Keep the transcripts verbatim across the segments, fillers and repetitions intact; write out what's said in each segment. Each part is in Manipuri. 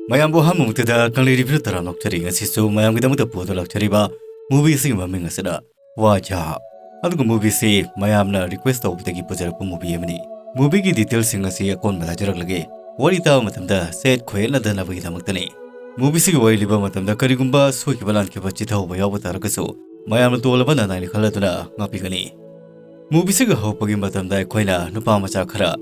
ꯃꯌꯥꯝꯕꯨ ꯑꯍꯥꯟꯕꯃꯛꯇꯗ ꯀꯪꯂꯩ ꯔꯤꯚꯤꯌꯨ ꯇꯔꯥꯝꯅ ꯑꯣꯛꯆꯔꯤ꯫ ꯉꯁꯤꯁꯨ ꯃꯌꯥꯝꯒꯤꯗꯃꯛꯇ ꯄꯨꯗꯨꯅ ꯂꯥꯛꯆꯔꯤꯕ movie ꯑꯁꯤꯒꯤ ꯃꯃꯤꯡ ꯑꯁꯤꯅ ꯋꯥꯖꯥ꯫ ꯑꯗꯨꯒ movie ꯑꯁꯤ ꯃꯌꯥꯝꯅ request ꯇꯧꯕꯗꯒꯤ ꯄꯨꯖꯔꯛꯄ movie ꯑꯃꯅꯤ꯫ Movieꯒꯤ detailꯁꯤꯡ ꯑꯁꯤ ꯑꯀꯣꯟꯕꯗ ꯍꯥꯏꯖꯔꯛꯂꯒꯦ꯫ ꯋꯥꯔꯤ ꯇꯥꯕ ꯃꯇꯝꯗ ꯁꯦꯠ ꯈꯣꯏꯍꯠꯅꯗꯅꯕꯒꯤꯗꯃꯛꯇꯅꯤ꯫ Movieꯁꯤꯒꯤ ꯋꯥꯔꯤ ꯂꯤꯕ ꯃꯇꯝꯗ ꯀꯔꯤꯒꯨꯝꯕ ꯁꯣꯏꯈꯤꯕ ꯂꯥꯟꯈꯤꯕ ꯆꯤꯊꯍꯧꯕ ꯌꯥꯎꯕ ꯇꯥꯔꯒꯁꯨ ꯃꯌꯥꯝꯅ ꯇꯣꯜꯂꯕ ꯅꯅꯥꯏꯅ ꯈꯜꯂꯗꯨꯅ ꯉꯥꯛꯄꯤꯒꯅꯤ꯫ Movieꯁꯤꯒ ꯍꯧꯔꯛꯄꯒꯤ ꯃꯇꯝꯗ ꯑꯩꯈꯣꯏꯅ ꯅꯨꯄꯥ ꯃꯆꯥ ꯈꯔ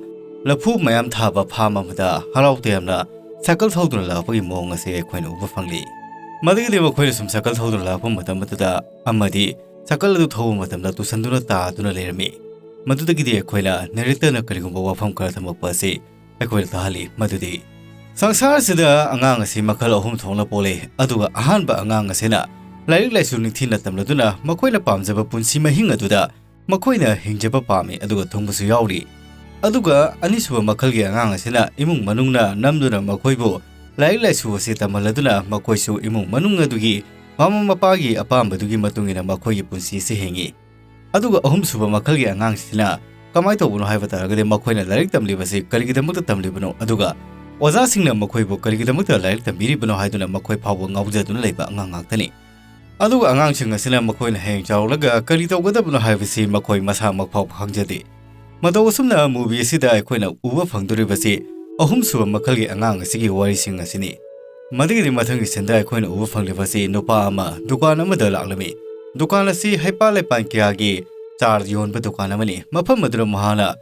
ꯂꯐꯨ ꯃꯌꯥꯝ ꯊꯥꯕ farm ꯑꯃꯗ ꯍꯔꯥꯎ ꯇꯌꯥꯝꯅ ꯁꯥꯏꯀꯜ ꯊꯧꯗꯨꯅ ꯂꯥꯛꯄꯒꯤ ꯃꯑꯣꯡ ꯑꯁꯤ ꯑꯩꯈꯣꯏꯅ ꯎꯕ ꯐꯪꯂꯤ꯫ ꯃꯗꯨꯒꯤꯗꯤ ꯃꯈꯣꯏꯅ ꯁꯨꯝ ꯁꯥꯏꯀꯜ ꯊꯧꯗꯨꯅ ꯂꯥꯛꯄ ꯃꯇꯝ ꯑꯗꯨꯗ ꯑꯃꯗꯤ ꯁꯥꯏꯀꯜ ꯑꯗꯨ ꯊꯧꯕ ꯃꯇꯝꯗ ꯇꯨꯁꯟꯗꯨꯅ ꯇꯥꯗꯨꯅ ꯂꯩꯔꯝꯃꯤ꯫ ꯃꯗꯨꯗꯒꯤꯗꯤ ꯑꯩꯈꯣꯏꯅ narratorꯅ ꯀꯔꯤꯒꯨꯝꯕ ꯋꯥꯐꯝ ꯈꯔ ꯊꯝꯃꯛꯄ ꯑꯁꯤ ꯑꯩꯈꯣꯏꯅ ꯇꯥꯍꯜꯂꯤ꯫ ꯃꯗꯨꯗꯤ ꯁꯪꯁꯥꯔꯁꯤꯗ ꯑꯉꯥꯡ ꯑꯁꯤ ꯃꯈꯜ ꯑꯍꯨꯝ ꯊꯣꯛꯅ ꯄꯣꯛꯂꯦ, ꯑꯗꯨꯒ ꯑꯍꯥꯟꯕ ꯑꯉꯥꯡ ꯑꯁꯤꯅ ꯂꯥꯏꯔꯤꯛ ꯂꯥꯏꯁꯨ ꯅꯤꯡꯊꯤꯅ ꯇꯝꯂꯗꯨꯅ ꯃꯈꯣꯏꯅ ꯄꯥꯝꯖꯕ ꯄꯨꯟꯁꯤ ꯃꯍꯤꯡ ꯑꯗꯨꯗ ꯃꯈꯣꯏꯅ ꯍꯤꯡꯖꯕ ꯄꯥꯝꯃꯤ, ꯑꯗꯨꯒ ꯊꯨꯡꯕꯁꯨ ꯌꯥꯎꯔꯤ꯫ ꯑꯗꯨꯒ ꯑꯅꯤꯁꯨꯕ ꯃꯈꯜꯒꯤ ꯑꯉꯥꯡ ꯑꯁꯤꯅ ꯏꯃꯨꯡ ꯃꯅꯨꯡꯅ ꯅꯝꯗꯨꯅ ꯃꯈꯣꯏꯕꯨ ꯂꯥꯏꯔꯤꯛ ꯂꯥꯏꯁꯨ ꯑꯁꯤ ꯇꯝꯍꯜꯂꯗꯨꯅ ꯃꯈꯣꯏꯁꯨ ꯏꯃꯨꯡ ꯃꯅꯨꯡ ꯑꯗꯨꯒꯤ ꯃꯃꯥ ꯃꯄꯥꯒꯤ ꯑꯄꯥꯝꯕꯗꯨꯒꯤ ꯃꯇꯨꯡ ꯏꯟꯅ ꯃꯈꯣꯏꯒꯤ ꯄꯨꯟꯁꯤ ꯑꯁꯤ ꯍꯤꯡꯉꯤ꯫ ꯑꯗꯨꯒ ꯑꯍꯨꯝꯁꯨꯕ ꯃꯈꯜꯒꯤ ꯑꯉꯥꯡꯁꯤꯅ ꯀꯃꯥꯏꯅ ꯇꯧꯕꯅꯣ ꯍꯥꯏꯕ ꯇꯥꯔꯒꯗꯤ ꯃꯈꯣꯏꯅ ꯂꯥꯏꯔꯤꯛ ꯇꯝꯂꯤꯕꯁꯤ ꯀꯔꯤꯒꯤꯗꯃꯛꯇ ꯇꯝꯂꯤꯕꯅꯣ, ꯑꯗꯨꯒ ꯑꯣꯖꯥꯁꯤꯡꯅ ꯃꯈꯣꯏꯕꯨ ꯀꯔꯤꯒꯤꯗꯃꯛꯇ ꯂꯥꯏꯔꯤꯛ ꯇꯝꯕꯤꯔꯤꯕꯅꯣ ꯍꯥꯏꯗꯨꯅ ꯃꯈꯣꯏ ꯐꯥꯎꯕ ꯉꯥꯎꯖꯗꯨꯅ ꯂꯩꯕ ꯑꯉꯥꯡ ꯉꯥꯛꯇꯅꯤ꯫ ꯑꯗꯨꯒ ꯑꯉꯥꯡꯁꯤꯡ ꯑꯁꯤꯅ ꯃꯈꯣꯏꯅ ꯍꯌꯦꯡ ꯆꯥꯎꯔꯛꯂꯒ ꯀꯔꯤ ꯇꯧꯒꯗꯕꯅꯣ ꯍꯥꯏꯕꯁꯤ ꯃꯈꯣꯏ ꯃꯁꯥꯃꯛ ꯐꯥꯎꯕ ꯈꯪꯖꯗꯦ꯫ ꯃꯇꯧ ꯑꯁꯨꯝꯅ movie ꯑꯁꯤꯗ ꯑꯩꯈꯣꯏꯅ ꯎꯕ ꯐꯪꯗꯣꯔꯤꯕꯁꯤ ꯑꯍꯨꯝꯁꯨꯕ ꯃꯈꯜꯒꯤ ꯑꯉꯥꯡ ꯑꯁꯤꯒꯤ ꯋꯥꯔꯤꯁꯤꯡ ꯑꯁꯤꯅꯤ꯫ ꯃꯗꯨꯒꯤꯗꯤ ꯃꯊꯪꯒꯤ sceneꯗ ꯑꯩꯈꯣꯏꯅ ꯎꯕ ꯐꯪꯂꯤꯕꯁꯤ ꯅꯨꯄꯥ ꯑꯃ ꯗꯨꯀꯥꯟ ꯑꯃꯗ ꯂꯥꯛꯂꯝꯃꯤ꯫ ꯗꯨꯀꯥꯟ ꯑꯁꯤ ꯍꯩꯄꯥꯜ ꯂꯩꯄꯥꯜ ꯀꯌꯥꯒꯤ ꯆꯥꯔ ꯌꯣꯟꯕ ꯗꯨꯀꯥꯟ ꯑꯃꯅꯤ꯫ ꯃꯐꯝ ꯑꯗꯨꯗ ꯃꯍꯥꯛꯅ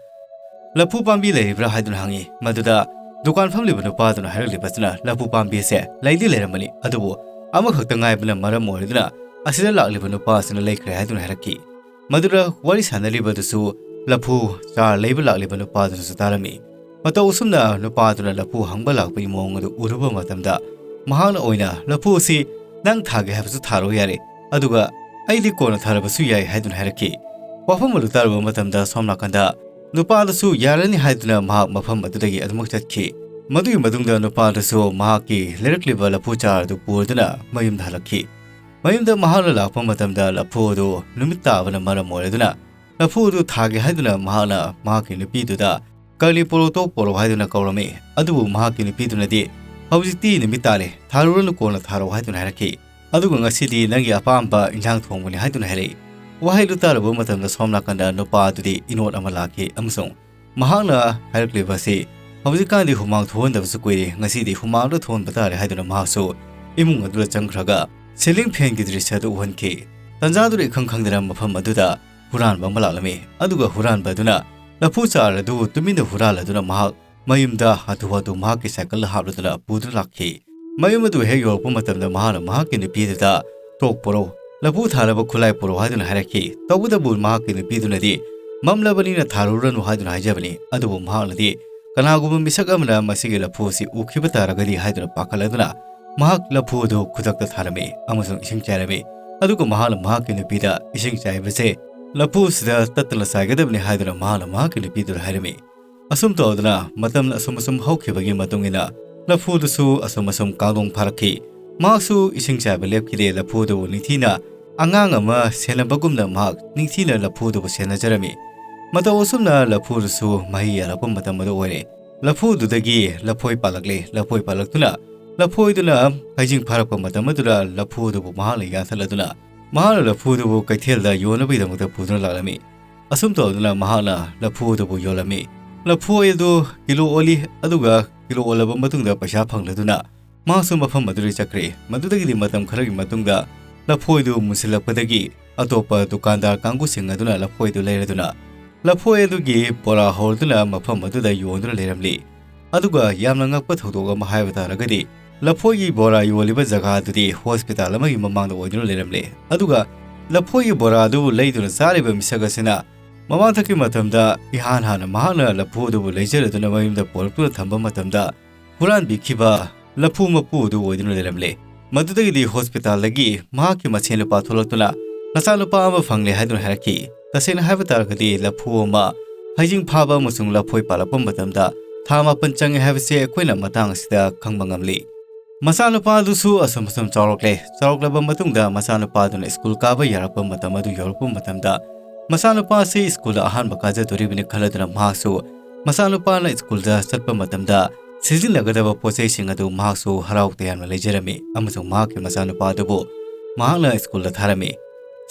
ꯂꯐꯨ ꯄꯥꯝꯕꯤ ꯂꯩꯔꯤꯕ꯭ꯔꯥ ꯍꯥꯏꯗꯨꯅ ꯍꯪꯉꯤ꯫ ꯃꯗꯨꯗ ꯗꯨꯀꯥꯟ ꯐꯝꯂꯤꯕ ꯅꯨꯄꯥꯗꯨꯅ ꯍꯥꯏꯔꯛꯂꯤꯕꯁꯤꯅ ꯂꯐꯨ ꯄꯥꯝꯕꯤ ꯑꯁꯦ ꯂꯩꯗꯤ ꯂꯩꯔꯝꯕꯅꯤ, ꯑꯗꯨꯕꯨ ꯑꯃꯈꯛꯇ ꯉꯥꯏꯕꯅ ꯃꯔꯝ ꯑꯣꯏꯔꯗꯨꯅ ꯑꯁꯤꯗ ꯂꯥꯛꯂꯤꯕ ꯅꯨꯄꯥ ꯑꯁꯤꯅ ꯂꯩꯈ꯭ꯔꯦ ꯍꯥꯏꯗꯨꯅ ꯍꯥꯏꯔꯛꯈꯤ꯫ ꯃꯗꯨꯗ ꯋꯥꯔꯤ ꯁꯥꯟꯅꯔꯤꯕꯗꯨꯁꯨ ꯂꯐꯨ ꯆꯥꯔ ꯂꯩꯕ ꯂꯥꯛꯂꯤꯕ ꯅꯨꯄꯥꯗꯨꯅꯁꯨ ꯇꯥꯔꯝꯃꯤ꯫ ꯃꯇꯧ ꯑꯁꯨꯝꯅ ꯅꯨꯄꯥꯗꯨꯅ ꯂꯐꯨ ꯍꯪꯕ ꯂꯥꯛꯄꯒꯤ ꯃꯑꯣꯡ ꯑꯗꯨ ꯎꯔꯨꯕ ꯃꯇꯝꯗ ꯃꯍꯥꯛꯅ ꯑꯣꯏꯅ ꯂꯐꯨ ꯑꯁꯤ ꯅꯪ ꯊꯥꯒꯦ ꯍꯥꯏꯕꯁꯨ ꯊꯥꯔꯣ ꯌꯥꯔꯦ, ꯑꯗꯨꯒ ꯑꯩꯗꯤ ꯀꯣꯟꯅ ꯊꯥꯔꯕꯁꯨ ꯌꯥꯏ ꯍꯥꯏꯗꯨꯅ ꯍꯥꯏꯔꯛꯈꯤ꯫ ꯋꯥꯐꯝ ꯑꯗꯨ ꯇꯥꯔꯨꯕ ꯃꯇꯝꯗ ꯁꯣꯝ ꯅꯥꯀꯟꯗ ꯅꯨꯄꯥꯗꯨꯁꯨ ꯌꯥꯔꯅꯤ ꯍꯥꯏꯗꯨꯅ ꯃꯍꯥꯛ ꯃꯐꯝ ꯑꯗꯨꯗꯒꯤ ꯑꯗꯨꯃꯛ ꯆꯠꯈꯤ꯫ ꯃꯗꯨꯒꯤ ꯃꯇꯨꯡꯗ ꯅꯨꯄꯥꯗꯨꯁꯨ ꯃꯍꯥꯛꯀꯤ ꯂꯩꯔꯛꯂꯤꯕ ꯂꯐꯨ ꯆꯥꯔ ꯑꯗꯨ ꯄꯨꯔꯗꯨꯅ ꯃꯌꯨꯝꯗ ꯍꯜꯂꯛꯈꯤ꯫ ꯃꯌꯨꯝꯗ ꯃꯍꯥꯛꯅ ꯂꯥꯛꯄ ꯃꯇꯝꯗ ꯂꯐꯨ ꯑꯗꯨ ꯅꯨꯃꯤꯠ ꯇꯥꯕꯅ ꯃꯔꯝ ꯑꯣꯏꯔꯗꯨꯅ ꯂꯐꯨ ꯑꯗꯨ ꯊꯥꯒꯦ ꯍꯥꯏꯗꯨꯅ ꯃꯍꯥꯛꯅ ꯃꯍꯥꯛꯀꯤ ꯅꯨꯄꯤꯗꯨꯗ "ꯀꯔꯂꯤ ꯄꯣꯔꯣꯇꯣ ꯄꯣꯔꯣ" ꯍꯥꯏꯗꯨꯅ ꯀꯧꯔꯝꯃꯤ꯫ ꯑꯗꯨꯕꯨ ꯃꯍꯥꯛꯀꯤ ꯅꯨꯄꯤꯗꯨꯅꯗꯤ "ꯍꯧꯖꯤꯛꯇꯤ ꯅꯨꯃꯤꯠ ꯇꯥꯔꯦ, ꯊꯥꯔꯨꯔꯅꯨ, ꯀꯣꯟꯅ ꯊꯥꯔꯛꯑꯣ" ꯍꯥꯏꯗꯨꯅ ꯍꯥꯏꯔꯛꯈꯤ꯫ "ꯑꯗꯨꯒ ꯉꯁꯤꯗꯤ ꯅꯪꯒꯤ ꯑꯄꯥꯝꯕ ꯏꯟꯁꯥꯡ ꯊꯣꯡꯕꯅꯤ" ꯍꯥꯏꯗꯨꯅ ꯍꯥꯏꯔꯛꯏ꯫ ꯋꯥꯍꯩꯗꯨ ꯇꯥꯔꯨꯕ ꯃꯇꯝꯗ ꯁꯣꯝ ꯅꯥꯀꯟꯗ ꯅꯨꯄꯥ ꯑꯗꯨꯗꯤ ꯏꯅꯣꯠ ꯑꯃ ꯂꯥꯛꯈꯤ ꯑꯃꯁꯨꯡ ꯃꯍꯥꯛꯅ ꯍꯥꯏꯔꯛꯂꯤꯕ ꯑꯁꯤ, "ꯍꯧꯖꯤꯛꯀꯥꯟꯗꯤ ꯍꯨꯃꯥꯡ ꯊꯣꯛꯍꯟꯗꯕꯁꯨ ꯀꯨꯏꯔꯦ, ꯉꯁꯤꯗꯤ ꯍꯨꯃꯥꯡꯗ ꯊꯣꯛꯍꯟꯕ ꯇꯥꯔꯦ" ꯍꯥꯏꯗꯨꯅ ꯃꯍꯥꯛꯁꯨ ꯏꯃꯨꯡ ꯑꯗꯨꯗ ꯆꯪꯈ꯭ꯔꯒ ceiling fan ꯒꯤ ꯗ꯭ꯔꯤꯁ꯭ꯌ ꯑꯗꯨ ꯎꯍꯟꯈꯤ꯫ ꯇꯟꯖꯥꯗꯨꯗ ꯏꯈꯪ ꯈꯪꯗꯅ ꯃꯐꯝ ꯑꯗꯨꯗ ꯍꯨꯔꯥꯟꯕ ꯑꯃ ꯂꯥꯛꯂꯝꯃꯤ꯫ ꯑꯗꯨꯒ ꯍꯨꯔꯥꯟꯕ ꯑꯗꯨꯅ ꯂꯐꯨ ꯆꯥꯔ ꯑꯗꯨ ꯇꯨꯃꯤꯟꯅ ꯍꯨꯔꯥꯜꯂꯗꯨꯅ ꯃꯍꯥꯛ ꯃꯌꯨꯝꯗ ꯍꯥꯊꯨ ꯍꯥꯊꯨ ꯃꯍꯥꯛꯀꯤ ꯁꯥꯏꯀꯜꯗ ꯍꯥꯞꯂꯗꯨꯅ ꯄꯨꯗꯨꯅ ꯂꯥꯛꯈꯤ꯫ ꯃꯌꯨꯝ ꯑꯗꯨ ꯍꯦꯛ ꯌꯧꯔꯛꯄ ꯃꯇꯝꯗ ꯃꯍꯥꯛꯅ ꯃꯍꯥꯛꯀꯤ ꯅꯨꯄꯤ ꯑꯗꯨꯗ, "ꯇꯣꯛ ꯄꯣꯔꯣ, ꯂꯐꯨ ꯊꯥꯅꯕ ꯈꯨꯠꯂꯥꯏ ꯄꯨꯔꯛꯑꯣ" ꯍꯥꯏꯗꯨꯅ ꯍꯥꯏꯔꯛꯈꯤ꯫ ꯇꯧꯕꯇꯕꯨ ꯃꯍꯥꯛꯀꯤ ꯅꯨꯄꯤꯗꯨꯅꯗꯤ, "ꯃꯝꯂꯕꯅꯤꯅ ꯊꯥꯔꯨꯔꯅꯨ" ꯍꯥꯏꯗꯨꯅ ꯍꯥꯏꯖꯕꯅꯤ꯫ ꯑꯗꯨꯕꯨ ꯃꯍꯥꯛꯅꯗꯤ, "ꯀꯅꯥꯒꯨꯝꯕ ꯃꯤꯁꯛ ꯑꯃꯅ ꯃꯁꯤꯒꯤ ꯂꯐꯨ ꯑꯁꯤ ꯎꯈꯤꯕ ꯇꯥꯔꯒꯗꯤ" ꯍꯥꯏꯗꯨꯅ ꯄꯥꯈꯠꯂꯗꯨꯅ ꯃꯍꯥꯛ ꯂꯐꯨ ꯑꯗꯨ ꯈꯨꯗꯛꯇ ꯊꯥꯔꯝꯃꯤ ꯑꯃꯁꯨꯡ ꯏꯁꯤꯡ ꯆꯥꯏꯔꯝꯃꯤ꯫ ꯑꯗꯨꯒ ꯃꯍꯥꯛꯅ ꯃꯍꯥꯛꯀꯤ ꯅꯨꯄꯤꯗ, "ꯏꯁꯤꯡ ꯆꯥꯏꯕꯁꯦ ꯂꯐꯨꯁꯤꯗ ꯇꯠꯇꯅ ꯆꯥꯏꯒꯗꯕꯅꯤ" ꯍꯥꯏꯗꯨꯅ ꯃꯍꯥꯛꯅ ꯃꯍꯥꯛꯀꯤ ꯅꯨꯄꯤꯗꯨꯗ ꯍꯥꯏꯔꯝꯃꯤ꯫ ꯑꯁꯨꯝ ꯇꯧꯗꯅ ꯃꯇꯝ ꯑꯁꯨꯝ ꯑꯁꯨꯝ ꯍꯧꯈꯤꯕꯒꯤ ꯃꯇꯨꯡ ꯏꯟꯅ ꯂꯐꯨꯗꯨꯁꯨ ꯑꯁꯨꯝ ꯑꯁꯨꯝ ꯀꯥꯡꯗꯣꯡ ꯐꯥꯔꯛꯈꯤ꯫ ꯃꯍꯥꯛꯁꯨ ꯏꯁꯤꯡ ꯆꯥꯏꯕ ꯂꯦꯞꯈꯤꯗꯦ꯫ ꯂꯐꯨꯗꯨꯕꯨ ꯅꯤꯡꯊꯤꯅ, ꯑꯉꯥꯡ ꯑꯃ ꯁꯦꯟꯅꯕꯒꯨꯝꯅ ꯃꯍꯥꯛ ꯅꯤꯡꯊꯤꯅ ꯂꯐꯨꯗꯨꯕꯨ ꯁꯦꯟꯅꯖꯔꯝꯃꯤ꯫ ꯃꯇꯧ ꯑꯁꯨꯝꯅ ꯂꯐꯨꯗꯨꯁꯨ ꯃꯍꯩ ꯌꯥꯜꯂꯛꯄ ꯃꯇꯝ ꯑꯗꯨ ꯑꯣꯏꯔꯦ꯫ ꯂꯐꯨꯗꯨꯗꯒꯤ ꯂꯐꯣꯏ ꯄꯥꯜꯂꯛꯂꯦ꯫ ꯂꯐꯣꯏ ꯄꯥꯜꯂꯛꯇꯨꯅ ꯂꯐꯣꯏꯗꯨꯅ ꯍꯩꯖꯤꯡ ꯐꯥꯔꯛꯄ ꯃꯇꯝ ꯑꯗꯨꯗ ꯂꯐꯨꯗꯨꯕꯨ ꯃꯍꯥꯛꯅ ꯌꯥꯟꯊꯠꯂꯗꯨꯅ ꯃꯍꯥꯛꯅ ꯂꯐꯨꯗꯨꯕꯨ ꯀꯩꯊꯦꯜꯗ ꯌꯣꯟꯅꯕꯒꯤꯗꯃꯛꯇ ꯄꯨꯗꯨꯅ ꯂꯥꯛꯂꯝꯃꯤ꯫ ꯑꯁꯨꯝ ꯇꯧꯗꯨꯅ ꯃꯍꯥꯛꯅ ꯂꯐꯨ ꯑꯗꯨꯕꯨ ꯌꯣꯜꯂꯝꯃꯤ꯫ ꯂꯐꯨ ꯑꯗꯨ ꯀꯤꯂꯣ ꯑꯣꯜꯂꯤ, ꯑꯗꯨꯒ ꯀꯤꯂꯣ ꯑꯣꯜꯂꯕ ꯃꯇꯨꯡꯗ ꯄꯩꯁꯥ ꯐꯪꯂꯗꯨꯅ ꯃꯍꯥꯛꯁꯨ ꯃꯐꯝ ꯑꯗꯨꯗꯒꯤ ꯆꯠꯈ꯭ꯔꯦ꯫ ꯃꯗꯨꯗꯒꯤꯗꯤ ꯃꯇꯝ ꯈꯔꯒꯤ ꯃꯇꯨꯡꯗ ꯂꯐꯣꯏꯗꯨ ꯃꯨꯟꯁꯤꯜꯂꯛꯄꯗꯒꯤ ꯑꯇꯣꯞꯄ ꯗꯨꯀꯥꯟꯗꯥꯔ ꯀꯥꯡꯕꯨꯁꯤꯡ ꯑꯗꯨꯅ ꯂꯐꯣꯏꯗꯨ ꯂꯩꯔꯗꯨꯅ ꯂꯐꯣꯏ ꯑꯗꯨꯒꯤ ꯕꯣꯔꯥ ꯍꯧꯔꯗꯨꯅ ꯃꯐꯝ ꯑꯗꯨꯗ ꯌꯣꯟꯗꯨꯅ ꯂꯩꯔꯝꯂꯤ꯫ ꯑꯗꯨꯒ ꯌꯥꯝꯅ ꯉꯛꯄ ꯊꯧꯗꯣꯛ ꯑꯃ ꯍꯥꯏꯕ ꯇꯥꯔꯒꯗꯤ, ꯂꯐꯣꯏꯒꯤ ꯕꯣꯔꯥ ꯌꯣꯜꯂꯤꯕ ꯖꯒꯥ ꯑꯗꯨꯗꯤ ꯍꯣꯁꯄꯤꯇꯥꯜ ꯑꯃꯒꯤ ꯃꯃꯥꯡꯗ ꯑꯣꯏꯗꯨꯅ ꯂꯩꯔꯝꯂꯦ꯫ ꯑꯗꯨꯒ ꯂꯐꯣꯏꯒꯤ ꯕꯣꯔꯥ ꯑꯗꯨꯕꯨ ꯂꯩꯗꯨꯅ ꯆꯥꯔꯤꯕ ꯃꯤꯁꯛ ꯑꯁꯤꯅ ꯃꯃꯥꯡꯊꯛꯀꯤ ꯃꯇꯝꯗ ꯏꯍꯥꯟ ꯍꯥꯟꯅ ꯃꯍꯥꯛꯅ ꯂꯐꯨ ꯑꯗꯨꯕꯨ ꯂꯩꯖꯔꯗꯨꯅ ꯃꯌꯨꯝꯗ ꯄꯨꯔꯛꯇꯨꯅ ꯊꯝꯕ ꯃꯇꯝꯗ ꯍꯨꯔꯥꯟꯕꯤꯈꯤꯕ ꯂꯐꯨ ꯃꯄꯨ ꯑꯗꯨ ꯑꯣꯏꯗꯨꯅ ꯂꯩꯔꯝꯂꯦ꯫ ꯃꯗꯨꯗꯒꯤꯗꯤ ꯍꯣꯁꯄꯤꯇꯥꯜꯗꯒꯤ ꯃꯍꯥꯛꯀꯤ ꯃꯁꯦꯟ ꯅꯨꯄꯥ ꯊꯣꯛꯂꯛꯇꯨꯅ ꯃꯆꯥꯅꯨꯄꯥ ꯑꯃ ꯐꯪꯂꯦ ꯍꯥꯏꯗꯨꯅ ꯍꯥꯏꯔꯛꯈꯤ꯫ ꯇꯁꯦꯡꯅ ꯍꯥꯏꯕ ꯇꯥꯔꯒꯗꯤ ꯂꯐꯨ ꯑꯃ ꯍꯩꯖꯤꯡ ꯐꯥꯕ ꯑꯃꯁꯨꯡ ꯂꯐꯣꯏ ꯄꯥꯜꯂꯛꯄ ꯃꯇꯝꯗ ꯊꯥ ꯃꯥꯄꯟ ꯆꯪꯉꯦ ꯍꯥꯏꯕꯁꯤ ꯑꯩꯈꯣꯏꯅ ꯃꯇꯥꯡ ꯑꯁꯤꯗ ꯈꯪꯕ ꯉꯝꯂꯤ꯫ ꯃꯆꯥꯅꯨꯄꯥꯗꯨꯁꯨ ꯑꯁꯨꯝ ꯑꯁꯨꯝ ꯆꯥꯎꯔꯛꯂꯦ꯫ ꯆꯥꯎꯔꯛꯂꯕ ꯃꯇꯨꯡꯗ ꯃꯆꯥꯅꯨꯄꯥꯗꯨꯅ ꯁ꯭ꯀꯨꯜ ꯀꯥꯕ ꯌꯥꯔꯛꯄ ꯃꯇꯝ ꯑꯗꯨ ꯌꯧꯔꯛꯄ ꯃꯇꯝꯗ ꯃꯆꯥꯅꯨꯄꯥ ꯑꯁꯤ ꯁ꯭ꯀꯨꯜꯗ ꯑꯍꯥꯟꯕ ꯀꯥꯖꯗꯣꯔꯤꯕꯅꯤ ꯈꯜꯂꯗꯨꯅ ꯃꯍꯥꯛꯁꯨ ꯃꯆꯥꯅꯨꯄꯥꯅ ꯁ꯭ꯀꯨꯜꯗ ꯆꯠꯄ ꯃꯇꯝꯗ ꯁꯤꯖꯤꯟꯅꯒꯗꯕ ꯄꯣꯠꯆꯩꯁꯤꯡ ꯑꯗꯨ ꯃꯍꯥꯛꯁꯨ ꯍꯔꯥꯎ ꯇꯌꯥꯝꯅ ꯂꯩꯖꯔꯝꯃꯤ ꯑꯃꯁꯨꯡ ꯃꯍꯥꯛꯀꯤ ꯃꯆꯥꯅꯨꯄꯥ ꯑꯗꯨꯕꯨ ꯃꯍꯥꯛꯅ ꯁ꯭ꯀꯨꯜꯗ ꯊꯥꯔꯝꯃꯤ꯫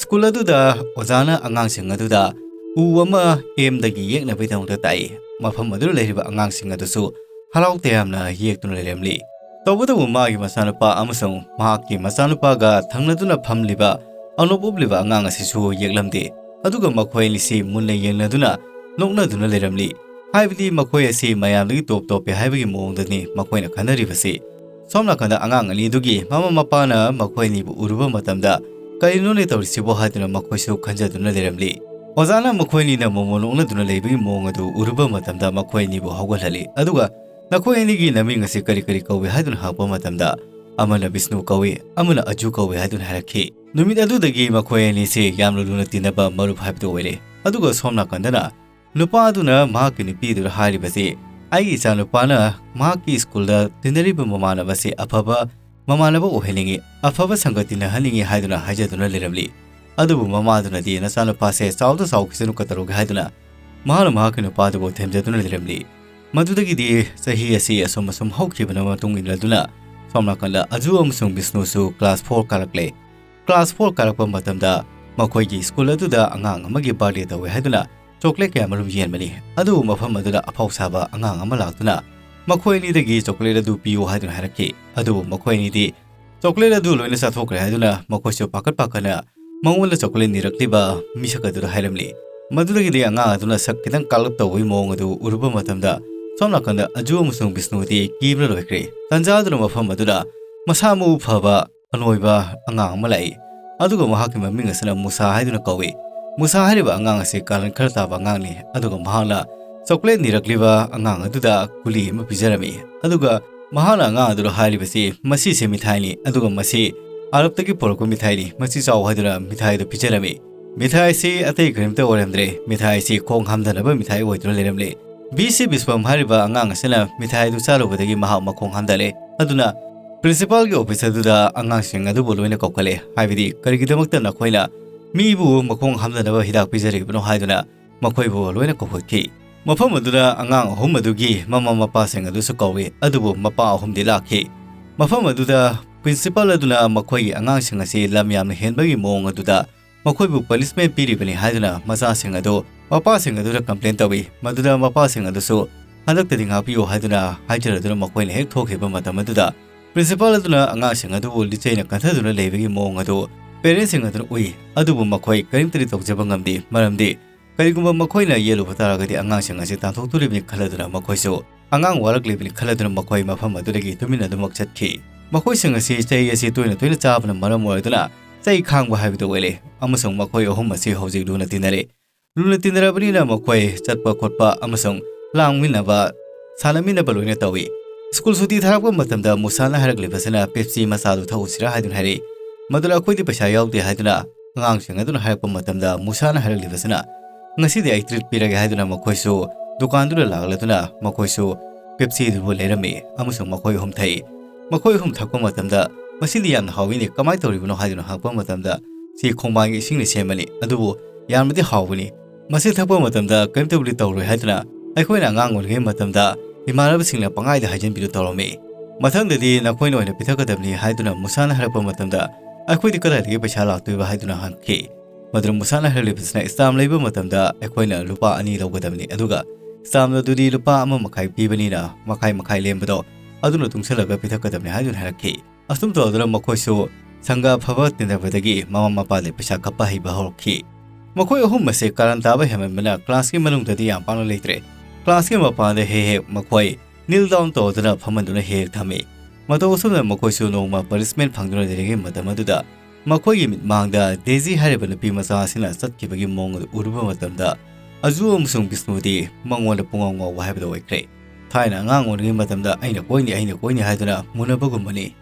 ꯁ꯭ꯀꯨꯜ ꯑꯗꯨꯗ ꯑꯣꯖꯥꯅ ꯑꯉꯥꯡꯁꯤꯡ ꯑꯗꯨꯗ ꯎ ꯑꯃ ꯑꯦꯝꯗꯒꯤ ꯌꯦꯛꯅꯕꯒꯤꯗꯃꯛꯇ ꯇꯥꯛꯏ꯫ ꯃꯐꯝ ꯑꯗꯨꯗ ꯂꯩꯔꯤꯕ ꯑꯉꯥꯡꯁꯤꯡ ꯑꯗꯨꯁꯨ ꯍꯔꯥꯎ ꯇꯌꯥꯝꯅ ꯌꯦꯛꯇꯨꯅ ꯂꯩꯔꯝꯂꯤ꯫ ꯇꯧꯕꯇꯕꯨ ꯃꯥꯒꯤ ꯃꯆꯥꯅꯨꯄꯥ ꯑꯃꯁꯨꯡ ꯃꯍꯥꯛꯀꯤ ꯃꯆꯥꯅꯨꯄꯥꯒ ꯊꯪꯅꯗꯨꯅ ꯐꯝꯂꯤꯕ ꯑꯅꯣꯞ ꯎꯞꯂꯤꯕ ꯑꯉꯥꯡ ꯑꯁꯤꯁꯨ ꯌꯦꯛꯂꯝꯗꯦ꯫ ꯑꯗꯨꯒ ꯃꯈꯣꯏ ꯑꯅꯤꯁꯤ ꯃꯨꯟꯅ ꯌꯦꯡꯅꯗꯨꯅ ꯅꯣꯛꯅꯗꯨꯅ ꯂꯩꯔꯝꯂꯤ꯫ ꯍꯥꯏꯕꯗꯤ ꯃꯈꯣꯏ ꯑꯁꯤ ꯃꯌꯥꯝꯗꯒꯤ ꯇꯣꯞ ꯇꯣꯞꯄꯦ ꯍꯥꯏꯕꯒꯤ ꯃꯑꯣꯡꯗꯅꯤ ꯃꯈꯣꯏꯅ ꯈꯟꯅꯔꯤꯕꯁꯤ꯫ ꯁꯣꯝ ꯅꯥꯀꯟꯗ ꯑꯉꯥꯡ ꯑꯅꯤꯗꯨꯒꯤ ꯃꯃꯥ ꯃꯄꯥꯅ ꯃꯈꯣꯏ ꯑꯅꯤꯕꯨ ꯎꯔꯨꯕ ꯃꯇꯝꯗ, "ꯀꯔꯤꯅꯣꯅꯦ ꯇꯧꯔꯤꯁꯤꯕꯣ?" ꯍꯥꯏꯗꯨꯅ ꯃꯈꯣꯏꯁꯨ ꯈꯟꯖꯗꯨꯅ ꯂꯩꯔꯝꯂꯤ꯫ ꯑꯣꯖꯥꯅ ꯃꯈꯣꯏ ꯑꯅꯤꯅ ꯃꯣꯃꯣꯟ ꯅꯣꯛꯅꯗꯨꯅ ꯂꯩꯕꯒꯤ ꯃꯑꯣꯡ ꯑꯗꯨ ꯎꯔꯨꯕ ꯃꯇꯝꯗ ꯃꯈꯣꯏ ꯑꯅꯤꯕꯨ ꯍꯧꯒꯠꯍꯜꯂꯤ꯫ ꯑꯗꯨꯒ "ꯅꯈꯣꯏ ꯑꯅꯤꯒꯤ ꯅꯃꯤꯡ ꯑꯁꯤ ꯀꯔꯤ ꯀꯔꯤ ꯀꯧꯏ?" ꯍꯥꯏꯗꯨꯅ ꯍꯪꯉꯛꯄ ꯃꯇꯝꯗ, "ꯑꯃꯅ ꯕꯤꯁꯅꯨ ꯀꯧꯏ, ꯑꯃꯅ ꯑꯖꯨ ꯀꯧꯏ" ꯍꯥꯏꯗꯨꯅ ꯍꯥꯏꯔꯛꯈꯤ꯫ ꯅꯨꯃꯤꯠ ꯑꯗꯨꯗꯒꯤ ꯃꯈꯣꯏ ꯑꯅꯤꯁꯤ ꯌꯥꯝꯅ ꯂꯨꯅ ꯇꯤꯟꯅꯕ ꯃꯔꯨꯞ ꯍꯥꯏꯕꯗꯨ ꯑꯣꯏꯔꯦ꯫ ꯑꯗꯨꯒ ꯁꯣꯝ ꯅꯥꯀꯟꯗꯅ ꯅꯨꯄꯥ ꯑꯗꯨꯅ ꯃꯍꯥꯛꯀꯤ ꯅꯨꯄꯤ ꯑꯗꯨꯗ ꯍꯥꯏꯔꯤꯕꯁꯤ, "ꯑꯩꯒꯤ ꯏꯆꯥꯅꯨꯄꯥꯅ ꯃꯍꯥꯛꯀꯤ ꯁ꯭ꯀꯨꯜꯗ ꯇꯤꯟꯅꯔꯤꯕ ꯃꯃꯥꯟꯅꯕꯁꯤ ꯑꯐꯕ ꯃꯃꯥꯟꯅꯕ ꯑꯣꯏꯍꯟꯅꯤꯡꯏ, ꯑꯐꯕ ꯁꯪꯒ ꯇꯤꯟꯅꯍꯟꯅꯤꯡꯏ" ꯍꯥꯏꯗꯨꯅ ꯍꯥꯏꯖꯗꯨꯅ ꯂꯩꯔꯝꯂꯤ꯫ ꯑꯗꯨꯕꯨ ꯃꯃꯥꯗꯨꯅꯗꯤ, "ꯅꯆꯥꯅꯨꯄꯥꯁꯦ ꯆꯥꯎꯗ ꯆꯥꯎꯈꯤꯁꯅꯨ, ꯀꯩꯗꯧꯔꯒꯦ?" ꯍꯥꯏꯗꯨꯅ ꯃꯍꯥꯛꯅ ꯃꯍꯥꯛꯀꯤ ꯅꯨꯄꯥꯗꯨꯕꯨ ꯊꯦꯝꯖꯗꯨꯅ ꯂꯩꯔꯝꯂꯤ꯫ ꯃꯗꯨꯗꯒꯤꯗꯤ ꯆꯍꯤ ꯑꯁꯤ ꯑꯁꯨꯝ ꯑꯁꯨꯝ ꯍꯧꯈꯤꯕꯅ ꯃꯇꯨꯡ ꯏꯟꯅꯗꯨꯅ ꯁꯣꯝ ꯅꯥꯀꯟꯗ ꯑꯖꯨ ꯑꯃꯁꯨꯡ ꯕꯤꯁꯅꯨꯁꯨ ꯀ꯭ꯂꯥꯁ ꯐꯣꯔ ꯀꯥꯔꯛꯂꯦ꯫ ꯀ꯭ꯂꯥꯁ ꯐꯣꯔ ꯀꯥꯔꯛꯄ ꯃꯇꯝꯗ ꯃꯈꯣꯏꯒꯤ ꯁ꯭ꯀꯨꯜ ꯑꯗꯨꯗ ꯑꯉꯥꯡ ꯑꯃꯒꯤ ꯕꯥꯔꯗꯦ ꯇꯧꯋꯦ ꯍꯥꯏꯗꯨꯅ ꯆꯣꯀ꯭ꯂꯦꯠ ꯀꯌꯥ ꯃꯔꯨꯝ ꯌꯦꯟꯕꯅꯤ꯫ ꯑꯗꯨꯕꯨ ꯃꯐꯝ ꯑꯗꯨꯗ ꯑꯐꯥꯎ ꯁꯥꯕ ꯑꯉꯥꯡ ꯑꯃ ꯂꯥꯛꯇꯨꯅ ꯃꯈꯣꯏ ꯑꯅꯤꯗꯒꯤ ꯆꯣꯀ꯭ꯂꯦꯠ ꯑꯗꯨ ꯄꯤꯌꯨ ꯍꯥꯏꯗꯨꯅ ꯍꯥꯏꯔꯛꯈꯤ꯫ ꯑꯗꯨꯕꯨ ꯃꯈꯣꯏ ꯑꯅꯤꯗꯤ ꯆꯣꯀ꯭ꯂꯦꯠ ꯑꯗꯨ ꯂꯣꯏꯅ ꯆꯥꯊꯣꯛꯈ꯭ꯔꯦ ꯍꯥꯏꯗꯨꯅ ꯃꯈꯣꯏꯁꯨ ꯄꯥꯈꯠ ꯄꯥꯈꯠꯅ ꯃꯉꯣꯟꯗ ꯆꯣꯀ꯭ꯂꯦꯠ ꯅꯤꯔꯛꯂꯤꯕ ꯃꯤꯁꯛ ꯑꯗꯨꯗ ꯍꯥꯏꯔꯝꯂꯤ꯫ ꯃꯗꯨꯗꯒꯤꯗꯤ ꯑꯉꯥꯡ ꯑꯗꯨꯅ ꯁꯛ ꯈꯤꯇꯪ ꯀꯥꯛꯂꯞ ꯇꯧꯕꯒꯤ ꯃꯑꯣꯡ ꯑꯗꯨ ꯎꯔꯨꯕ ꯃꯇꯝꯗ ꯁꯣꯝ ꯅꯥꯀꯟꯗ ꯑꯖꯨ ꯑꯃꯁꯨꯡ ꯕꯤꯁꯅꯨꯗꯤ ꯀꯤꯕꯅ ꯂꯣꯏꯈ꯭ꯔꯦ꯫ ꯇꯟꯖꯥ ꯑꯗꯨꯅ ꯃꯐꯝ ꯑꯗꯨꯗ ꯃꯁꯥ ꯃꯎ ꯐꯕ ꯑꯅꯣꯏꯕ ꯑꯉꯥꯡ ꯑꯃ ꯂꯥꯛꯏ꯫ ꯑꯗꯨꯒ ꯃꯍꯥꯛꯀꯤ ꯃꯃꯤꯡ ꯑꯁꯤꯅ ꯃꯨꯁꯥ ꯍꯥꯏꯗꯨꯅ ꯀꯧꯏ꯫ ꯃꯨꯁꯥ ꯍꯥꯏꯔꯤꯕ ꯑꯉꯥꯡ ꯑꯁꯤ ꯀꯥꯔꯟ ꯈꯔ ꯇꯥꯕ ꯑꯉꯥꯡꯅꯤ꯫ ꯑꯗꯨꯒ ꯃꯍꯥꯛꯅ ꯆꯣꯀ꯭ꯂꯦꯠ ꯅꯤꯔꯛꯂꯤꯕ ꯑꯉꯥꯡ ꯑꯗꯨꯗ ꯒꯨꯂꯤ ꯑꯃ ꯄꯤꯖꯔꯝꯃꯤ꯫ ꯑꯗꯨꯒ ꯃꯍꯥꯛꯅ ꯑꯉꯥꯡ ꯑꯗꯨꯗ ꯍꯥꯏꯔꯤꯕꯁꯤ, "ꯃꯁꯤꯁꯦ ꯃꯤꯊꯥꯏꯅꯤ, ꯑꯗꯨꯒ ꯃꯁꯤ ꯑꯔꯕꯇꯒꯤ ꯄꯨꯔꯛꯄ ꯃꯤꯊꯥꯏꯅꯤ, ꯃꯁꯤ ꯆꯥꯎ" ꯍꯥꯏꯗꯨꯅ ꯃꯤꯊꯥꯏ ꯑꯗꯨ ꯄꯤꯖꯔꯝꯃꯤ꯫ ꯃꯤꯊꯥꯏ ꯑꯁꯤ ꯑꯇꯩ ꯀꯔꯤꯝꯇ ꯑꯣꯏꯔꯝꯗ꯭ꯔꯦ, ꯃꯤꯊꯥꯏ ꯑꯁꯤ ꯈꯣꯡ ꯍꯥꯝꯊꯅꯕ ꯃꯤꯊꯥꯏ ꯑꯣꯏꯗꯨꯅ ꯂꯩꯔꯝꯂꯦ꯫ ꯕꯤ ꯁꯤ ꯕꯤꯁ꯭ꯋꯝ ꯍꯥꯏꯔꯤꯕ ꯑꯉꯥꯡ ꯑꯁꯤꯅ ꯃꯤꯊꯥꯏ ꯑꯗꯨ ꯆꯥꯔꯨꯕꯗꯒꯤ ꯃꯍꯥꯛ ꯃꯈꯣꯡ ꯍꯥꯝꯊꯔꯦ꯫ ꯑꯗꯨꯅ ꯄ꯭ꯔꯤꯟꯁꯤꯄꯥꯜꯒꯤ ꯑꯣꯐꯤꯁ ꯑꯗꯨꯗ ꯑꯉꯥꯡꯁꯤꯡ ꯑꯗꯨꯕꯨ ꯂꯣꯏꯅ ꯀꯧꯈꯠꯂꯦ, ꯍꯥꯏꯕꯗꯤ ꯀꯔꯤꯒꯤꯗꯃꯛꯇ ꯅꯈꯣꯏꯅ ꯃꯤꯕꯨ ꯃꯈꯣꯡ ꯍꯥꯝꯊꯅꯕ ꯍꯤꯗꯥꯛ ꯄꯤꯖꯔꯤꯕꯅꯣ ꯍꯥꯏꯗꯨꯅ ꯃꯈꯣꯏꯕꯨ ꯂꯣꯏꯅ ꯀꯧꯈꯠꯈꯤ꯫ ꯃꯐꯝ ꯑꯗꯨꯗ ꯑꯉꯥꯡ ꯑꯍꯨꯝ ꯑꯗꯨꯒꯤ ꯃꯃꯥ ꯃꯄꯥꯁꯤꯡ ꯑꯗꯨꯁꯨ ꯀꯧꯏ, ꯑꯗꯨꯕꯨ ꯃꯄꯥ ꯑꯍꯨꯝꯗꯤ ꯂꯥꯛꯈꯤ꯫ ꯃꯐꯝ ꯑꯗꯨꯗ ꯄ꯭ꯔꯤꯟꯁꯤꯄꯥꯜ ꯑꯗꯨꯅ ꯃꯈꯣꯏꯒꯤ ꯑꯉꯥꯡꯁꯤꯡ ꯑꯁꯤ ꯂꯝ ꯌꯥꯝꯅ ꯍꯦꯟꯕꯒꯤ ꯃꯑꯣꯡ ꯑꯗꯨꯗ ꯃꯈꯣꯏꯕꯨ ꯄꯅꯤꯁꯃꯦꯟ ꯄꯤꯔꯤꯕꯅꯤ ꯍꯥꯏꯗꯨꯅ ꯃꯆꯥꯁꯤꯡ ꯑꯗꯨ ꯃꯄꯥꯁꯤꯡ ꯑꯗꯨꯗ ꯀꯝꯄ꯭ꯂꯦꯟ ꯇꯧꯏ꯫ ꯃꯗꯨꯗ ꯃꯄꯥꯁꯤꯡ ꯑꯗꯨꯁꯨ ꯍꯟꯗꯛꯇꯗꯤ ꯉꯥꯛꯄꯤꯌꯨ ꯍꯥꯏꯗꯨꯅ ꯍꯥꯏꯖꯔꯗꯨꯅ ꯃꯈꯣꯏꯅ ꯍꯦꯛ ꯊꯣꯛꯈꯤꯕ ꯃꯇꯝ ꯑꯗꯨꯗ ꯄ꯭ꯔꯤꯟꯁꯤꯄꯥꯜ ꯑꯗꯨꯅ ꯑꯉꯥꯡꯁꯤꯡ ꯑꯗꯨꯕꯨ ꯂꯤꯆꯩꯅ ꯀꯟꯊꯗꯨꯅ ꯂꯩꯕꯒꯤ ꯃꯑꯣꯡ ꯑꯗꯨ ꯄꯦꯔꯦꯟꯁꯁꯤꯡ ꯑꯗꯨꯅ ꯎꯏ, ꯑꯗꯨꯕꯨ ꯃꯈꯣꯏ ꯀꯔꯤꯝꯇꯗꯤ ꯇꯧꯖꯕ ꯉꯝꯗꯦ꯫ ꯃꯔꯝꯗꯤ ꯀꯔꯤꯒꯨꯝꯕ ꯃꯈꯣꯏꯅ ꯌꯦꯠꯂꯨꯕ ꯇꯥꯔꯒꯗꯤ ꯑꯉꯥꯡꯁꯤꯡ ꯑꯁꯤ ꯇꯥꯟꯊꯣꯛꯇꯣꯔꯤꯕꯅꯤ ꯈꯜꯂꯗꯨꯅ ꯃꯈꯣꯏꯁꯨ ꯑꯉꯥꯡ ꯋꯥꯔꯛꯂꯤꯕꯅꯤ ꯈꯜꯂꯗꯨꯅ ꯃꯈꯣꯏ ꯃꯐꯝ ꯑꯗꯨꯗꯒꯤ ꯇꯨꯃꯤꯟꯅ ꯑꯗꯨꯃꯛ ꯆꯠꯈꯤ꯫ ꯃꯈꯣꯏꯁꯤꯡ ꯑꯁꯤ ꯆꯩ ꯑꯁꯤ ꯇꯣꯏꯅ ꯇꯣꯏꯅ ꯆꯥꯕꯅ ꯃꯔꯝ ꯑꯣꯏꯗꯨꯅ ꯆꯩ ꯈꯥꯡꯕ ꯍꯥꯏꯕꯗꯨ ꯑꯣꯏꯔꯦ, ꯑꯃꯁꯨꯡ ꯃꯈꯣꯏ ꯑꯍꯨꯝ ꯑꯁꯤ ꯍꯧꯖꯤꯛ ꯂꯨꯅ ꯇꯤꯟꯅꯔꯦ꯫ ꯂꯨꯅ ꯇꯤꯟꯅꯔꯕꯅꯤꯅ ꯃꯈꯣꯏ ꯆꯠꯄ ꯈꯣꯠꯄ ꯑꯃꯁꯨꯡ ꯂꯥꯡꯃꯤꯟꯅꯕ, ꯁꯥꯟꯅꯃꯤꯟꯅꯕ ꯂꯣꯏꯅ ꯇꯧꯏ꯫ ꯁ꯭ꯀꯨꯜ ꯁꯨꯇꯤ ꯊꯥꯔꯛꯄ ꯃꯇꯝꯗ ꯃꯨꯁꯥꯅ ꯍꯥꯏꯔꯛꯂꯤꯕꯁꯤꯅ ꯄꯦꯞꯁꯤ ꯃꯆꯥꯗꯨ ꯊꯛꯎꯁꯤꯔꯥ ꯍꯥꯏꯗꯨꯅ ꯍꯥꯏꯔꯛꯏ꯫ ꯃꯗꯨꯗ ꯑꯩꯈꯣꯏꯗꯤ ꯄꯩꯁꯥ ꯌꯥꯎꯗꯦ ꯍꯥꯏꯗꯨꯅ ꯑꯉꯥꯡꯁꯤꯡ ꯑꯗꯨꯅ ꯍꯥꯏꯔꯛꯄ ꯃꯇꯝꯗ ꯃꯨꯁꯥꯅ ꯍꯥꯏꯔꯛꯂꯤꯕꯁꯤꯅ ꯉꯁꯤꯗꯤ ꯑꯩ ꯇ꯭ꯔꯤꯠ ꯄꯤꯔꯒꯦ ꯍꯥꯏꯗꯨꯅ ꯃꯈꯣꯏꯁꯨ ꯗꯨꯀꯥꯟꯗꯨꯗ ꯂꯥꯛꯂꯗꯨꯅ ꯃꯈꯣꯏꯁꯨ ꯄꯦꯞꯁꯤꯗꯨꯕꯨ ꯂꯩꯔꯝꯃꯤ ꯑꯃꯁꯨꯡ ꯃꯈꯣꯏ ꯑꯍꯨꯝ ꯊꯛꯏ꯫ ꯃꯈꯣꯏ ꯑꯍꯨꯝ ꯊꯛꯄ ꯃꯇꯝꯗ ꯃꯁꯤꯗꯤ ꯌꯥꯝꯅ ꯍꯥꯎꯏꯅꯦ, ꯀꯃꯥꯏꯅ ꯇꯧꯔꯤꯕꯅꯣ ꯍꯥꯏꯗꯨꯅ ꯍꯪꯉꯛꯄ ꯃꯇꯝꯗ ꯁꯤ ꯈꯣꯡꯕꯥꯟꯒꯤ ꯏꯁꯤꯡꯅ ꯁꯦꯝꯕꯅꯤ, ꯑꯗꯨꯕꯨ ꯌꯥꯝꯅꯗꯤ ꯍꯥꯎꯕꯅꯤ꯫ ꯃꯁꯤ ꯊꯛꯄ ꯃꯇꯝꯗ ꯀꯔꯤꯝꯇꯕꯨꯗꯤ ꯇꯧꯔꯣꯏ ꯍꯥꯏꯗꯨꯅ ꯑꯩꯈꯣꯏꯅ ꯑꯉꯥꯡ ꯑꯣꯏꯔꯤꯉꯩ ꯃꯇꯝꯗ ꯏꯃꯥꯟꯅꯕꯁꯤꯡꯅ ꯄꯪꯍꯥꯏꯗ ꯍꯥꯏꯖꯤꯟꯕꯤꯗꯨ ꯇꯧꯔꯝꯃꯤ꯫ ꯃꯊꯪꯗꯗꯤ ꯅꯈꯣꯏꯅ ꯑꯣꯏꯅ ꯄꯤꯊꯛꯀꯗꯕꯅꯤ ꯍꯥꯏꯗꯨꯅ ꯃꯨꯁꯥꯅ ꯍꯥꯏꯔꯛꯄ ꯃꯇꯝꯗ ꯑꯩꯈꯣꯏꯗꯤ ꯀꯗꯥꯏꯗꯒꯤ ꯄꯩꯁꯥ ꯂꯥꯛꯇꯣꯏꯕ ꯍꯥꯏꯗꯨꯅ ꯍꯪꯈꯤ꯫ ꯃꯗꯨꯗ ꯃꯨꯁꯥꯅ ꯍꯥꯏꯔꯛꯂꯤꯕꯁꯤꯅ ꯁ꯭ꯇꯥꯝ ꯂꯩꯕ ꯃꯇꯝꯗ ꯑꯩꯈꯣꯏꯅ ꯂꯨꯄꯥ ꯑꯅꯤ ꯂꯧꯒꯗꯕꯅꯤ, ꯑꯗꯨꯒ ꯁ꯭ꯇꯥꯝ ꯑꯗꯨꯗꯤ ꯂꯨꯄꯥ ꯑꯃ ꯃꯈꯥꯏ ꯄꯤꯕꯅꯤꯅ ꯃꯈꯥꯏ ꯃꯈꯥꯏ ꯂꯦꯝꯕꯗꯣ ꯑꯗꯨꯅ ꯇꯨꯡꯁꯤꯜꯂꯒ ꯄꯤꯊꯛꯀꯗꯕꯅꯤ ꯍꯥꯏꯗꯨꯅ ꯍꯥꯏꯔꯛꯈꯤ꯫ ꯑꯁꯨꯝ ꯇꯧꯗꯨꯅ ꯃꯈꯣꯏꯁꯨ ꯁꯪꯒ ꯑꯐꯕ ꯇꯤꯟꯅꯕꯗꯒꯤ ꯃꯃꯥ ꯃꯄꯥꯗ ꯄꯩꯁꯥ ꯀꯞꯄ ꯍꯩꯕ ꯍꯧꯔꯛꯈꯤ꯫ ꯃꯈꯣꯏ ꯑꯍꯨꯝ ꯑꯁꯦ ꯀꯥꯔꯟ ꯇꯥꯕ ꯍꯦꯟꯃꯟꯕꯅ ꯀ꯭ꯂꯥꯁꯀꯤ ꯃꯅꯨꯡꯗꯗꯤ ꯌꯥꯝ ꯄꯥꯛꯅ ꯂꯩꯇ꯭ꯔꯦ꯫ ꯀ꯭ꯂꯥꯁꯀꯤ ꯃꯄꯥꯟꯗ ꯍꯦꯛ ꯍꯦꯛ ꯃꯈꯣꯏ ꯅꯤꯜ ꯗꯥꯎꯟ ꯇꯧꯗꯨꯅ ꯐꯝꯍꯟꯗꯨꯅ ꯍꯦꯛ ꯍꯦꯛ ꯊꯝꯃꯤ꯫ ꯃꯇꯧ ꯑꯁꯨꯝꯅ ꯃꯈꯣꯏꯁꯨ ꯅꯣꯡꯃ ꯄꯅꯤꯁꯃꯦꯟ ꯐꯪꯗꯨꯅ ꯂꯩꯔꯤꯉꯩ ꯃꯇꯝ ꯑꯗꯨꯗ ꯃꯈꯣꯏꯒꯤ ꯃꯤꯠꯃꯥꯡꯗ ꯗꯦꯖꯤ ꯍꯥꯏꯔꯤꯕ ꯅꯨꯄꯤ ꯃꯆꯥ ꯑꯁꯤꯅ ꯆꯠꯈꯤꯕꯒꯤ ꯃꯑꯣꯡ ꯑꯗꯨ ꯎꯔꯨꯕ ꯃꯇꯝꯗ ꯑꯖꯨ ꯑꯃꯁꯨꯡ ꯕꯤꯁꯅꯨꯗꯤ ꯃꯉꯣꯟꯗ ꯄꯨꯡꯉꯥꯎ ꯉꯥꯎꯕ ꯍꯥꯏꯕꯗꯨ ꯑꯣꯏꯈ꯭ꯔꯦ꯫ ꯊꯥꯏꯅ ꯑꯉꯥꯡ ꯑꯣꯏꯔꯤꯉꯩ ꯃꯇꯝꯗ "ꯑꯩꯅ ꯀꯣꯏꯅꯤ, ꯑꯩꯅ ꯀꯣꯏꯅꯤ" ꯍꯥꯏꯗꯨꯅ ꯃꯨꯟꯅꯕꯒꯨꯝꯕꯅꯤ꯫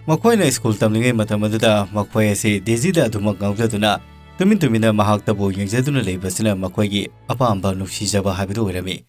ꯃꯈꯣꯏꯅ ꯁ꯭ꯀꯨꯜ ꯇꯝꯂꯤꯉꯩ ꯃꯇꯝ ꯑꯗꯨꯗ ꯃꯈꯣꯏ ꯑꯁꯤ ꯗꯦꯖꯤꯗ ꯑꯗꯨꯃꯛ ꯉꯥꯎꯖꯗꯨꯅ ꯇꯨꯃꯤꯟ ꯇꯨꯃꯤꯟꯅ ꯃꯍꯥꯛꯇꯕꯨ ꯌꯦꯡꯖꯗꯨꯅ ꯂꯩꯕꯁꯤꯅ ꯃꯈꯣꯏꯒꯤ ꯑꯄꯥꯝꯕ ꯅꯨꯡꯁꯤꯖꯕ ꯍꯥꯏꯕꯗꯨ ꯑꯣꯏꯔꯝꯃꯤ꯫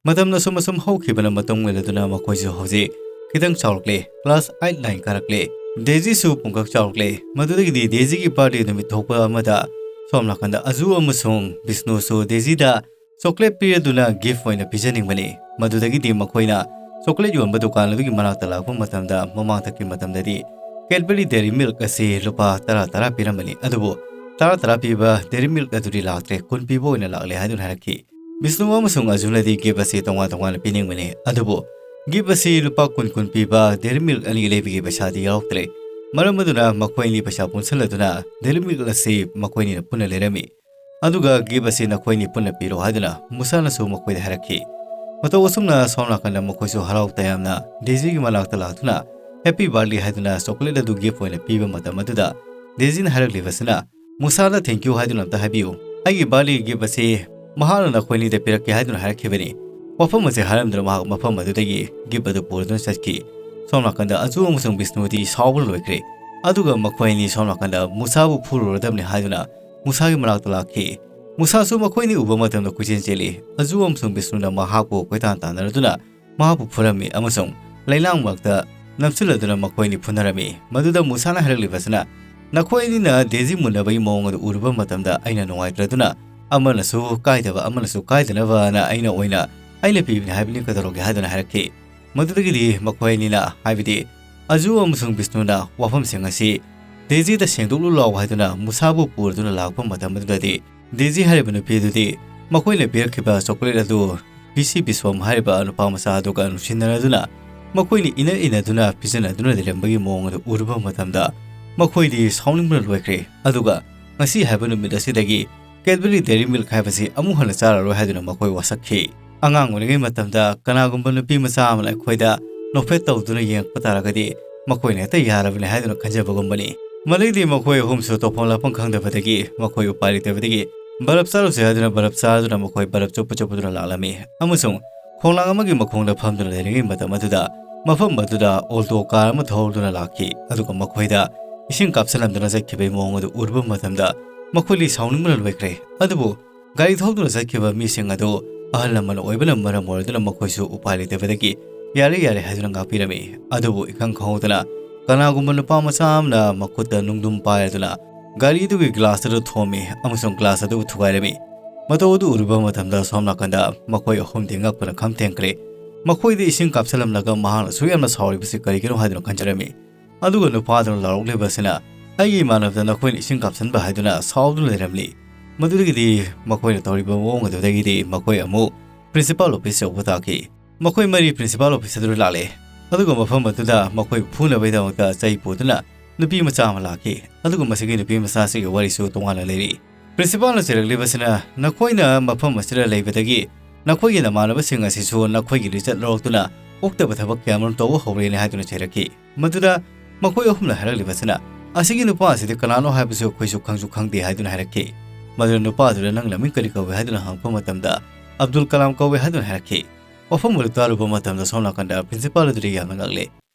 ꯃꯇꯝꯅ ꯁꯨꯝ ꯑꯁꯨꯝ ꯍꯧꯈꯤꯕꯅ ꯃꯇꯨꯡ ꯏꯟꯅꯗꯨꯅ ꯃꯈꯣꯏꯁꯨ ꯍꯧꯖꯤꯛ ꯈꯤꯇꯪ ꯆꯥꯎꯔꯛꯂꯦ, ꯀ꯭ꯂꯥꯁ ꯑꯥꯏꯠ ꯅꯥꯏꯟ ꯀꯥꯔꯛꯂꯦ꯫ ꯗꯦꯖꯤꯁꯨ ꯄꯨꯡꯀꯛ ꯆꯥꯎꯔꯛꯂꯦ꯫ ꯃꯗꯨꯗꯒꯤꯗꯤ ꯗꯦꯖꯤꯒꯤ ꯕꯥꯔꯗꯦ ꯅꯨꯃꯤꯠ ꯊꯣꯛꯄ ꯑꯃꯗ ꯁꯣꯝ ꯅꯥꯀꯟꯗ ꯑꯖꯨ ꯑꯃꯁꯨꯡ ꯕꯤꯁꯅꯨꯁꯨ ꯗꯦꯖꯤꯗ ꯆꯣꯀ꯭ꯂꯦꯠ ꯄꯤꯔꯗꯨꯅ ꯒꯤꯐ ꯑꯣꯏꯅ ꯄꯤꯖꯅꯤꯡꯕꯅꯤ꯫ ꯃꯗꯨꯗꯒꯤꯗꯤ ꯃꯈꯣꯏꯅ ꯆꯣꯀ꯭ꯂꯦꯠ ꯌꯣꯟꯕ ꯗꯨꯀꯥꯟ ꯑꯗꯨꯒꯤ ꯃꯅꯥꯛꯇ ꯂꯥꯛꯄ ꯃꯇꯝꯗ, ꯃꯃꯥꯡꯊꯛꯀꯤ ꯃꯇꯝꯗꯗꯤ ꯀꯦꯗꯕꯔꯤ ꯗꯦꯔꯤ ꯃꯤꯜꯛ ꯑꯁꯤ ꯂꯨꯄꯥ ꯇꯔꯥ ꯇꯔꯥ ꯄꯤꯔꯝꯕꯅꯤ, ꯑꯗꯨꯕꯨ ꯇꯔꯥ ꯇꯔꯥ ꯄꯤꯕ ꯗꯦꯔꯤ ꯃꯤꯜꯛ ꯑꯗꯨꯗꯤ ꯂꯥꯛꯇ꯭ꯔꯦ, ꯀꯨꯟ ꯄꯤꯕ ꯑꯣꯏꯅ ꯂꯥꯛꯂꯦ ꯍꯥꯏꯗꯨꯅ ꯍꯥꯏꯔꯛꯈꯤ꯫ ꯕꯤꯁꯅꯨ ꯑꯃꯁꯨꯡ ꯑꯖꯨꯅꯗꯤ ꯒꯤꯐ ꯑꯁꯤ ꯇꯣꯉꯥꯟ ꯇꯣꯉꯥꯟꯅ ꯄꯤꯅꯤꯡꯕꯅꯤ, ꯑꯗꯨꯕꯨ ꯒꯤꯐ ꯑꯁꯤ ꯂꯨꯄꯥ ꯀꯨꯟ ꯀꯨꯟ ꯄꯤꯕ ꯗꯦꯔꯤ ꯃꯤꯜꯛ ꯑꯅꯤ ꯂꯩꯕꯒꯤ ꯄꯩꯁꯥꯗꯤ ꯌꯥꯎꯔꯛꯇ꯭ꯔꯦ꯫ ꯃꯔꯝ ꯑꯗꯨꯅ ꯃꯈꯣꯏ ꯑꯅꯤ ꯄꯩꯁꯥ ꯄꯨꯟꯁꯤꯜꯂꯗꯨꯅ ꯗꯦꯔꯤ ꯃꯤꯜꯛ ꯑꯁꯤ ꯃꯈꯣꯏ ꯑꯅꯤꯅ ꯄꯨꯟꯅ ꯂꯩꯔꯝꯃꯤ꯫ ꯑꯗꯨꯒ ꯒꯤꯐ ꯑꯁꯤ ꯅꯈꯣꯏꯅꯤ ꯄꯨꯟꯅ ꯄꯤꯔꯣ ꯍꯥꯏꯗꯨꯅ ꯃꯨꯁꯥꯅꯁꯨ ꯃꯈꯣꯏꯗ ꯍꯥꯏꯔꯛꯈꯤ꯫ ꯃꯇꯧ ꯑꯁꯨꯝꯅ ꯁꯣꯝ ꯅꯥꯀꯟꯗ ꯃꯈꯣꯏꯁꯨ ꯍꯔꯥꯎ ꯇꯌꯥꯝꯅ ꯗꯦꯖꯤꯒꯤ ꯃꯅꯥꯛꯇ ꯂꯥꯛꯇꯨꯅ ꯍꯦꯄꯤ ꯕꯥꯔꯊꯗꯦ ꯍꯥꯏꯗꯨꯅ ꯆꯣꯀ꯭ꯂꯦꯠ ꯑꯗꯨ ꯒꯤꯐ ꯑꯣꯏꯅ ꯄꯤꯕ ꯃꯇꯝ ꯑꯗꯨꯗ ꯗꯦꯖꯤꯅ ꯍꯥꯏꯔꯛꯂꯤꯕꯁꯤꯅ, "ꯃꯨꯁꯥꯗ ꯊꯦꯡꯀ꯭ꯌꯨ ꯍꯥꯏꯗꯨꯅ ꯑꯝꯇ ꯍꯥꯏꯕꯤꯌꯨ꯫ ꯑꯩꯒꯤ ꯕꯥꯔꯊꯗꯦ ꯒꯤꯐ ꯑꯁꯤ ꯃꯍꯥꯛꯅ ꯅꯈꯣꯏꯅꯤꯗ ꯄꯤꯔꯛꯀꯦ ꯍꯥꯏꯗꯨꯅ ꯍꯥꯏꯔꯛꯈꯤꯕꯅꯤ"꯫ ꯋꯥꯐꯝ ꯑꯁꯤ ꯍꯥꯏꯔꯝꯗꯨꯅ ꯃꯍꯥꯛ ꯃꯐꯝ ꯑꯗꯨꯗꯒꯤ ꯒꯤꯐ ꯑꯗꯨ ꯄꯨꯔꯗꯨꯅ ꯆꯠꯈꯤ꯫ ꯁꯣꯝ ꯅꯥꯀꯟꯗ ꯑꯖꯨ ꯑꯃꯁꯨꯡ ꯕꯤꯁꯅꯨꯗꯤ ꯁꯥꯎꯕꯅ ꯂꯣꯏꯈ꯭ꯔꯦ꯫ ꯑꯗꯨꯒ ꯃꯈꯣꯏ ꯑꯅꯤ ꯁꯣꯝ ꯅꯥꯀꯟꯗ ꯃꯨꯁꯥꯕꯨ ꯐꯨꯔꯨꯔꯗꯕꯅꯤ ꯍꯥꯏꯗꯨꯅ ꯃꯨꯁꯥꯒꯤ ꯃꯅꯥꯛꯇ ꯂꯥꯛꯈꯤ꯫ ꯃꯨꯁꯥꯁꯨ ꯃꯈꯣꯏꯅꯤ ꯎꯕ ꯃꯇꯝꯗ ꯀꯣꯏꯆꯦꯟ ꯆꯦꯜꯂꯤ꯫ ꯑꯖꯨ ꯑꯃꯁꯨꯡ ꯕꯤꯁꯅꯨꯅ ꯃꯍꯥꯛꯄꯨ ꯀꯣꯏꯇꯥꯟ ꯇꯥꯟꯅꯔꯗꯨꯅ ꯃꯍꯥꯛꯄꯨ ꯐꯨꯔꯝꯃꯤ ꯑꯃꯁꯨꯡ ꯂꯩꯅꯥꯡ ꯃꯔꯛꯇ ꯅꯝꯁꯤꯜꯂꯗꯨꯅ ꯃꯈꯣꯏꯅꯤ ꯐꯨꯅꯔꯝꯃꯤ꯫ ꯃꯗꯨꯗ ꯃꯨꯁꯥꯅ ꯍꯥꯏꯔꯛꯂꯤꯕꯁꯤꯅ, "ꯅꯈꯣꯏ ꯑꯅꯤꯅ ꯗꯦꯖꯤ ꯃꯨꯟꯅꯕꯒꯤ ꯃꯑꯣꯡ ꯑꯗꯨ ꯎꯔꯨꯕ ꯃꯇꯝꯗ ꯑꯩꯅ ꯅꯨꯡꯉꯥꯏꯇ꯭ꯔꯗꯨꯅ ꯑꯃꯅꯁꯨ ꯀꯥꯏꯗꯕ ꯑꯃꯅꯁꯨ ꯀꯥꯏꯗꯅꯕꯅ ꯑꯩꯅ ꯑꯣꯏꯅ ꯑꯩꯅ ꯄꯤꯕꯅꯤ ꯍꯥꯏꯕꯅꯤ, ꯀꯩꯗꯧꯔꯒꯦ?" ꯍꯥꯏꯗꯨꯅ ꯍꯥꯏꯔꯛꯈꯤ꯫ ꯃꯗꯨꯗꯒꯤꯗꯤ ꯃꯈꯣꯏ ꯑꯅꯤꯅ, ꯍꯥꯏꯕꯗꯤ ꯑꯖꯨ ꯑꯃꯁꯨꯡ ꯕꯤꯁꯅꯨꯅ ꯋꯥꯐꯝꯁꯤꯡ ꯑꯁꯤ ꯗꯦꯖꯤꯗ ꯁꯦꯡꯗꯣꯛꯂꯨ ꯂꯥꯎ ꯍꯥꯏꯗꯨꯅ ꯃꯨꯁꯥꯕꯨ ꯄꯨꯔꯗꯨꯅ ꯂꯥꯛꯄ ꯃꯇꯝ ꯑꯗꯨꯗꯗꯤ ꯗꯦꯖꯤ ꯍꯥꯏꯔꯤꯕ ꯅꯨꯄꯤ ꯑꯗꯨꯗꯤ ꯃꯈꯣꯏꯅ ꯄꯤꯔꯛꯈꯤꯕ ꯆꯣꯀ꯭ꯂꯦꯠ ꯑꯗꯨ ꯕꯤ ꯁꯤ ꯕꯤꯁ꯭ꯋꯝ ꯍꯥꯏꯔꯤꯕ ꯅꯨꯄꯥ ꯃꯆꯥ ꯑꯗꯨꯒ ꯅꯨꯡꯁꯤꯅꯔꯗꯨꯅ ꯃꯈꯣꯏꯅ ꯏꯟꯅ ꯏꯟꯅꯗꯨꯅ ꯄꯤꯖꯅꯗꯨꯅ ꯂꯩꯔꯝꯕꯒꯤ ꯃꯑꯣꯡ ꯑꯗꯨ ꯎꯔꯨꯕ ꯃꯇꯝꯗ ꯃꯈꯣꯏꯗꯤ ꯁꯥꯎꯅꯤꯡꯕꯅ ꯂꯣꯏꯈ꯭ꯔꯦ꯫ ꯑꯗꯨꯒ ꯉꯁꯤ ꯍꯥꯏꯕ ꯅꯨꯃꯤꯠ ꯑꯁꯤꯗꯒꯤ ꯀꯦꯗꯕꯔꯤ ꯗꯦꯔꯤ ꯃꯤꯜꯛ ꯍꯥꯏꯕꯁꯤ ꯑꯃꯨꯛ ꯍꯟꯅ ꯆꯥꯔꯔꯣꯏ ꯍꯥꯏꯗꯨꯅ ꯃꯈꯣꯏ ꯋꯥꯁꯛꯈꯤ꯫ ꯑꯉꯥꯡ ꯑꯣꯏꯔꯤꯉꯩ ꯃꯇꯝꯗ ꯀꯅꯥꯒꯨꯝꯕ ꯅꯨꯄꯤ ꯃꯆꯥ ꯑꯃꯅ ꯑꯩꯈꯣꯏꯗ ꯅꯣꯛꯐꯦꯠ ꯇꯧꯗꯨꯅ ꯌꯦꯡꯉꯛꯄ ꯇꯥꯔꯒꯗꯤ ꯃꯈꯣꯏꯅ ꯍꯦꯛꯇ ꯌꯥꯔꯕꯅꯤ ꯍꯥꯏꯗꯨꯅ ꯈꯟꯖꯕꯒꯨꯝꯕꯅꯤ꯫ ꯃꯗꯩꯗꯤ ꯃꯈꯣꯏ ꯑꯍꯨꯝꯁꯨ ꯇꯧꯐꯝ ꯂꯥꯛꯐꯝ ꯈꯪꯗꯕꯗꯒꯤ ꯃꯈꯣꯏ ꯎꯄꯥꯏ ꯂꯩꯇꯕꯗꯒꯤ ꯕꯔꯞ ꯆꯥꯔꯨꯁꯦ ꯍꯥꯏꯗꯨꯅ ꯕꯔꯞ ꯆꯥꯗꯨꯅ ꯃꯈꯣꯏ ꯕꯔꯞ ꯆꯨꯞꯄ ꯆꯨꯞꯄꯗꯨꯅ ꯂꯥꯛꯂꯝꯃꯤ ꯑꯃꯁꯨꯡ ꯈꯣꯡꯅꯥꯡ ꯑꯃꯒꯤ ꯃꯈꯣꯡꯗ ꯐꯝꯗꯨꯅ ꯂꯩꯔꯤꯉꯩ ꯃꯇꯝ ꯑꯗꯨꯗ ꯃꯐꯝ ꯑꯗꯨꯗ ꯑꯣꯜꯇꯣ ꯀꯥꯔ ꯑꯃ ꯊꯧꯗꯨꯅ ꯂꯥꯛꯈꯤ꯫ ꯑꯗꯨꯒ ꯃꯈꯣꯏꯗ ꯏꯁꯤꯡ ꯀꯥꯞꯁꯤꯜꯂꯝꯗꯨꯅ ꯆꯠꯈꯤꯕꯒꯤ ꯃꯑꯣꯡ ꯑꯗꯨ ꯎꯔꯨꯕ ꯃꯇꯝꯗ ꯃꯈꯣꯏꯗꯤ ꯁꯥꯎꯅꯤꯡꯕꯅ ꯂꯣꯏꯈ꯭ꯔꯦ꯫ ꯑꯗꯨꯕꯨ ꯒꯥꯔꯤ ꯊꯧꯗꯨꯅ ꯆꯠꯈꯤꯕ ꯃꯤꯁꯤꯡ ꯑꯗꯨ ꯑꯍꯜ ꯂꯃꯟ ꯑꯣꯏꯕꯅ ꯃꯔꯝ ꯑꯣꯏꯔꯗꯨꯅ ꯃꯈꯣꯏꯁꯨ ꯎꯄꯥꯏ ꯂꯩꯇꯕꯗꯒꯤ "ꯌꯥꯔꯦ, ꯌꯥꯔꯦ" ꯍꯥꯏꯗꯨꯅ ꯉꯥꯛꯄꯤꯔꯝꯃꯤ꯫ ꯑꯗꯨꯕꯨ ꯏꯈꯪ ꯈꯪꯍꯧꯗꯅ ꯀꯅꯥꯒꯨꯝꯕ ꯅꯨꯄꯥ ꯃꯆꯥ ꯑꯃꯅ ꯃꯈꯨꯠꯇ ꯅꯨꯡꯗꯨꯝ ꯄꯥꯏꯔꯗꯨꯅ ꯒꯥꯔꯤ ꯑꯗꯨꯒꯤ ꯒ꯭ꯂꯥꯁ ꯑꯗꯨ ꯊꯣꯝꯃꯤ ꯑꯃꯁꯨꯡ ꯒ꯭ꯂꯥꯁ ꯑꯗꯨ ꯊꯨꯒꯥꯏꯔꯝꯃꯤ꯫ ꯃꯇꯧ ꯑꯗꯨ ꯎꯔꯨꯕ ꯃꯇꯝꯗ ꯁꯣꯝ ꯅꯥꯀꯟꯗ ꯃꯈꯣꯏ ꯑꯍꯨꯝꯗꯤ ꯉꯛꯄꯅ ꯈꯝ ꯊꯦꯡꯈ꯭ꯔꯦ꯫ ꯃꯈꯣꯏꯗ ꯏꯁꯤꯡ ꯀꯥꯞꯁꯤꯜꯂꯝꯂꯒ ꯃꯍꯥꯛꯅ ꯑꯁꯨꯛ ꯌꯥꯝꯅ ꯁꯥꯎꯔꯤꯕꯁꯤ ꯀꯔꯤꯒꯤꯅꯣ ꯍꯥꯏꯗꯨꯅ ꯈꯟꯖꯔꯝꯃꯤ꯫ ꯑꯗꯨꯒ ꯅꯨꯄꯥꯗꯨꯅ ꯂꯥꯎꯔꯛꯂꯤꯕꯁꯤꯅ, "ꯑꯩꯒꯤ ꯏꯃꯥꯟꯅꯕꯗ ꯅꯈꯣꯏꯅ ꯏꯁꯤꯡ ꯀꯥꯞꯁꯤꯟꯕ ꯍꯥꯏꯗꯨꯅ ꯁꯥꯎꯗꯨꯅ ꯂꯩꯔꯝꯂꯤ꯫" ꯃꯗꯨꯗꯒꯤꯗꯤ ꯃꯈꯣꯏꯅ ꯇꯧꯔꯤꯕ ꯃꯑꯣꯡ ꯑꯗꯨꯗꯒꯤꯗꯤ ꯃꯈꯣꯏ ꯑꯃꯨꯛ ꯄ꯭ꯔꯤꯟꯁꯤꯄꯥꯜ ꯑꯣꯐꯤꯁ ꯌꯧꯕ ꯇꯥꯈꯤ꯫ ꯃꯈꯣꯏ ꯃꯔꯤ ꯄ꯭ꯔꯤꯟꯁꯤꯄꯥꯜ ꯑꯣꯐꯤꯁ ꯑꯗꯨꯗ ꯂꯥꯛꯂꯦ꯫ ꯑꯗꯨꯒ ꯃꯐꯝ ꯑꯗꯨꯗ ꯃꯈꯣꯏꯕꯨ ꯐꯨꯅꯕꯒꯤꯗꯃꯛꯇ ꯆꯩ ꯄꯨꯗꯨꯅ ꯅꯨꯄꯤ ꯃꯆꯥ ꯑꯃ ꯂꯥꯛꯈꯤ꯫ ꯑꯗꯨꯒ ꯃꯁꯤꯒꯤ ꯅꯨꯄꯤ ꯃꯆꯥ ꯑꯁꯤꯒꯤ ꯋꯥꯔꯤꯁꯨ ꯇꯣꯉꯥꯟꯅ ꯂꯩꯔꯤ꯫ ꯄ꯭ꯔꯤꯟꯁꯤꯄꯥꯜꯅ ꯆꯩꯔꯛꯂꯤꯕꯁꯤꯅ, "ꯅꯈꯣꯏꯅ ꯃꯐꯝ ꯑꯁꯤꯗ ꯂꯩꯕꯗꯒꯤ ꯅꯈꯣꯏꯒꯤ ꯅꯃꯥꯟꯅꯕꯁꯤꯡ ꯑꯁꯤꯁꯨ ꯅꯈꯣꯏꯒꯤ ꯂꯤꯆꯠ ꯂꯧꯔꯛꯇꯨꯅ ꯑꯣꯛꯇꯕ ꯊꯕꯛ ꯀꯌꯥꯃꯔꯨꯝ ꯇꯧꯕ ꯍꯧꯔꯦꯅꯦ" ꯍꯥꯏꯗꯨꯅ ꯆꯩꯔꯛꯈꯤ꯫ ꯃꯗꯨꯗ ꯃꯈꯣꯏ ꯑꯍꯨꯝꯅ ꯍꯥꯏꯔꯛꯂꯤꯕꯁꯤꯅ, "ꯑꯁꯤꯒꯤ ꯅꯨꯄꯥ ꯑꯁꯤꯗꯤ ꯀꯅꯥꯅꯣ ꯍꯥꯏꯕꯁꯨ ꯑꯩꯈꯣꯏꯁꯨ ꯈꯪꯁꯨ ꯈꯪꯗꯦ" ꯍꯥꯏꯗꯨꯅ ꯍꯥꯏꯔꯛꯈꯤ꯫ ꯃꯗꯨꯗ ꯅꯨꯄꯥꯗꯨꯗ "ꯅꯪ ꯅꯃꯤꯡ ꯀꯔꯤ ꯀꯧꯏ?" ꯍꯥꯏꯗꯨꯅ ꯍꯪꯉꯛꯄ ꯃꯇꯝꯗ, "ꯑꯕꯗꯨꯜ ꯀꯂꯥꯝ ꯀꯧꯏ" ꯍꯥꯏꯗꯨꯅ ꯍꯥꯏꯔꯛꯈꯤ꯫ ꯋꯥꯐꯝ ꯑꯗꯨ ꯇꯥꯔꯨꯕ ꯃꯇꯝꯗ ꯁꯣꯝ ꯅꯥꯀꯟꯗ ꯄ꯭ꯔꯤꯟꯁꯤꯄꯥꯜ ꯑꯗꯨꯗꯤ ꯌꯥꯝꯅ ꯉꯛꯂꯦ꯫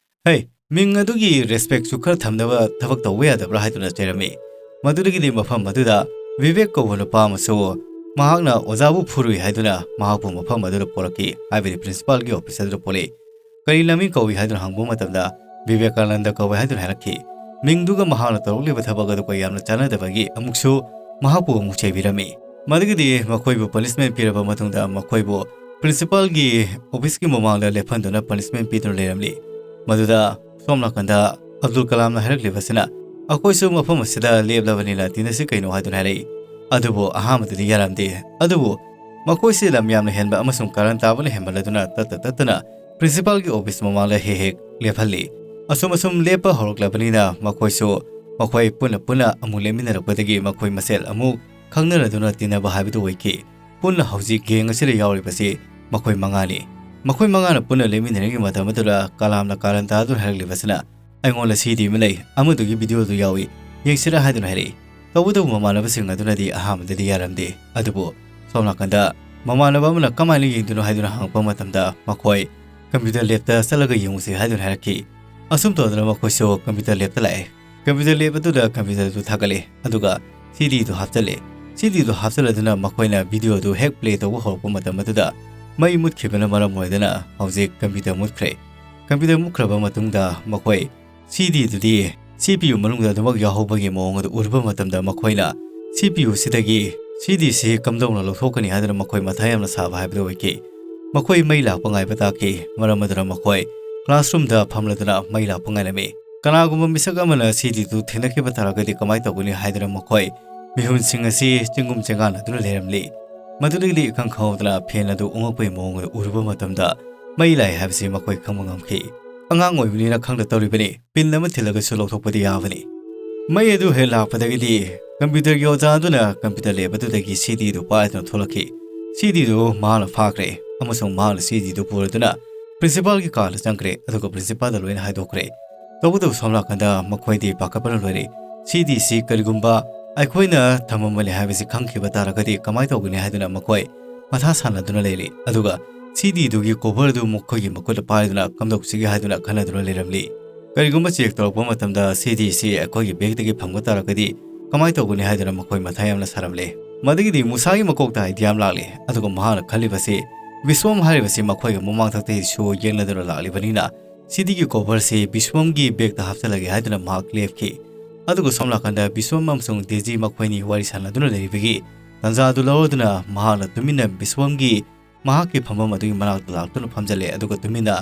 "ꯍꯦ, ꯃꯤꯡ ꯑꯗꯨꯒꯤ ꯔꯦꯁꯄꯦꯛꯁꯨ ꯈꯔ ꯊꯝꯅꯕ ꯊꯕꯛ ꯇꯧꯕ ꯌꯥꯗꯕ꯭ꯔꯥ?" ꯍꯥꯏꯗꯨꯅ ꯆꯩꯔꯝꯃꯤ꯫ ꯃꯗꯨꯗꯒꯤꯗꯤ ꯃꯐꯝ ꯑꯗꯨꯗ ꯕꯤꯕꯦꯛ ꯀꯧꯕ ꯅꯨꯄꯥ ꯑꯃꯁꯨ ꯃꯍꯥꯛꯅ ꯑꯣꯖꯥꯕꯨ ꯐꯨꯔꯨꯏ ꯍꯥꯏꯗꯨꯅ ꯃꯍꯥꯛꯄꯨ ꯃꯐꯝ ꯑꯗꯨꯗ ꯄꯣꯔꯛꯈꯤ, ꯍꯥꯏꯕꯗꯤ ꯄ꯭ꯔꯤꯟꯁꯤꯄꯥꯜꯒꯤ ꯑꯣꯐꯤꯁ ꯑꯗꯨꯗ ꯄꯣꯔꯛꯏ꯫ "ꯀꯔꯤ ꯅꯃꯤꯡ ꯀꯧꯏ?" ꯍꯥꯏꯗꯨꯅ ꯍꯪꯕ ꯃꯇꯝꯗ, "ꯕꯤꯕꯦꯀꯥꯅꯟꯗ ꯀꯧꯏ" ꯍꯥꯏꯗꯨꯅ ꯍꯥꯏꯔꯛꯈꯤ꯫ ꯃꯤꯡꯗꯨꯒ ꯃꯍꯥꯛꯅ ꯇꯧꯔꯛꯂꯤꯕ ꯊꯕꯛ ꯑꯗꯨꯒ ꯌꯥꯝꯅ ꯆꯥꯟꯅꯗꯕꯒꯤ ꯑꯃꯨꯛꯁꯨ ꯃꯍꯥꯛꯄꯨ ꯑꯃꯨꯛ ꯆꯩꯕꯤꯔꯝꯃꯤ꯫ ꯃꯗꯨꯒꯤꯗꯤ ꯃꯈꯣꯏꯕꯨ ꯄꯅꯤꯁꯃꯦꯟ ꯄꯤꯔꯕ ꯃꯇꯨꯡꯗ ꯃꯈꯣꯏꯕꯨ ꯄ꯭ꯔꯤꯟꯁꯤꯄꯥꯜꯒꯤ ꯑꯣꯐꯤꯁꯀꯤ ꯃꯃꯥꯡꯗ ꯂꯦꯞꯍꯟꯗꯨꯅ ꯄꯅꯤꯁꯃꯦꯟ ꯄꯤꯗꯨꯅ ꯂꯩꯔꯝꯂꯤ꯫ ꯃꯗꯨꯗ ꯁꯣꯝ ꯅꯥꯀꯟꯗ ꯑꯕꯗꯨꯜ ꯀꯂꯥꯝꯅ ꯍꯥꯏꯔꯛꯂꯤꯕꯁꯤꯅ, "ꯑꯩꯈꯣꯏꯁꯨ ꯃꯐꯝ ꯑꯁꯤꯗ ꯂꯦꯞꯂꯕꯅꯤꯅ ꯇꯤꯟꯅꯁꯤ ꯀꯩꯅꯣ?" ꯍꯥꯏꯗꯨꯅ ꯍꯥꯏꯔꯛꯏ꯫ ꯑꯗꯨꯕꯨ ꯑꯍꯥꯟꯕꯗꯗꯤ ꯌꯥꯔꯝꯗꯦ꯫ ꯑꯗꯨꯕꯨ ꯃꯈꯣꯏꯁꯤ ꯂꯝ ꯌꯥꯝꯅ ꯍꯦꯟꯕ ꯑꯃꯁꯨꯡ ꯀꯥꯔꯟ ꯇꯥꯕꯅ ꯍꯦꯟꯃꯜꯂꯗꯨꯅ ꯇꯠꯇ ꯇꯠꯇꯅ ꯄ꯭ꯔꯤꯟꯁꯤꯄꯥꯜꯒꯤ ꯑꯣꯐꯤꯁ ꯃꯃꯥꯡꯗ ꯍꯦꯛ ꯍꯦꯛ ꯂꯦꯞꯍꯜꯂꯤ꯫ ꯑꯁꯨꯝ ꯑꯁꯨꯝ ꯂꯦꯞꯄ ꯍꯧꯔꯛꯂꯕꯅꯤꯅ ꯃꯈꯣꯏꯁꯨ, ꯃꯈꯣꯏ ꯄꯨꯟꯅ ꯄꯨꯟꯅ ꯑꯃꯨꯛ ꯂꯦꯞꯃꯤꯟꯅꯔꯛꯄꯗꯒꯤ ꯃꯈꯣꯏ ꯃꯁꯦꯜ ꯑꯃꯨꯛ ꯈꯪꯅꯔꯗꯨꯅ ꯇꯤꯟꯅꯕ ꯍꯥꯏꯕꯗꯨ ꯑꯣꯏꯈꯤ꯫ ꯄꯨꯟꯅ ꯍꯧꯖꯤꯛ ꯒꯦꯡ ꯑꯁꯤꯗ ꯌꯥꯎꯔꯤꯕꯁꯤ ꯃꯈꯣꯏ ꯃꯉꯥꯅꯤ꯫ ꯃꯈꯣꯏ ꯃꯉꯥꯅ ꯄꯨꯟꯅ ꯂꯦꯞꯃꯤꯟꯅꯔꯤꯉꯩ ꯃꯇꯝ ꯑꯗꯨꯗ ꯀꯂꯥꯝꯅ ꯀꯥꯔꯟ ꯇꯥꯗꯨꯅ ꯍꯥꯏꯔꯛꯂꯤꯕꯁꯤꯅ, "ꯑꯩꯉꯣꯟꯗ ꯁꯤꯗꯤ ꯑꯃ ꯂꯩ, ꯑꯃꯗꯨꯒꯤ ꯚꯤꯗꯤꯑꯣꯗꯨ ꯌꯥꯎꯏ, ꯌꯦꯡꯁꯤꯔꯥ?" ꯍꯥꯏꯗꯨꯅ ꯍꯥꯏꯔꯛꯏ꯫ ꯇꯧꯕꯇꯕꯨ ꯃꯃꯥꯟꯅꯕꯁꯤꯡ ꯑꯗꯨꯅꯗꯤ ꯑꯍꯥꯟꯕꯗꯗꯤ ꯌꯥꯔꯝꯗꯦ꯫ ꯑꯗꯨꯕꯨ ꯁꯣꯝ ꯅꯥꯀꯟꯗ ꯃꯃꯥꯟꯅꯕ ꯑꯃꯅ "ꯀꯃꯥꯏꯅ ꯌꯦꯡꯗꯣꯏꯅꯣ?" ꯍꯥꯏꯗꯨꯅ ꯍꯪꯉꯛꯄ ꯃꯇꯝꯗ ꯃꯈꯣꯏ "ꯀꯝꯄ꯭ꯌꯨꯇꯔ ꯂꯦꯞꯇ ꯆꯠꯂꯒ ꯌꯦꯡꯉꯨꯁꯤ" ꯍꯥꯏꯗꯨꯅ ꯍꯥꯏꯔꯛꯈꯤ꯫ ꯑꯁꯨꯝ ꯇꯧꯗꯅ ꯃꯈꯣꯏꯁꯨ ꯀꯝꯄ꯭ꯌꯨꯇꯔ ꯂꯦꯞꯇ ꯂꯥꯛꯑꯦ꯫ ꯀꯝꯄ꯭ꯌꯨꯇꯔ ꯂꯦꯞ ꯑꯗꯨꯗ ꯀꯝꯄ꯭ꯌꯨꯇꯔ ꯑꯗꯨ ꯊꯥꯒꯠꯂꯦ, ꯑꯗꯨꯒ ꯁꯤꯗꯤꯗꯨ ꯍꯥꯞꯆꯜꯂꯦ꯫ ꯁꯤꯗꯤꯗꯨ ꯍꯥꯞꯆꯜꯂꯗꯨꯅ ꯃꯈꯣꯏꯅ ꯚꯤꯗꯤꯑꯣ ꯑꯗꯨ ꯍꯦꯛ ꯄ꯭ꯂꯦ ꯇꯧꯕ ꯍꯧꯔꯛꯄ ꯃꯇꯝ ꯑꯗꯨꯗ ꯃꯩ ꯃꯨꯠꯈꯤꯕꯅ ꯃꯔꯝ ꯑꯣꯏꯗꯨꯅ ꯍꯧꯖꯤꯛ ꯀꯝꯄ꯭ꯌꯨꯇꯔ ꯃꯨꯠꯈ꯭ꯔꯦ꯫ ꯀꯝꯄ꯭ꯌꯨꯇꯔ ꯃꯨꯠꯈ꯭ꯔꯕ ꯃꯇꯨꯡꯗ ꯃꯈꯣꯏ ꯁꯤꯗꯤꯗꯨꯗꯤ ꯁꯤ ꯄꯤ ꯌꯨ ꯃꯅꯨꯡꯗ ꯑꯗꯨꯃꯛ ꯌꯥꯎꯍꯧꯕꯒꯤ ꯃꯑꯣꯡ ꯑꯗꯨ ꯎꯔꯨꯕ ꯃꯇꯝꯗ ꯃꯈꯣꯏꯅ ꯁꯤ ꯄꯤ ꯌꯨ ꯁꯤꯗꯒꯤ ꯁꯤꯗꯤꯁꯤ ꯀꯝꯗꯧꯅ ꯂꯧꯊꯣꯛꯀꯅꯤ ꯍꯥꯏꯗꯨꯅ ꯃꯈꯣꯏ ꯃꯊꯥ ꯌꯥꯝꯅ ꯁꯥꯕ ꯍꯥꯏꯕꯗꯨ ꯑꯣꯏꯈꯤ꯫ ꯃꯈꯣꯏ ꯃꯩ ꯂꯥꯛꯄ ꯉꯥꯏꯕ ꯇꯥꯈꯤ꯫ ꯃꯔꯝ ꯑꯗꯨꯅ ꯃꯈꯣꯏ classroomꯗ ꯐꯝꯂꯗꯨꯅ ꯃꯩ ꯂꯥꯛꯄ ꯉꯥꯏꯔꯝꯃꯤ꯫ ꯀꯅꯥꯒꯨꯝꯕ ꯃꯤꯁꯛ ꯑꯃꯅ ꯁꯤꯗꯤꯗꯨ ꯊꯦꯡꯅꯈꯤꯕ ꯇꯥꯔꯒꯗꯤ ꯀꯃꯥꯏꯅ ꯇꯧꯒꯅꯤ ꯍꯥꯏꯗꯨꯅ ꯃꯈꯣꯏ ꯃꯤꯍꯨꯟꯁꯤꯡ ꯑꯁꯤ ꯆꯤꯡꯒꯨꯝ ꯆꯦꯡꯒꯥꯟꯅꯗꯨꯅ ꯂꯩꯔꯝꯂꯤ꯫ ꯃꯗꯨꯗꯒꯤꯗꯤ ꯏꯈꯪ ꯈꯪꯍꯧꯗꯅ ꯐꯦꯟ ꯑꯗꯨ ꯎꯪꯉꯛꯄꯒꯤ ꯃꯑꯣꯡ ꯑꯗꯨ ꯎꯔꯨꯕ ꯃꯇꯝꯗ ꯃꯩ ꯂꯥꯛꯏ ꯍꯥꯏꯕꯁꯤ ꯃꯈꯣꯏ ꯈꯪꯕ ꯉꯝꯈꯤ꯫ ꯑꯉꯥꯡ ꯑꯣꯏꯕꯅꯤꯅ ꯈꯪꯗ ꯇꯧꯔꯤꯕꯅꯤ꯫ ꯄꯤꯟ ꯑꯃ ꯊꯤꯜꯂꯒꯁꯨ ꯂꯧꯊꯣꯛꯄꯗꯤ ꯌꯥꯕꯅꯤ꯫ ꯃꯩ ꯑꯗꯨ ꯍꯦꯛ ꯂꯥꯛꯄꯗꯒꯤꯗꯤ ꯀꯝꯄ꯭ꯌꯨꯇꯔꯒꯤ ꯑꯣꯖꯥ ꯑꯗꯨꯅ ꯀꯝꯄ꯭ꯌꯨꯇꯔ ꯂꯦꯕ ꯑꯗꯨꯗꯒꯤ ꯁꯤꯗꯤꯗꯨ ꯄꯥꯏꯗꯨꯅ ꯊꯣꯛꯂꯛꯈꯤ꯫ ꯁꯤꯗꯤꯗꯨ ꯃꯍꯥꯛꯅ ꯐꯥꯈ꯭ꯔꯦ ꯑꯃꯁꯨꯡ ꯃꯍꯥꯛꯅ ꯁꯤꯗꯤꯗꯨ ꯄꯨꯔꯗꯨꯅ ꯄ꯭ꯔꯤꯟꯁꯤꯄꯥꯜꯒꯤ ꯀꯥꯗ ꯆꯪꯈ꯭ꯔꯦ, ꯑꯗꯨꯒ ꯄ꯭ꯔꯤꯟꯁꯤꯄꯥꯜꯗ ꯂꯣꯏꯅ ꯍꯥꯏꯗꯣꯛꯈ꯭ꯔꯦ꯫ ꯇꯧꯕꯇꯕꯨ ꯁꯣꯝ ꯅꯥꯀꯟꯗ ꯃꯈꯣꯏꯗꯤ ꯄꯥꯈꯠꯄꯅ ꯂꯣꯏꯔꯦ꯫ ꯁꯤꯗꯤꯁꯤ ꯀꯔꯤꯒꯨꯝꯕ ꯑꯩꯈꯣꯏꯅ ꯊꯝꯃꯝꯕꯅꯤ ꯍꯥꯏꯕꯁꯤ ꯈꯪꯈꯤꯕ ꯇꯥꯔꯒꯗꯤ ꯀꯃꯥꯏꯅ ꯇꯧꯒꯅꯤ ꯍꯥꯏꯗꯨꯅ ꯃꯈꯣꯏ ꯃꯊꯥ ꯁꯥꯟꯅꯗꯨꯅ ꯂꯩꯔꯤ꯫ ꯑꯗꯨꯒ ꯁꯤꯗꯤꯗꯨꯒꯤ ꯀꯣꯚꯔ ꯑꯗꯨ ꯃꯈꯣꯏꯒꯤ ꯃꯈꯨꯠꯇ ꯄꯥꯏꯗꯨꯅ ꯀꯝꯗꯧꯁꯤꯒꯦ ꯍꯥꯏꯗꯨꯅ ꯈꯟꯅꯗꯨꯅ ꯂꯩꯔꯝꯂꯤ꯫ ꯀꯔꯤꯒꯨꯝꯕ ꯆꯦꯛ ꯇꯧꯔꯛꯄ ꯃꯇꯝꯗ ꯁꯤꯗꯤꯁꯤ ꯑꯩꯈꯣꯏꯒꯤ ꯕꯦꯒꯇꯒꯤ ꯐꯪꯕ ꯇꯥꯔꯒꯗꯤ ꯀꯃꯥꯏꯅ ꯇꯧꯒꯅꯤ ꯍꯥꯏꯗꯨꯅ ꯃꯈꯣꯏ ꯃꯊꯥ ꯌꯥꯝꯅ ꯁꯥꯔꯝꯂꯦ꯫ ꯃꯗꯨꯒꯤꯗꯤ ꯃꯨꯁꯥꯒꯤ ꯃꯀꯣꯛꯇ ꯑꯥꯏꯗꯤꯌꯥ ꯑꯃ ꯂꯥꯛꯂꯦ, ꯑꯗꯨꯒ ꯃꯍꯥꯛꯅ ꯈꯜꯂꯤꯕꯁꯤ ꯕꯤꯁ꯭ꯋꯝ ꯍꯥꯏꯔꯤꯕꯁꯤ ꯃꯈꯣꯏꯒ ꯃꯃꯥꯡꯊꯛꯇꯒꯤꯁꯨ ꯌꯦꯡꯅꯗꯨꯅ ꯂꯥꯛꯂꯤꯕꯅꯤꯅ ꯁꯤꯗꯤꯒꯤ ꯀꯣꯚꯔꯁꯤ ꯕꯤꯁ꯭ꯋꯝꯒꯤ ꯕꯦꯒꯇ ꯍꯥꯞꯆꯤꯜꯂꯒꯦ ꯍꯥꯏꯗꯨꯅ ꯃꯍꯥꯛ ꯂꯦꯞꯈꯤ꯫ ꯑꯗꯨꯒ ꯁꯣꯝ ꯅꯥꯀꯟꯗ ꯕꯤꯁ꯭ꯋꯝ ꯑꯃꯁꯨꯡ ꯗꯦꯖꯤ ꯃꯈꯣꯏꯅꯤ ꯋꯥꯔꯤ ꯁꯥꯟꯅꯗꯨꯅ ꯂꯩꯔꯤꯕꯒꯤ ꯇꯥꯟꯖꯥ ꯑꯗꯨ ꯂꯧꯔꯗꯨꯅ ꯃꯍꯥꯛꯅ ꯇꯨꯃꯤꯟꯅ ꯕꯤꯁ꯭ꯋꯝꯒꯤ ꯃꯍꯥꯛꯀꯤ ꯐꯝꯐꯝ ꯑꯗꯨꯒꯤ ꯃꯅꯥꯛꯇ ꯂꯥꯛꯇꯨꯅ ꯐꯝꯖꯤꯜꯂꯦ, ꯑꯗꯨꯒ ꯇꯨꯃꯤꯟꯅ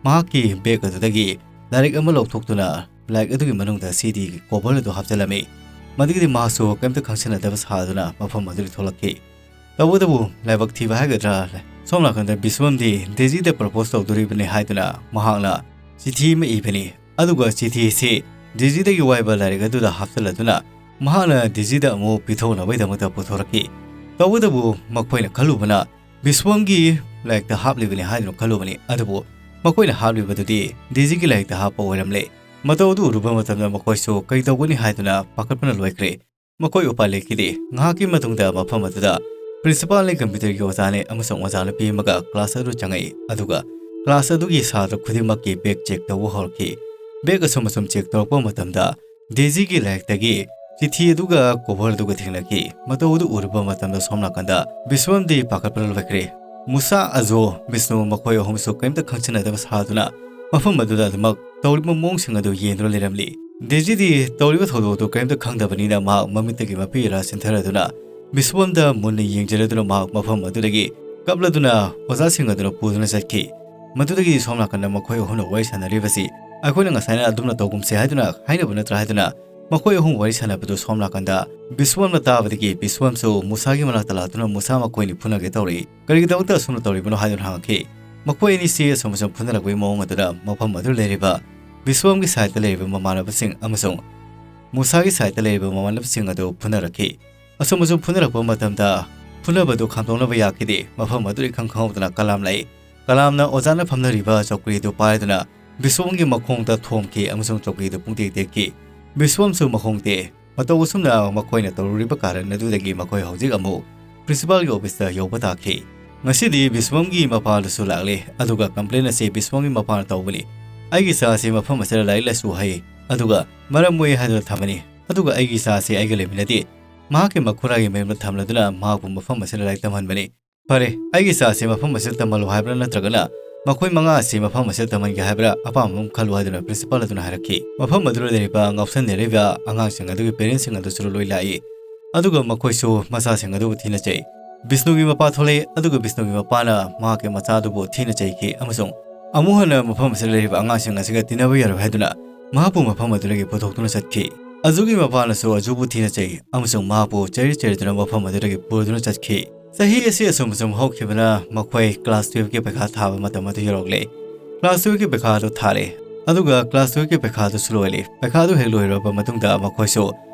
ꯃꯍꯥꯛꯀꯤ ꯕꯦꯒ ꯑꯗꯨꯗꯒꯤ ꯂꯥꯏꯔꯤꯛ ꯑꯃ ꯂꯧꯊꯣꯛꯇꯨꯅ ꯂꯥꯏꯔꯤꯛ ꯑꯗꯨꯒꯤ ꯃꯅꯨꯡꯗ ꯁꯤꯗꯤꯒꯤ ꯀꯣꯚꯔ ꯑꯗꯨ ꯍꯥꯞꯆꯤꯜꯂꯝꯃꯤ꯫ ꯃꯗꯨꯒꯤꯗꯤ ꯃꯍꯥꯛꯁꯨ ꯀꯔꯤꯝꯇ ꯈꯪꯁꯤꯟꯅꯗꯕ ꯁꯥꯗꯨꯅ ꯃꯐꯝ ꯑꯗꯨꯗꯒꯤ ꯊꯣꯛꯂꯛꯈꯤ꯫ ꯇꯧꯕꯇꯕꯨ ꯂꯥꯏꯕꯛ ꯊꯤꯕ ꯍꯥꯏꯒꯗ꯭ꯔꯥ, ꯁꯣꯝ ꯅꯥꯀꯟꯗ ꯕꯤꯁ꯭ꯋꯝꯗꯤ ꯗꯦꯖꯤꯗ ꯄ꯭ꯔꯄꯣꯁ ꯇꯧꯗꯣꯔꯤꯕꯅꯤ ꯍꯥꯏꯗꯨꯅ ꯃꯍꯥꯛꯅ ꯆꯤꯊꯤ ꯑꯃ ꯏꯕꯅꯤ꯫ ꯑꯗꯨꯒ ꯆꯤꯊꯤꯁꯤ ꯗꯦꯖꯤꯗꯒꯤ ꯋꯥꯏꯕ ꯂꯥꯏꯔꯤꯛ ꯑꯗꯨꯗ ꯍꯥꯞꯆꯤꯜꯂꯗꯨꯅ ꯃꯍꯥꯛꯅ ꯗꯦꯖꯤꯗ ꯑꯃꯨꯛ ꯄꯤꯊꯣꯛꯅꯕꯒꯤꯗꯃꯛꯇ ꯄꯨꯊꯣꯔꯛꯈꯤ꯫ ꯇꯧꯕꯇꯕꯨ ꯃꯈꯣꯏꯅ ꯈꯜꯂꯨꯕꯅ ꯕꯤꯁ꯭ꯋꯝꯒꯤ ꯂꯥꯏꯔꯤꯛꯇ ꯍꯥꯞꯂꯤꯕꯅꯤ ꯍꯥꯏꯗꯨꯅ ꯈꯜꯂꯨꯕꯅꯤ, ꯑꯗꯨꯕꯨ ꯃꯈꯣꯏꯅ ꯍꯥꯞꯂꯤꯕꯗꯨꯗꯤ ꯗꯦꯖꯤꯒꯤ ꯂꯥꯏꯔꯤꯛꯇ ꯍꯥꯞꯄ ꯑꯣꯏꯔꯝꯂꯦ꯫ ꯃꯇꯧ ꯑꯗꯨ ꯎꯔꯨꯕ ꯃꯇꯝꯗ ꯃꯈꯣꯏꯁꯨ ꯀꯩ ꯇꯧꯒꯅꯤ ꯍꯥꯏꯗꯨꯅ ꯄꯥꯈꯠꯄꯅ ꯂꯣꯏꯈ꯭ꯔꯦ꯫ ꯃꯈꯣꯏ ꯎꯄꯥꯏ ꯂꯩꯈꯤꯗꯦ꯫ ꯉꯥꯏꯍꯥꯛꯀꯤ ꯃꯇꯨꯡꯗ ꯃꯐꯝ ꯑꯗꯨꯗ ꯄ꯭ꯔꯤꯟꯁꯤꯄꯥꯜꯅꯤ, ꯀꯝꯄ꯭ꯌꯨꯇꯔꯒꯤ ꯑꯣꯖꯥꯅꯤ ꯑꯃꯁꯨꯡ ꯑꯣꯖꯥ ꯅꯨꯄꯤ ꯑꯃꯒ ꯀ꯭ꯂꯥꯁ ꯑꯗꯨ ꯆꯪꯉꯛꯏ, ꯑꯗꯨꯒ ꯀ꯭ꯂꯥꯁ ꯑꯗꯨꯒꯤ ꯁꯥꯇ꯭ꯔ ꯈꯨꯗꯤꯡꯃꯛꯀꯤ ꯕꯦꯒ ꯆꯦꯛ ꯇꯧꯕ ꯍꯧꯔꯛꯈꯤ꯫ ꯕꯦꯒ ꯑꯁꯨꯝ ꯑꯁꯨꯝ ꯆꯦꯛ ꯇꯧꯔꯛꯄ ꯃꯇꯝꯗ ꯗꯦꯖꯤꯒꯤ ꯂꯥꯏꯔꯤꯛꯇꯒꯤ ꯆꯤꯊꯤ ꯑꯗꯨꯒ ꯀꯣꯚꯔ ꯑꯗꯨꯒ ꯊꯦꯡꯅꯈꯤ꯫ ꯃꯇꯧ ꯑꯗꯨ ꯎꯔꯨꯕ ꯃꯇꯝꯗ ꯁꯣꯝ ꯅꯥꯀꯟꯗ ꯕꯤꯁ꯭ꯋꯝꯗꯤ ꯄꯥꯈꯠꯄꯅ ꯂꯣꯏꯈ꯭ꯔꯦ꯫ ꯃꯨꯁꯥ, ꯑꯖꯣ, ꯕꯤꯁꯅꯨ ꯃꯈꯣꯏ ꯑꯍꯨꯝꯁꯨ ꯀꯔꯤꯝꯇ ꯈꯪꯁꯤꯟꯅꯗꯕ ꯁꯥꯗꯨꯅ ꯃꯐꯝ ꯑꯗꯨꯗ ꯑꯗꯨꯃꯛ ꯇꯧꯔꯤꯕ ꯃꯑꯣꯡꯁꯤꯡ ꯑꯗꯨ ꯌꯦꯡꯗꯨꯅ ꯂꯩꯔꯝꯂꯤ꯫ ꯗꯦꯖꯤꯗꯤ ꯇꯧꯔꯤꯕ ꯊꯧꯗꯣꯛ ꯑꯗꯨ ꯀꯔꯤꯝꯇ ꯈꯪꯗꯕꯅꯤꯅ ꯃꯍꯥꯛ ꯃꯃꯤꯠꯇꯒꯤ ꯃꯄꯤ ꯏꯔꯥ ꯆꯤꯟꯊꯔꯗꯨꯅ ꯕꯤꯁ꯭ꯋꯝꯗ ꯃꯨꯟꯅ ꯌꯦꯡꯖꯔꯗꯨꯅ ꯃꯍꯥꯛ ꯃꯐꯝ ꯑꯗꯨꯗꯒꯤ ꯀꯞꯂꯗꯨꯅ ꯑꯣꯖꯥꯁꯤꯡ ꯑꯗꯨꯅ ꯄꯨꯗꯨꯅ ꯆꯠꯈꯤ꯫ ꯃꯗꯨꯗꯒꯤ ꯁꯣꯝ ꯅꯥꯀꯟꯗ ꯃꯈꯣꯏ ꯑꯍꯨꯝꯅ ꯋꯥꯔꯤ ꯁꯥꯟꯅꯔꯤꯕꯁꯤ ꯑꯩꯈꯣꯏꯅ ꯉꯁꯥꯏꯅ ꯑꯗꯨꯝꯅ ꯇꯧꯒꯨꯝꯁꯦ ꯍꯥꯏꯗꯨꯅ ꯍꯥꯏꯅꯕ ꯅꯠꯇ꯭ꯔꯥ ꯍꯥꯏꯗꯨꯅ ꯃꯈꯣꯏ ꯑꯍꯨꯝ ꯋꯥꯔꯤ ꯁꯥꯟꯅꯕꯗꯨ ꯁꯣꯝ ꯅꯥꯀꯟꯗ ꯕꯤꯁ꯭ꯋꯝꯅ ꯇꯥꯕꯗꯒꯤ ꯕꯤꯁ꯭ꯋꯝꯁꯨ ꯃꯨꯁꯥꯒꯤ ꯃꯅꯥꯛꯇ ꯂꯥꯛꯇꯨꯅ ꯃꯨꯁꯥ ꯃꯈꯣꯏꯅꯤ ꯐꯨꯅꯒꯦ ꯇꯧꯔꯛꯏ꯫ "ꯀꯔꯤꯒꯤꯗꯃꯛꯇ ꯑꯁꯨꯝꯅ ꯇꯧꯔꯤꯕꯅꯣ?" ꯍꯥꯏꯗꯨꯅ ꯍꯪꯉꯛꯈꯤ꯫ ꯃꯈꯣꯏ ꯑꯅꯤꯁꯤ ꯑꯁꯨꯝ ꯑꯁꯨꯝ ꯐꯨꯅꯔꯛꯄꯒꯤ ꯃꯑꯣꯡ ꯑꯗꯨꯗ ꯃꯐꯝ ꯑꯗꯨ ꯂꯩꯔꯤꯕ ꯕꯤꯁ꯭ꯋꯝꯒꯤ ꯁꯥꯏꯠꯇ ꯂꯩꯔꯤꯕ ꯃꯃꯥꯟꯅꯕꯁꯤꯡ ꯑꯃꯁꯨꯡ ꯃꯨꯁꯥꯒꯤ ꯁꯥꯏꯠꯇ ꯂꯩꯔꯤꯕ ꯃꯃꯥꯟꯅꯕꯁꯤꯡ ꯑꯗꯨ ꯐꯨꯅꯔꯛꯈꯤ꯫ ꯑꯁꯨꯝ ꯑꯁꯨꯝ ꯐꯨꯅꯔꯛꯄ ꯃꯇꯝꯗ ꯐꯨꯅꯕꯗꯨ ꯈꯥꯝꯗꯣꯛꯅꯕ ꯌꯥꯈꯤꯗꯦ꯫ ꯃꯐꯝ ꯑꯗꯨ ꯏꯈꯪ ꯈꯪꯍꯧꯗꯅ ꯀꯂꯥꯝ ꯂꯥꯛꯏ꯫ ꯀꯂꯥꯝꯅ ꯑꯣꯖꯥꯅ ꯐꯝꯅꯔꯤꯕ ꯆꯧꯀ꯭ꯔꯤꯗꯨ ꯄꯥꯏꯗꯨꯅ ꯕꯤꯁ꯭ꯋꯝꯒꯤ ꯃꯈꯣꯡꯗ ꯊꯣꯝꯈꯤ ꯑꯃꯁꯨꯡ ꯆꯧꯀ꯭ꯔꯤꯗꯨ ꯄꯨꯡꯇꯦꯛ ꯇꯦꯛꯈꯤ꯫ ꯕꯤꯁ꯭ꯋꯝꯁꯨ ꯃꯈꯣꯡ ꯇꯦꯛ꯫ ꯃꯇꯧ ꯑꯁꯨꯝꯅ ꯃꯈꯣꯏꯅ ꯇꯧꯔꯨꯔꯤꯕ ꯀꯥꯔꯟ ꯑꯗꯨꯗꯒꯤ ꯃꯈꯣꯏ ꯍꯧꯖꯤꯛ ꯑꯃꯨꯛ ꯄ꯭ꯔꯤꯟꯁꯤꯄꯥꯜꯒꯤ ꯑꯣꯐꯤꯁꯇ ꯌꯧꯕ ꯇꯥꯈꯤ꯫ ꯉꯁꯤꯗꯤ ꯕꯤꯁ꯭ꯋꯝꯒꯤ ꯃꯄꯥꯗꯨꯁꯨ ꯂꯥꯛꯂꯦ, ꯑꯗꯨꯒ ꯀꯝꯄ꯭ꯂꯦꯟ ꯑꯁꯤ ꯕꯤꯁ꯭ꯋꯝꯒꯤ ꯃꯄꯥꯅ ꯇꯧꯕꯅꯤ꯫ "ꯑꯩꯒꯤ ꯏꯆꯥ ꯑꯁꯤ ꯃꯐꯝ ꯑꯁꯤꯗ ꯂꯥꯏꯔꯤꯛ ꯂꯥꯏꯁꯨ ꯍꯩ, ꯑꯗꯨꯒ ꯃꯔꯝ ꯃꯣꯛꯏ ꯍꯥꯏꯗꯨꯅ ꯊꯝꯕꯅꯤ, ꯑꯗꯨꯒ ꯑꯩꯒꯤ ꯏꯆꯥ ꯑꯁꯤ ꯑꯩꯒ ꯂꯩꯃꯤꯟꯅꯗꯦ, ꯃꯍꯥꯛꯀꯤ ꯃꯈꯨꯔꯥꯒꯤ ꯃꯌꯨꯝꯗ ꯊꯝꯂꯗꯨꯅ ꯃꯍꯥꯛꯄꯨ ꯃꯐꯝ ꯑꯁꯤꯗ ꯂꯥꯏꯔꯤꯛ ꯇꯝꯍꯟꯕꯅꯤ꯫ ꯐꯔꯦ, ꯑꯩꯒꯤ ꯏꯆꯥ ꯑꯁꯤ ꯃꯐꯝ ꯑꯁꯤꯗ ꯇꯝꯍꯜꯂꯨ ꯍꯥꯏꯕ꯭ꯔꯥ, ꯅꯠꯇ꯭ꯔꯒꯅ ꯃꯈꯣꯏ ꯃꯉꯥ ꯑꯁꯤ ꯃꯐꯝ ꯑꯁꯤꯗ ꯇꯝꯍꯟꯒꯦ ꯍꯥꯏꯕ꯭ꯔꯥ? ꯑꯄꯥꯝꯕ ꯑꯃ ꯈꯜꯂꯨ" ꯍꯥꯏꯗꯨꯅ ꯄ꯭ꯔꯤꯟꯁꯤꯄꯥꯜ ꯑꯗꯨꯅ ꯍꯥꯏꯔꯛꯈꯤ꯫ ꯃꯐꯝ ꯑꯗꯨꯗ ꯂꯩꯔꯤꯕ ꯉꯥꯎꯁꯟꯅꯔꯤꯕ ꯑꯉꯥꯡꯁꯤꯡ ꯑꯗꯨꯒꯤ ꯄꯦꯔꯦꯟꯁꯁꯤꯡ ꯑꯗꯨꯁꯨ ꯂꯣꯏ ꯂꯥꯛꯏ, ꯑꯗꯨꯒ ꯃꯈꯣꯏꯁꯨ ꯃꯆꯥꯁꯤꯡ ꯑꯗꯨꯕꯨ ꯊꯤꯅ ꯆꯩ꯫ ꯕꯤꯁ꯭ꯅꯨꯒꯤ ꯃꯄꯥ ꯊꯣꯛꯂꯛꯏ, ꯑꯗꯨꯒ ꯕꯤꯁ꯭ꯅꯨꯒꯤ ꯃꯄꯥꯅ ꯃꯍꯥꯛꯀꯤ ꯃꯆꯥꯗꯨꯕꯨ ꯊꯤꯅ ꯆꯩꯈꯤ ꯑꯃꯁꯨꯡ ꯑꯃꯨꯛ ꯍꯟꯅ ꯃꯐꯝ ꯑꯁꯤꯗ ꯂꯩꯔꯤꯕ ꯑꯉꯥꯡꯁꯤꯡ ꯑꯁꯤꯒ ꯇꯤꯟꯅꯕ ꯌꯥꯔꯣꯏ ꯍꯥꯏꯗꯨꯅ ꯃꯍꯥꯛꯄꯨ ꯃꯐꯝ ꯑꯗꯨꯗꯒꯤ ꯄꯨꯊꯣꯛꯇꯨꯅ ꯆꯠꯈꯤ꯫ ꯑꯖꯨꯒꯤ ꯃꯄꯥꯅꯁꯨ ꯑꯖꯨꯕꯨ ꯊꯤꯅ ꯆꯩ ꯑꯃꯁꯨꯡ ꯃꯍꯥꯛꯄꯨ ꯆꯩꯔ ꯆꯩꯔꯗꯨꯅ ꯃꯐꯝ ꯑꯗꯨꯗꯒꯤ ꯄꯨꯔꯗꯨꯅ ꯆꯠꯈꯤ꯫ ꯆꯍꯤ ꯑꯁꯤ ꯑꯁꯨꯝ ꯑꯁꯨꯝ ꯍꯧꯈꯤꯕꯅ ꯃꯈꯣꯏ ꯀ꯭ꯂꯥꯁ ꯇꯨꯌꯦꯜꯐꯀꯤ ꯄꯩꯈꯥ ꯊꯥꯕ ꯃꯇꯝ ꯑꯗꯨ ꯌꯧꯔꯛꯂꯦ꯫ ꯀ꯭ꯂꯥꯁ ꯇꯨꯌꯦꯜꯐꯀꯤ ꯄꯩꯈꯥ ꯑꯗꯨ ꯊꯥꯔꯦ, ꯑꯗꯨꯒ ꯀ꯭ꯂꯥꯁ ꯇꯨꯌꯦꯜꯐꯀꯤ ꯄꯩꯈꯥ ꯑꯗꯨꯁꯨ ꯂꯣꯏꯔꯦ꯫ ꯄꯩꯈꯥ ꯑꯗꯨ ꯍꯦꯛ ꯂꯣꯏꯔꯕ ꯃꯇꯨꯡꯗ ꯃꯈꯣꯏꯁꯨ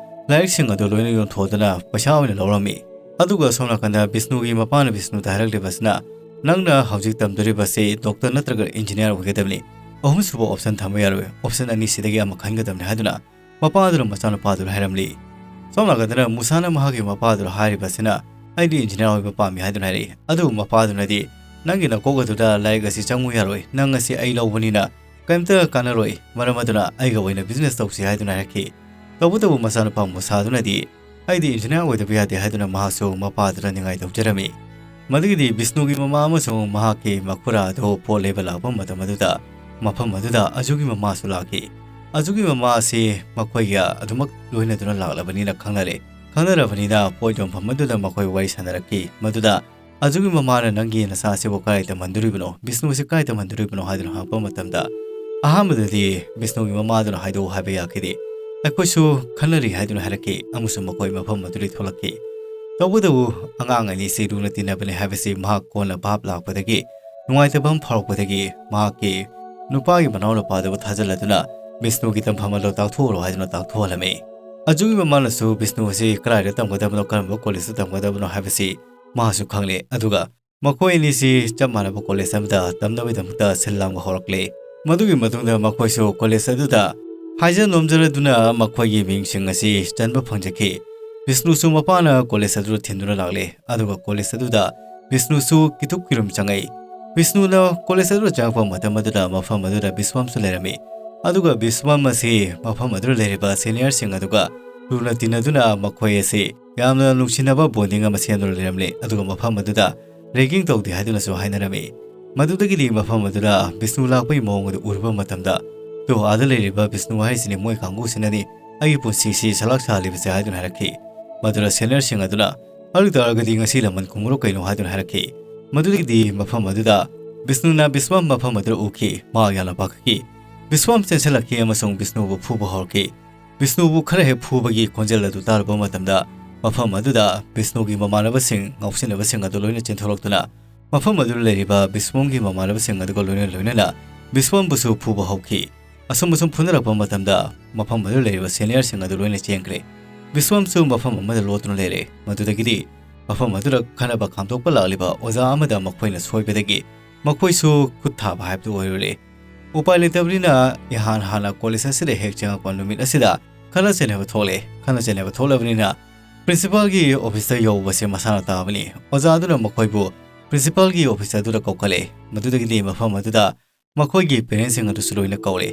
ꯂꯥꯏꯔꯤꯛꯁꯤꯡ ꯑꯗꯨ ꯂꯣꯏꯅ ꯌꯣꯟꯊꯣꯛꯇꯨꯅ ꯄꯩꯁꯥ ꯑꯣꯏꯅ ꯂꯧꯔꯝꯃꯤ꯫ ꯑꯗꯨꯒ ꯁꯣꯝ ꯅꯥꯀꯟꯗ ꯕꯤꯁ꯭ꯅꯨꯒꯤ ꯃꯄꯥꯅ ꯕꯤꯁ꯭ꯅꯨꯗ ꯍꯥꯏꯔꯛꯂꯤꯕꯁꯤꯅ, "ꯅꯪꯅ ꯍꯧꯖꯤꯛ ꯇꯝꯗꯣꯔꯤꯕꯁꯤ ꯗꯣꯛꯇꯔ ꯅꯠꯇ꯭ꯔꯒ ꯏꯟꯖꯤꯅꯤꯌꯥꯔ ꯑꯣꯏꯒꯗꯕꯅꯤ꯫ ꯑꯍꯨꯝꯁꯨꯕ ꯑꯣꯞꯁꯟ ꯊꯝꯕ ꯌꯥꯔꯣꯏ꯫ ꯑꯣꯞꯁꯟ ꯑꯅꯤꯁꯤꯗꯒꯤ ꯑꯃ ꯈꯟꯒꯗꯕꯅꯤ" ꯍꯥꯏꯗꯨꯅ ꯃꯄꯥꯗꯨꯅ ꯃꯆꯥꯅꯨꯄꯥꯗꯨꯗ ꯍꯥꯏꯔꯝꯂꯤ꯫ ꯁꯣꯝ ꯅꯥꯀꯟꯗꯅ ꯃꯨꯁꯥꯅ ꯃꯍꯥꯛꯀꯤ ꯃꯄꯥꯗꯨꯗ ꯍꯥꯏꯔꯤꯕꯁꯤꯅ, "ꯑꯩꯗꯤ ꯏꯟꯖꯤꯅꯤꯌꯥꯔ ꯑꯣꯏꯕ ꯄꯥꯝꯃꯤ" ꯍꯥꯏꯗꯨꯅ ꯍꯥꯏꯔꯛꯏ꯫ ꯑꯗꯨꯕꯨ ꯃꯄꯥꯗꯨꯅꯗꯤ, "ꯅꯪꯒꯤ ꯅꯀꯣꯛ ꯑꯗꯨꯗ ꯂꯥꯏꯔꯤꯛ ꯑꯁꯤ ꯆꯪꯉꯨ ꯌꯥꯔꯣꯏ, ꯅꯪ ꯑꯁꯤ ꯑꯩ ꯂꯧꯕꯅꯤꯅ ꯀꯔꯤꯝꯇ ꯀꯥꯟꯅꯔꯣꯏ, ꯃꯔꯝ ꯑꯗꯨꯅ ꯑꯩꯒ ꯑꯣꯏꯅ ꯕꯤꯖꯤꯅꯦꯁ ꯇꯧꯁꯤ" ꯍꯥꯏꯗꯨꯅ ꯍꯥꯏꯔꯛꯈꯤ꯫ ꯇꯧꯕꯇꯕꯨ ꯃꯆꯥꯅꯨꯄꯥ ꯃꯨꯁꯥꯗꯨꯅꯗꯤ, "ꯑꯩꯗꯤ ꯏꯟꯖꯤꯅꯤꯌꯥꯔ ꯑꯣꯏꯗꯕ ꯌꯥꯗꯦ" ꯍꯥꯏꯗꯨꯅ ꯃꯍꯥꯛꯁꯨ ꯃꯄꯥꯗꯨꯗ ꯅꯤꯡꯉꯥꯏ ꯇꯧꯖꯔꯝꯃꯤ꯫ ꯃꯗꯨꯒꯤꯗꯤ ꯕꯤꯁ꯭ꯅꯨꯒꯤ ꯃꯃꯥ ꯑꯃꯁꯨꯡ ꯃꯍꯥꯛꯀꯤ ꯃꯈꯨꯔꯥ ꯑꯗꯨ ꯄꯣꯠ ꯂꯩꯕ ꯂꯥꯛꯄ ꯃꯇꯝ ꯑꯗꯨꯗ ꯃꯐꯝ ꯑꯗꯨꯗ ꯑꯖꯨꯒꯤ ꯃꯃꯥꯁꯨ ꯂꯥꯛꯈꯤ꯫ ꯑꯖꯨꯒꯤ ꯃꯃꯥ ꯑꯁꯤ ꯃꯈꯣꯏꯒ ꯑꯗꯨꯃꯛ ꯂꯣꯏꯅꯗꯨꯅ ꯂꯥꯛꯂꯕꯅꯤꯅ ꯈꯪꯅꯔꯦ꯫ ꯈꯪꯅꯔꯕꯅꯤꯅ ꯄꯣꯠ ꯌꯣꯟꯐꯝ ꯑꯗꯨꯗ ꯃꯈꯣꯏ ꯋꯥꯔꯤ ꯁꯥꯟꯅꯔꯛꯈꯤ꯫ ꯃꯗꯨꯗ ꯑꯖꯨꯒꯤ ꯃꯃꯥꯅ "ꯅꯪꯒꯤ ꯅꯆꯥ ꯑꯁꯤꯕꯨ ꯀꯗꯥꯏ ꯇꯝꯍꯟꯗꯣꯔꯤꯕꯅꯣ? ꯕꯤꯁꯅꯨ ꯑꯁꯤ ꯀꯗꯥꯏ ꯇꯝꯍꯟꯗꯣꯔꯤꯕꯅꯣ?" ꯍꯥꯏꯗꯨꯅ ꯍꯪꯉꯛꯄ ꯃꯇꯝꯗ, ꯑꯍꯥꯟꯕꯗꯗꯤ ꯕꯤꯁꯅꯨꯒꯤ ꯃꯃꯥꯗꯨꯅ ꯍꯥꯏꯗꯣꯛꯎ ꯍꯥꯏꯕ ꯌꯥꯈꯤꯗꯦ꯫ "ꯑꯩꯈꯣꯏꯁꯨ ꯈꯟꯅꯔꯤ" ꯍꯥꯏꯗꯨꯅ ꯍꯥꯏꯔꯛꯈꯤ, ꯑꯃꯁꯨꯡ ꯃꯈꯣꯏ ꯃꯐꯝ ꯑꯗꯨꯗꯒꯤ ꯊꯣꯛꯂꯛꯈꯤ꯫ ꯇꯧꯕꯇꯕꯨ ꯑꯉꯥꯡ ꯑꯅꯤꯁꯤ ꯂꯨꯅ ꯇꯤꯟꯅꯕꯅꯤ ꯍꯥꯏꯕꯁꯤ ꯃꯍꯥꯛ ꯀꯣꯟꯅ ꯚꯥꯞ ꯂꯥꯛꯄꯗꯒꯤ, ꯅꯨꯡꯉꯥꯏꯇꯕ ꯑꯃ ꯐꯥꯎꯔꯛꯄꯗꯒꯤ, ꯃꯍꯥꯛꯀꯤ ꯅꯨꯄꯥꯒꯤ ꯃꯅꯥꯎ ꯅꯨꯄꯥꯗꯨꯕꯨ ꯊꯥꯖꯤꯜꯂꯗꯨꯅ ꯕꯤꯁꯅꯨꯒꯤ ꯇꯝꯐꯝ ꯑꯗꯨ ꯇꯥꯛꯊꯣꯛꯎꯔꯣ ꯍꯥꯏꯗꯨꯅ ꯇꯥꯛꯊꯣꯛꯍꯜꯂꯝꯃꯤ꯫ ꯑꯖꯨꯒꯤ ꯃꯃꯥꯅꯁꯨ ꯕꯤꯁꯅꯨ ꯑꯁꯤ ꯀꯗꯥꯏꯗ ꯇꯝꯒꯗꯕꯅꯣ, ꯀꯔꯝꯕ ꯀꯣꯂꯦꯖꯇ ꯇꯝꯒꯗꯕꯅꯣ ꯍꯥꯏꯕꯁꯤ ꯃꯍꯥꯛꯁꯨ ꯈꯪꯂꯦ꯫ ꯑꯗꯨꯒ ꯃꯈꯣꯏ ꯑꯅꯤꯁꯤ ꯆꯞ ꯃꯥꯟꯅꯕ ꯀꯣꯂꯦꯖ ꯑꯃꯗ ꯇꯝꯅꯕꯒꯤꯗꯃꯛꯇ ꯁꯤꯜ ꯂꯥꯡꯕ ꯍꯧꯔꯛꯂꯦ꯫ ꯃꯗꯨꯒꯤ ꯃꯇꯨꯡꯗ ꯃꯈꯣꯏꯁꯨ ꯀꯣꯂꯦꯖ ꯑꯗꯨꯗ ꯍꯥꯏꯖ ꯅꯣꯝꯖꯔꯗꯨꯅ ꯃꯈꯣꯏꯒꯤ ꯃꯤꯡꯁꯤꯡ ꯑꯁꯤ ꯆꯟꯕ ꯐꯪꯖꯈꯤ꯫ ꯕꯤꯁꯅꯨꯁꯨ ꯃꯄꯥꯅ ꯀꯣꯂꯦꯖ ꯑꯗꯨꯗ ꯊꯤꯟꯗꯨꯅ ꯂꯥꯛꯂꯦ, ꯑꯗꯨꯒ ꯀꯣꯂꯦꯖ ꯑꯗꯨꯗ ꯕꯤꯁꯅꯨꯁꯨ ꯀꯤꯊꯨꯞ ꯀꯤꯔꯨꯝ ꯆꯪꯉꯛꯏ꯫ ꯕꯤꯁꯅꯨꯅ ꯀꯣꯂꯦꯖ ꯑꯗꯨꯗ ꯆꯪꯉꯛꯄ ꯃꯇꯝ ꯑꯗꯨꯗ ꯃꯐꯝ ꯑꯗꯨꯗ ꯕꯤꯁꯋꯥꯝꯁꯨ ꯂꯩꯔꯝꯃꯤ꯫ ꯑꯗꯨꯒ ꯕꯤꯁꯋꯥꯝ ꯑꯁꯤ ꯃꯐꯝ ꯑꯗꯨꯗ ꯂꯩꯔꯤꯕ ꯁꯦꯅꯤꯌꯔꯁꯤꯡ ꯑꯗꯨꯒ ꯂꯨꯅ ꯇꯤꯟꯅꯗꯨꯅ ꯃꯈꯣꯏ ꯑꯁꯤ ꯌꯥꯝꯅ ꯅꯨꯡꯁꯤꯅꯕ ꯕꯣꯟꯗꯤꯡ ꯑꯃ ꯁꯦꯝꯗꯨꯅ ꯂꯩꯔꯝꯂꯦ꯫ ꯑꯗꯨꯒ ꯃꯐꯝ ꯑꯗꯨꯗ ꯔꯦꯒꯤꯡ ꯇꯧꯗꯦ ꯍꯥꯏꯗꯨꯅꯁꯨ ꯍꯥꯏꯅꯔꯝꯃꯤ꯫ ꯃꯗꯨꯗꯒꯤꯗꯤ ꯃꯐꯝ ꯑꯗꯨꯗ ꯕꯤꯁꯅꯨ ꯂꯥꯛꯄꯒꯤ ꯃꯑꯣꯡ ꯑꯗꯨ ꯎꯔꯨꯕ ꯃꯇꯝꯗ, "ꯇꯣ, ꯑꯥꯗ ꯂꯩꯔꯤꯕ ꯕꯤꯁꯅꯨ ꯍꯥꯏꯔꯤꯁꯤꯅꯤ, ꯃꯣꯏ ꯀꯥꯡꯕꯨꯁꯤꯅꯅꯤ ꯑꯩꯒꯤ ꯄꯨꯟꯁꯤꯁꯤ ꯁꯂꯥꯛ ꯁꯥꯍꯜꯂꯤꯕꯁꯦ" ꯍꯥꯏꯗꯨꯅ ꯍꯥꯏꯔꯛꯈꯤ꯫ ꯃꯗꯨꯗ ꯁꯦꯅꯤꯌꯔꯁꯤꯡ ꯑꯗꯨꯅ, "ꯑꯗꯨ ꯇꯥꯔꯒꯗꯤ ꯉꯁꯤ ꯂꯃꯟ ꯈꯨꯝꯃꯨꯔꯣ ꯀꯩꯅꯣ?" ꯍꯥꯏꯗꯨꯅ ꯍꯥꯏꯔꯛꯈꯤ꯫ ꯃꯗꯨꯗꯒꯤꯗꯤ ꯃꯐꯝ ꯑꯗꯨꯗ ꯕꯤꯁꯅꯨꯅ ꯕꯤꯁꯋꯥꯝ ꯃꯐꯝ ꯑꯗꯨꯗ ꯎꯈꯤ꯫ ꯃꯍꯥꯛ ꯌꯥꯝꯅ ꯄꯥꯈꯠꯈꯤ꯫ ꯕꯤꯁꯋꯥꯝ ꯆꯦꯟꯁꯤꯜꯂꯛꯈꯤ ꯑꯃꯁꯨꯡ ꯕꯤꯁꯅꯨꯕꯨ ꯐꯨꯕ ꯍꯧꯔꯛꯈꯤ꯫ ꯕꯤꯁꯅꯨꯕꯨ ꯈꯔ ꯍꯦꯛ ꯐꯨꯕꯒꯤ ꯈꯣꯟꯖꯦꯜ ꯑꯗꯨ ꯇꯥꯔꯨꯕ ꯃꯇꯝꯗ, ꯃꯐꯝ ꯑꯗꯨꯗ ꯕꯤꯁꯅꯨꯒꯤ ꯃꯃꯥꯟꯅꯕꯁꯤꯡ, ꯉꯥꯎꯁꯤꯟꯅꯕꯁꯤꯡ ꯑꯗꯨ ꯂꯣꯏꯅ ꯆꯦꯟꯊꯣꯔꯛꯇꯨꯅ ꯃꯐꯝ ꯑꯗꯨꯗ ꯂꯩꯔꯤꯕ ꯕꯤꯁꯋꯝꯒꯤ ꯃꯃꯥꯟꯅꯕꯁꯤꯡ ꯑꯗꯨꯒ ꯂꯣꯏꯅ ꯂꯣꯏꯅꯅ ꯕꯤꯁꯋꯝꯕꯨꯁꯨ ꯐꯨꯕ ꯍꯧꯈꯤ꯫ ꯑꯁꯨꯝ ꯑꯁꯨꯝ ꯐꯨꯅꯔꯛꯄ ꯃꯇꯝꯗ ꯃꯐꯝ ꯑꯗꯨꯗ ꯂꯩꯔꯤꯕ ꯁꯦꯅꯤꯌꯔꯁꯤꯡ ꯑꯗꯨ ꯂꯣꯏꯅ ꯆꯦꯟꯈ꯭ꯔꯦ꯫ ꯕꯤꯁꯋꯝꯁꯨ ꯃꯐꯝ ꯑꯃꯗ ꯂꯣꯠꯇꯨꯅ ꯂꯩꯔꯦ꯫ ꯃꯗꯨꯗꯒꯤꯗꯤ ꯃꯐꯝ ꯑꯗꯨꯗ ꯈꯟꯅꯕ ꯈꯥꯝꯗꯣꯛꯄ ꯂꯥꯛꯂꯤꯕ ꯑꯣꯖꯥ ꯑꯃꯗ ꯃꯈꯣꯏꯅ ꯁꯣꯏꯕꯗꯒꯤ ꯃꯈꯣꯏꯁꯨ ꯈꯨꯠ ꯊꯥꯕ ꯍꯥꯏꯕꯗꯨ ꯑꯣꯏꯔꯨꯔꯦ꯫ ꯎꯄꯥꯏ ꯂꯩꯇꯕꯅꯤꯅ ꯏꯍꯥꯟ ꯍꯥꯟꯅ ꯀꯣꯂꯦꯖ ꯑꯁꯤꯗ ꯍꯦꯛ ꯆꯪꯉꯛꯄ ꯅꯨꯃꯤꯠ ꯑꯁꯤꯗ ꯈꯠꯅ ꯆꯩꯅꯕ ꯊꯣꯛꯂꯦ꯫ ꯈꯠꯅ ꯆꯩꯅꯕ ꯊꯣꯛꯂꯕꯅꯤꯅ ꯄ꯭ꯔꯤꯟꯁꯤꯄꯥꯜꯒꯤ ꯑꯣꯐꯤꯁꯇ ꯌꯧꯕꯁꯦ ꯃꯁꯥꯅ ꯇꯥꯕꯅꯤ꯫ ꯑꯣꯖꯥ ꯑꯗꯨꯅ ꯃꯈꯣꯏꯕꯨ ꯄ꯭ꯔꯤꯟꯁꯤꯄꯥꯜꯒꯤ ꯑꯣꯐꯤꯁ ꯑꯗꯨꯗ ꯀꯧꯈꯠꯂꯦ꯫ ꯃꯗꯨꯗꯒꯤꯗꯤ ꯃꯐꯝ ꯑꯗꯨꯗ ꯃꯈꯣꯏꯒꯤ ꯄꯦꯔꯦꯟꯁꯁꯤꯡ ꯑꯗꯨꯁꯨ ꯂꯣꯏꯅ ꯀꯧꯔꯦ꯫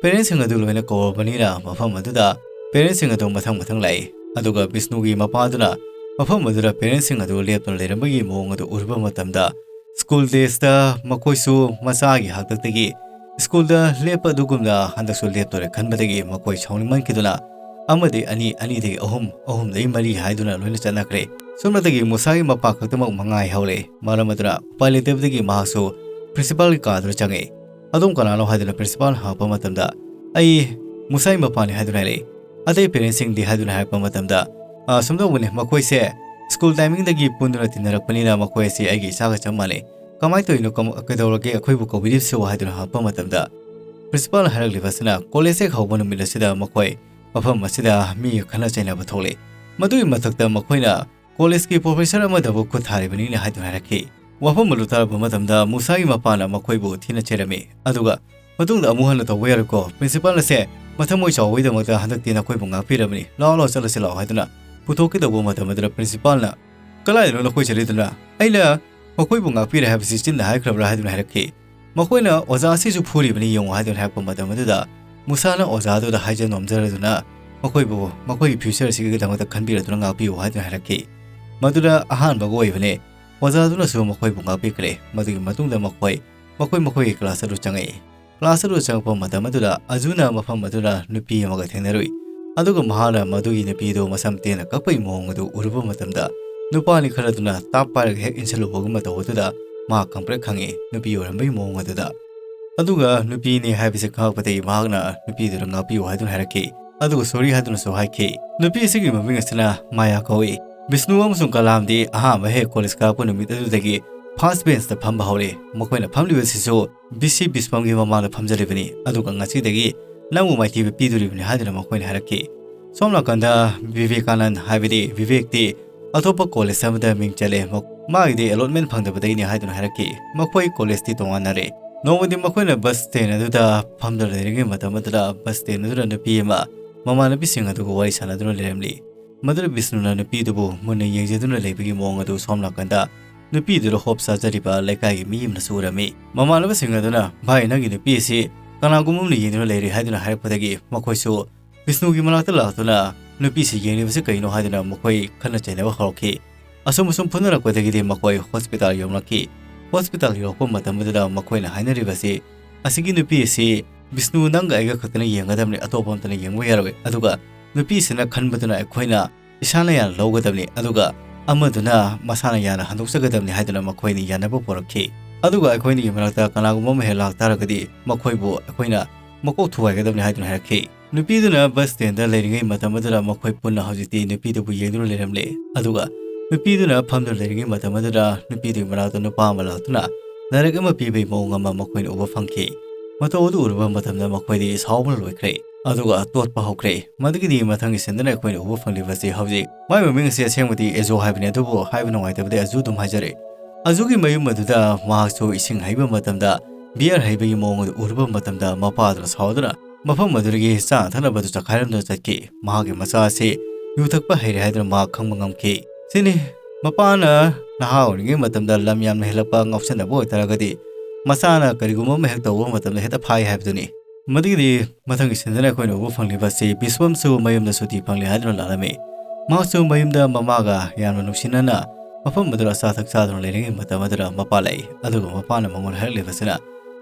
ꯄꯦꯔꯦꯟꯁꯁꯤꯡ ꯑꯗꯨ ꯂꯣꯏꯅ ꯀꯧꯔꯕꯅꯤꯅ ꯃꯐꯝ ꯑꯗꯨꯗ ꯄꯦꯔꯦꯟꯁꯁꯤꯡ ꯑꯗꯨ ꯃꯊꯪ ꯃꯊꯪ ꯂꯥꯛꯏ꯫ ꯑꯗꯨꯒ ꯕꯤꯁꯅꯨꯒꯤ ꯃꯄꯥꯗꯨꯅ ꯃꯐꯝ ꯑꯗꯨꯗ ꯄꯦꯔꯦꯟꯁꯁꯤꯡ ꯑꯗꯨ ꯂꯦꯞꯇꯨꯅ ꯂꯩꯔꯝꯕꯒꯤ ꯃꯑꯣꯡ ꯑꯗꯨ ꯎꯔꯨꯕ ꯃꯇꯝꯗ, ꯁ꯭ꯀꯨꯜ ꯗꯦꯖꯇ ꯃꯈꯣꯏꯁꯨ ꯃꯆꯥꯒꯤ ꯍꯥꯛꯇꯛꯇꯒꯤ ꯁ꯭ꯀꯨꯜꯗ ꯂꯦꯞꯄ ꯑꯗꯨꯒꯨꯝꯅ ꯍꯟꯗꯛꯁꯨ ꯂꯦꯞꯇꯣꯔꯦ ꯈꯟꯕꯗꯒꯤ ꯃꯈꯣꯏ ꯁꯥꯎꯅꯤꯡꯃꯟꯈꯤꯗꯨꯅ ꯑꯃꯗꯒꯤ ꯑꯅꯤ, ꯑꯅꯤꯗꯒꯤ ꯑꯍꯨꯝ, ꯑꯍꯨꯝꯗꯒꯤ ꯃꯔꯤ ꯍꯥꯏꯗꯨꯅ ꯂꯣꯏꯅ ꯆꯠꯅꯈ꯭ꯔꯦ꯫ ꯁꯣꯝꯅꯗꯒꯤ ꯃꯨꯁꯥꯒꯤ ꯃꯄꯥ ꯈꯛꯇꯃꯛ ꯃꯉꯥꯏ ꯍꯧꯔꯦ꯫ ꯃꯔꯝ ꯑꯗꯨꯅ ꯎꯄꯥꯏ ꯂꯩꯇꯕꯗꯒꯤ ꯃꯍꯥꯛꯁꯨ ꯄ꯭ꯔꯤꯟꯁꯤꯄꯥꯜꯒꯤ ꯀꯥꯗꯨꯗ ꯆꯪꯉꯛꯏ꯫ "ꯑꯗꯣꯝ ꯀꯅꯥꯅꯣ?" ꯍꯥꯏꯗꯨꯅ ꯄ꯭ꯔꯤꯟꯁꯤꯄꯥꯜꯅ ꯍꯪꯉꯛꯄ ꯃꯇꯝꯗ, "ꯑꯩ ꯃꯨꯁꯥꯒꯤ ꯃꯄꯥꯅꯤ" ꯍꯥꯏꯗꯨꯅ ꯍꯥꯏꯔꯛꯏ꯫ ꯑꯇꯩ ꯄꯦꯔꯦꯟꯁꯁꯤꯡꯗꯤ ꯍꯥꯏꯗꯨꯅ ꯍꯥꯏꯔꯛꯄ ꯃꯇꯝꯗ, "ꯑ, ꯁꯨꯝ ꯇꯧꯕꯅꯦ, ꯃꯈꯣꯏꯁꯦ ꯁ꯭ꯀꯨꯜ ꯇꯥꯏꯃꯤꯡꯗꯒꯤ ꯄꯨꯟꯗꯨꯅ ꯇꯤꯟꯅꯔꯛꯄꯅꯤꯅ ꯃꯈꯣꯏ ꯑꯁꯤ ꯑꯩꯒꯤ ꯏꯆꯥꯒ ꯆꯞ ꯃꯥꯟꯅꯩ꯫ ꯀꯃꯥꯏꯅ ꯇꯧꯔꯤꯅꯣ? ꯀꯝ-, ꯀꯩꯗꯧꯔꯒꯦ? ꯑꯩꯈꯣꯏꯕꯨ ꯀꯧꯕꯤꯔꯤꯕꯁꯤꯕꯨ?" ꯍꯥꯏꯗꯨꯅ ꯍꯪꯉꯛꯄ ꯃꯇꯝꯗ, ꯄ꯭ꯔꯤꯟꯁꯤꯄꯥꯜꯅ ꯍꯥꯏꯔꯛꯂꯤꯕ ꯑꯁꯤꯅ ꯀꯣꯂꯦꯖ ꯍꯦꯛ ꯍꯧꯕ ꯅꯨꯃꯤꯠ ꯑꯁꯤꯗ ꯃꯈꯣꯏ ꯃꯐꯝ ꯑꯁꯤꯗ ꯃꯤꯒ ꯈꯠꯅ ꯆꯩꯅꯕ ꯊꯣꯛꯂꯦ꯫ ꯃꯗꯨꯒꯤ ꯃꯊꯛꯇ ꯃꯈꯣꯏꯅ ꯀꯣꯂꯦꯖꯀꯤ ꯄ꯭ꯔꯣꯐꯦꯁꯔ ꯑꯃꯗꯕꯨ ꯈꯨꯠ ꯊꯥꯔꯤꯕꯅꯤꯅ ꯍꯥꯏꯗꯨꯅ ꯍꯥꯏꯔꯛꯈꯤ꯫ ꯋꯥꯐꯝ ꯑꯗꯨ ꯇꯥꯔꯕ ꯃꯇꯝꯗ ꯃꯨꯁꯥꯒꯤ ꯃꯄꯥꯅ ꯃꯈꯣꯏꯕꯨ ꯊꯤꯅ ꯆꯩꯔꯝꯃꯤ꯫ ꯑꯗꯨꯒ ꯃꯇꯨꯡꯗ ꯑꯃꯨꯛ ꯍꯟꯅ ꯇꯧꯕ ꯌꯥꯔꯣꯏꯀꯣ꯫ ꯄ꯭ꯔꯤꯟꯁꯤꯄꯥꯜ ꯑꯁꯦ ꯃꯊꯃꯣꯏ ꯆꯥꯎꯕꯒꯤꯗꯃꯛꯇ ꯍꯟꯗꯛꯇꯤ ꯅꯈꯣꯏꯕꯨ ꯉꯥꯛꯄꯤꯔꯕꯅꯤ꯫ ꯂꯥꯛꯑꯣ, ꯂꯥꯛꯑꯣ, ꯆꯠꯂꯁꯤ ꯂꯥꯛꯑꯣ ꯍꯥꯏꯗꯨꯅ ꯄꯨꯊꯣꯛꯀꯦ ꯇꯧꯕ ꯃꯇꯝ ꯑꯗꯨꯗ ꯄ꯭ꯔꯤꯟꯁꯤꯄꯥꯜꯅ, "ꯀꯗꯥꯏꯗꯅꯣ ꯅꯈꯣꯏ ꯆꯠꯂꯤꯗꯨꯅ? ꯑꯩꯅ ꯃꯈꯣꯏꯕꯨ ꯉꯥꯛꯄꯤꯔꯦ ꯍꯥꯏꯕꯁꯤ ꯆꯤꯟꯅ ꯍꯥꯏꯈ꯭ꯔꯕ꯭ꯔꯥ?" ꯍꯥꯏꯗꯨꯅ ꯍꯥꯏꯔꯛꯈꯤ꯫ "ꯃꯈꯣꯏꯅ ꯑꯣꯖꯥ ꯑꯁꯤꯁꯨ ꯐꯨꯔꯤꯕꯅꯤ ꯌꯦꯡꯉꯨ" ꯍꯥꯏꯗꯨꯅ ꯍꯥꯏꯔꯛꯄ ꯃꯇꯝ ꯑꯗꯨꯗ ꯃꯨꯁꯥꯅ ꯑꯣꯖꯥ ꯑꯗꯨꯗ ꯍꯥꯏꯖ ꯅꯣꯝꯖꯔꯗꯨꯅ ꯃꯈꯣꯏꯕꯨ ꯃꯈꯣꯏꯒꯤ ꯐ꯭ꯌꯨꯆꯔ ꯑꯁꯤꯒꯤꯗꯃꯛꯇ ꯈꯟꯕꯤꯔꯗꯨꯅ ꯉꯥꯛꯄꯤꯌꯨ ꯍꯥꯏꯗꯨꯅ ꯍꯥꯏꯔꯛꯈꯤ꯫ ꯃꯗꯨꯗ ꯑꯍꯥꯟꯕꯒ ꯑꯣꯏꯕꯅꯤ꯫ ꯑꯣꯖꯥ ꯑꯗꯨꯅꯁꯨ ꯃꯈꯣꯏꯕꯨ ꯉꯥꯛꯄꯤꯈ꯭ꯔꯦ꯫ ꯃꯗꯨꯒꯤ ꯃꯇꯨꯡꯗ ꯃꯈꯣꯏ, ꯃꯈꯣꯏ ꯃꯈꯣꯏꯒꯤ ꯀ꯭ꯂꯥꯁ ꯑꯗꯨ ꯆꯪꯉꯛꯏ꯫ ꯀ꯭ꯂꯥꯁ ꯑꯗꯨ ꯆꯪꯉꯛꯄ ꯃꯇꯝ ꯑꯗꯨꯗ ꯑꯖꯨꯅ ꯃꯐꯝ ꯑꯗꯨꯗ ꯅꯨꯄꯤ ꯑꯃꯒ ꯊꯦꯡꯅꯔꯨꯏ꯫ ꯑꯗꯨꯒ ꯃꯍꯥꯛꯅ ꯃꯗꯨꯒꯤ ꯅꯨꯄꯤꯗꯨ ꯃꯁꯝ ꯇꯦꯟꯅ ꯀꯛꯄꯒꯤ ꯃꯑꯣꯡ ꯑꯗꯨ ꯎꯔꯨꯕ ꯃꯇꯝꯗ ꯅꯨꯄꯥꯅꯤ ꯈꯔꯗꯨꯅ ꯇꯥꯞ ꯄꯥꯏꯔꯒ ꯍꯦꯛ ꯏꯟꯁꯤꯜꯂꯨꯕꯒꯨꯝ ꯇꯧꯕꯗꯨꯗ ꯃꯍꯥꯛ ꯀꯝꯄ꯭ꯂꯦꯛ ꯈꯪꯉꯤ, ꯅꯨꯄꯤ ꯑꯣꯏꯔꯝꯕꯒꯤ ꯃꯑꯣꯡ ꯑꯗꯨꯗ꯫ ꯑꯗꯨꯒ ꯅꯨꯄꯤꯅꯤ ꯍꯥꯏꯕꯁꯤ ꯈꯪꯉꯛꯄꯗꯒꯤ ꯃꯍꯥꯛꯅ ꯅꯨꯄꯤꯗꯨꯗ ꯉꯥꯛꯄꯤꯌꯨ ꯍꯥꯏꯗꯨꯅ ꯍꯥꯏꯔꯛꯈꯤ꯫ ꯑꯗꯨꯒ ꯁꯣꯔꯤ ꯍꯥꯏꯗꯨꯅꯁꯨ ꯍꯥꯏꯈꯤ꯫ ꯅꯨꯄꯤ ꯑꯁꯤꯒꯤ ꯃꯃꯤꯡ ꯑꯁꯤꯅ ꯃꯥꯌꯥ ꯀꯧꯏ꯫ ꯕꯤꯁꯅꯨ ꯑꯃꯁꯨꯡ ꯀꯂꯥꯝꯗꯤ ꯑꯍꯥꯟꯕ ꯍꯦꯛ ꯀꯣꯂꯦꯖ ꯀꯥꯔꯛꯄ ꯅꯨꯃꯤꯠ ꯑꯗꯨꯗꯒꯤ ꯐꯥꯔꯁ ꯕꯦꯟꯁꯇ ꯐꯝꯕ ꯍꯧꯔꯦ꯫ ꯃꯈꯣꯏꯅ ꯐꯝꯂꯤꯕꯁꯤꯁꯨ ꯕꯤ ꯁꯤ ꯕꯤꯁꯄꯝꯒꯤ ꯃꯃꯥꯡꯗ ꯐꯝꯖꯔꯤꯕꯅꯤ, ꯑꯗꯨꯒ ꯉꯁꯤꯗꯒꯤ ꯅꯪꯕꯨ ꯃꯥꯏꯊꯤꯕ ꯄꯤꯗꯣꯔꯤꯕꯅꯤ ꯍꯥꯏꯗꯨꯅ ꯃꯈꯣꯏꯅ ꯍꯥꯏꯔꯛꯈꯤ꯫ ꯁꯣꯝ ꯅꯥꯀꯟꯗ ꯚꯤꯚꯦꯀꯥꯅꯟꯗ ꯍꯥꯏꯕꯗꯤ ꯚꯤꯚꯦꯛꯇꯤ ꯑꯇꯣꯞꯄ ꯀꯣꯂꯦꯖ ꯑꯃꯗ ꯃꯤꯡ ꯆꯜꯂꯦ꯫ ꯃ-, ꯃꯥꯒꯤꯗꯤ ꯑꯦꯂꯣꯠꯃꯦꯟ ꯐꯪꯗꯕꯗꯩꯅꯤ ꯍꯥꯏꯗꯨꯅ ꯍꯥꯏꯔꯛꯈꯤ꯫ ꯃꯈꯣꯏ ꯀꯣꯂꯦꯖꯇꯤ ꯇꯣꯉꯥꯟꯅꯔꯦ꯫ ꯅꯣꯡꯃꯗꯤ ꯃꯈꯣꯏꯅ ꯕꯁ ꯁ꯭ꯇꯦꯟ ꯑꯗꯨꯗ ꯐꯝꯗꯨꯅ ꯂꯩꯔꯤꯉꯩ ꯃꯇꯝ ꯑꯗꯨꯗ ꯕꯁ ꯁ꯭ꯇꯦꯟ ꯑꯗꯨꯗ ꯅꯨꯄꯤ ꯑꯃ ꯃꯃꯥꯟꯅꯕꯤꯁꯤꯡ ꯑꯗꯨꯒ ꯋꯥꯔꯤ ꯁꯥꯟꯅꯗꯨꯅ ꯂꯩꯔꯝꯂꯤ꯫ ꯃꯗꯨꯗ ꯕꯤꯁꯅꯨꯅ ꯅꯨꯄꯤꯗꯨꯕꯨ ꯃꯨꯟꯅ ꯌꯦꯡꯖꯗꯨꯅ ꯂꯩꯕꯒꯤ ꯃꯑꯣꯡ ꯑꯗꯨ ꯁꯣꯝ ꯅꯥꯀꯟꯗ ꯅꯨꯄꯤꯗꯨꯗ ꯍꯣꯞ ꯆꯥꯖꯔꯤꯕ ꯂꯩꯀꯥꯏꯒꯤ ꯃꯤ ꯑꯃꯅꯁꯨ ꯎꯔꯝꯃꯤ꯫ ꯃꯃꯥꯟꯅꯕꯁꯤꯡ ꯑꯗꯨꯅ, "ꯚꯥꯏ, ꯅꯪꯒꯤ ꯅꯨꯄꯤ ꯑꯁꯤ ꯀꯅꯥꯒꯨꯝꯕ ꯑꯃꯅ ꯌꯦꯡꯗꯨꯅ ꯂꯩꯔꯦ" ꯍꯥꯏꯗꯨꯅ ꯍꯥꯏꯔꯛꯄꯗꯒꯤ ꯃꯈꯣꯏꯁꯨ ꯕꯤꯁꯅꯨꯒꯤ ꯃꯅꯥꯛꯇ ꯂꯥꯛꯇꯨꯅ ꯅꯨꯄꯤꯁꯤ ꯌꯦꯡꯂꯤꯕꯁꯤ ꯀꯩꯅꯣ ꯍꯥꯏꯗꯨꯅ ꯃꯈꯣꯏ ꯈꯠꯅ ꯆꯩꯅꯕ ꯍꯧꯔꯛꯈꯤ꯫ ꯑꯁꯨꯝ ꯑꯁꯨꯝ ꯐꯨꯅꯔꯛꯄꯗꯒꯤꯗꯤ ꯃꯈꯣꯏ ꯍꯣꯁꯄꯤꯇꯥꯜ ꯌꯧꯅꯈꯤ꯫ ꯍꯣꯁꯄꯤꯇꯥꯜ ꯌꯧꯔꯛꯄ ꯃꯇꯝ ꯑꯗꯨꯗ ꯃꯈꯣꯏꯅ ꯍꯥꯏꯅꯔꯤꯕꯁꯤ, "ꯑꯁꯤꯒꯤ ꯅꯨꯄꯤ ꯑꯁꯤ ꯕꯤꯁꯅꯨ ꯅꯪꯒ ꯑꯩꯒ ꯈꯛꯇꯅ ꯌꯦꯡꯒꯗꯕꯅꯤ, ꯑꯇꯣꯞꯄ ꯑꯝꯇꯅ ꯌꯦꯡꯕ ꯌꯥꯔꯣꯏ꯫ ꯑꯗꯨꯒ ꯅꯨꯄꯤꯁꯤꯅ ꯈꯟꯕꯗꯨꯅ ꯑꯩꯈꯣꯏꯅ ꯏꯁꯥꯅ ꯌꯥꯅ ꯂꯧꯒꯗꯕꯅꯤ, ꯑꯗꯨꯒ ꯑꯃꯗꯨꯅ ꯃꯁꯥꯅ ꯌꯥꯅ ꯍꯟꯗꯣꯛꯆꯒꯗꯕꯅꯤ ꯍꯥꯏꯗꯨꯅ ꯃꯈꯣꯏꯅꯤ ꯌꯥꯅꯕ ꯄꯨꯔꯛꯈꯤ꯫ ꯑꯗꯨꯒ ꯑꯩꯈꯣꯏꯅꯤꯒꯤ ꯃꯔꯛꯇ ꯀꯅꯥꯒꯨꯝꯕ ꯑꯃ ꯍꯦꯛ ꯂꯥꯛꯇꯥꯔꯒꯗꯤ ꯃꯈꯣꯏꯕꯨ ꯑꯩꯈꯣꯏꯅ ꯃꯀꯣꯛ ꯊꯨꯒꯥꯏꯒꯗꯕꯅꯤ ꯍꯥꯏꯗꯨꯅ ꯍꯥꯏꯔꯛꯈꯤ꯫ ꯅꯨꯄꯤꯗꯨꯅ ꯕꯁ ꯁ꯭ꯇꯦꯟꯗ ꯂꯩꯔꯤꯉꯩ ꯃꯇꯝ ꯑꯗꯨꯗ ꯃꯈꯣꯏ ꯄꯨꯟꯅ ꯍꯧꯖꯤꯛꯇꯤ ꯅꯨꯄꯤꯗꯨꯕꯨ ꯌꯦꯡꯗꯨꯅ ꯂꯩꯔꯝꯂꯦ꯫ ꯑꯗꯨꯒ ꯅꯨꯄꯤꯗꯨꯅ ꯐꯝꯗꯨꯅ ꯂꯩꯔꯤꯉꯩ ꯃꯇꯝ ꯑꯗꯨꯗ ꯅꯨꯄꯤꯗꯨꯒꯤ ꯃꯅꯥꯛꯇ ꯅꯨꯄꯥ ꯑꯃ ꯂꯥꯛꯇꯨꯅ ꯂꯥꯏꯔꯤꯛ ꯑꯃ ꯄꯤꯕꯒꯤ ꯃꯑꯣꯡ ꯑꯃ ꯃꯈꯣꯏꯅ ꯎꯕ ꯐꯪꯈꯤ꯫ ꯃꯇꯧ ꯑꯗꯨ ꯎꯔꯨꯕ ꯃꯇꯝꯗ ꯃꯈꯣꯏꯗꯤ ꯁꯥꯎꯕꯅ ꯂꯣꯏꯈ꯭ꯔꯦ, ꯑꯗꯨꯒ ꯇꯣꯠꯄ ꯍꯧꯈ꯭ꯔꯦ꯫ ꯃꯗꯨꯒꯤꯗꯤ ꯃꯊꯪꯒꯤ ꯁꯤꯟꯗꯅ ꯑꯩꯈꯣꯏꯅ ꯎꯕ ꯐꯪꯂꯤꯕꯁꯤ ꯍꯧꯖꯤꯛ ꯃꯥꯏ ꯃꯃꯤꯡ ꯑꯁꯤ ꯑꯁꯦꯡꯕꯗꯤ ꯑꯦꯖꯣ ꯍꯥꯏꯕꯅꯤ, ꯑꯗꯨꯕꯨ ꯍꯥꯏꯕ ꯅꯨꯡꯉꯥꯏꯇꯕꯗꯤ ꯑꯖꯨ ꯑꯗꯨꯝ ꯍꯥꯏꯖꯔꯦ꯫ ꯑꯖꯨꯒꯤ ꯃꯌꯨꯝ ꯑꯗꯨꯗ ꯃꯍꯥꯛꯁꯨ ꯏꯁꯤꯡ ꯍꯩꯕ ꯃꯇꯝꯗ ꯕꯤꯌꯔ ꯍꯩꯕꯒꯤ ꯃꯑꯣꯡ ꯑꯗꯨ ꯎꯔꯨꯕ ꯃꯇꯝꯗ ꯃꯄꯥꯗꯨꯅ ꯁꯥꯎꯗꯨꯅ ꯃꯐꯝ ꯑꯗꯨꯗꯒꯤ ꯆꯥꯅ ꯊꯛꯅꯕꯗꯨ ꯆꯈꯥꯏꯔꯝꯗꯨꯅ ꯆꯠꯈꯤ꯫ ꯃꯍꯥꯛꯀꯤ ꯃꯆꯥ ꯑꯁꯤ ꯌꯨ ꯊꯛꯄ ꯍꯩꯔꯦ ꯍꯥꯏꯗꯨꯅ ꯃꯍꯥꯛ ꯈꯪꯕ ꯉꯝꯈꯤ꯫ ꯁꯤꯅꯤ, ꯃꯄꯥꯅ ꯅꯍꯥ ꯑꯣꯏꯔꯤꯉꯩ ꯃꯇꯝꯗ ꯂꯝ ꯌꯥꯝꯅ ꯍꯦꯜꯂꯛꯄ ꯉꯥꯎꯁꯟꯅꯕ ꯑꯣꯏꯇꯥꯔꯒꯗꯤ ꯃꯆꯥꯅ ꯀꯔꯤꯒꯨꯝꯕ ꯑꯃ ꯍꯦꯛ ꯇꯧꯕ ꯃꯇꯝꯗ ꯍꯦꯛꯇ ꯐꯥꯏ ꯍꯥꯏꯕꯗꯨꯅꯤ꯫ ꯃꯗꯨꯒꯤꯗꯤ ꯃꯊꯪꯒꯤ ꯁꯤꯟꯗꯅ ꯑꯩꯈꯣꯏꯅ ꯎꯕ ꯐꯪꯂꯤꯕ ꯑꯁꯤ ꯕꯤꯁ꯭ꯋꯝꯁꯨ ꯃꯌꯨꯝꯗ ꯁꯨꯇꯤ ꯐꯪꯂꯦ ꯍꯥꯏꯗꯨꯅ ꯂꯥꯛꯂꯝꯃꯤ꯫ ꯃꯍꯥꯛꯁꯨ ꯃꯌꯨꯝꯗ ꯃꯃꯥꯒ ꯌꯥꯝꯅ ꯅꯨꯡꯁꯤꯅꯅ ꯃꯐꯝ ꯑꯗꯨꯗ ꯑꯆꯥ ꯑꯊꯛ ꯆꯥꯗꯨꯅ ꯂꯩꯔꯤꯉꯩ ꯃꯇꯝ ꯑꯗꯨꯗ ꯃꯄꯥ ꯂꯥꯛꯏ꯫ ꯑꯗꯨꯒ ꯃꯄꯥꯅ ꯃꯉꯣꯟꯗ ꯍꯥꯏꯔꯛꯂꯤꯕꯁꯤꯅ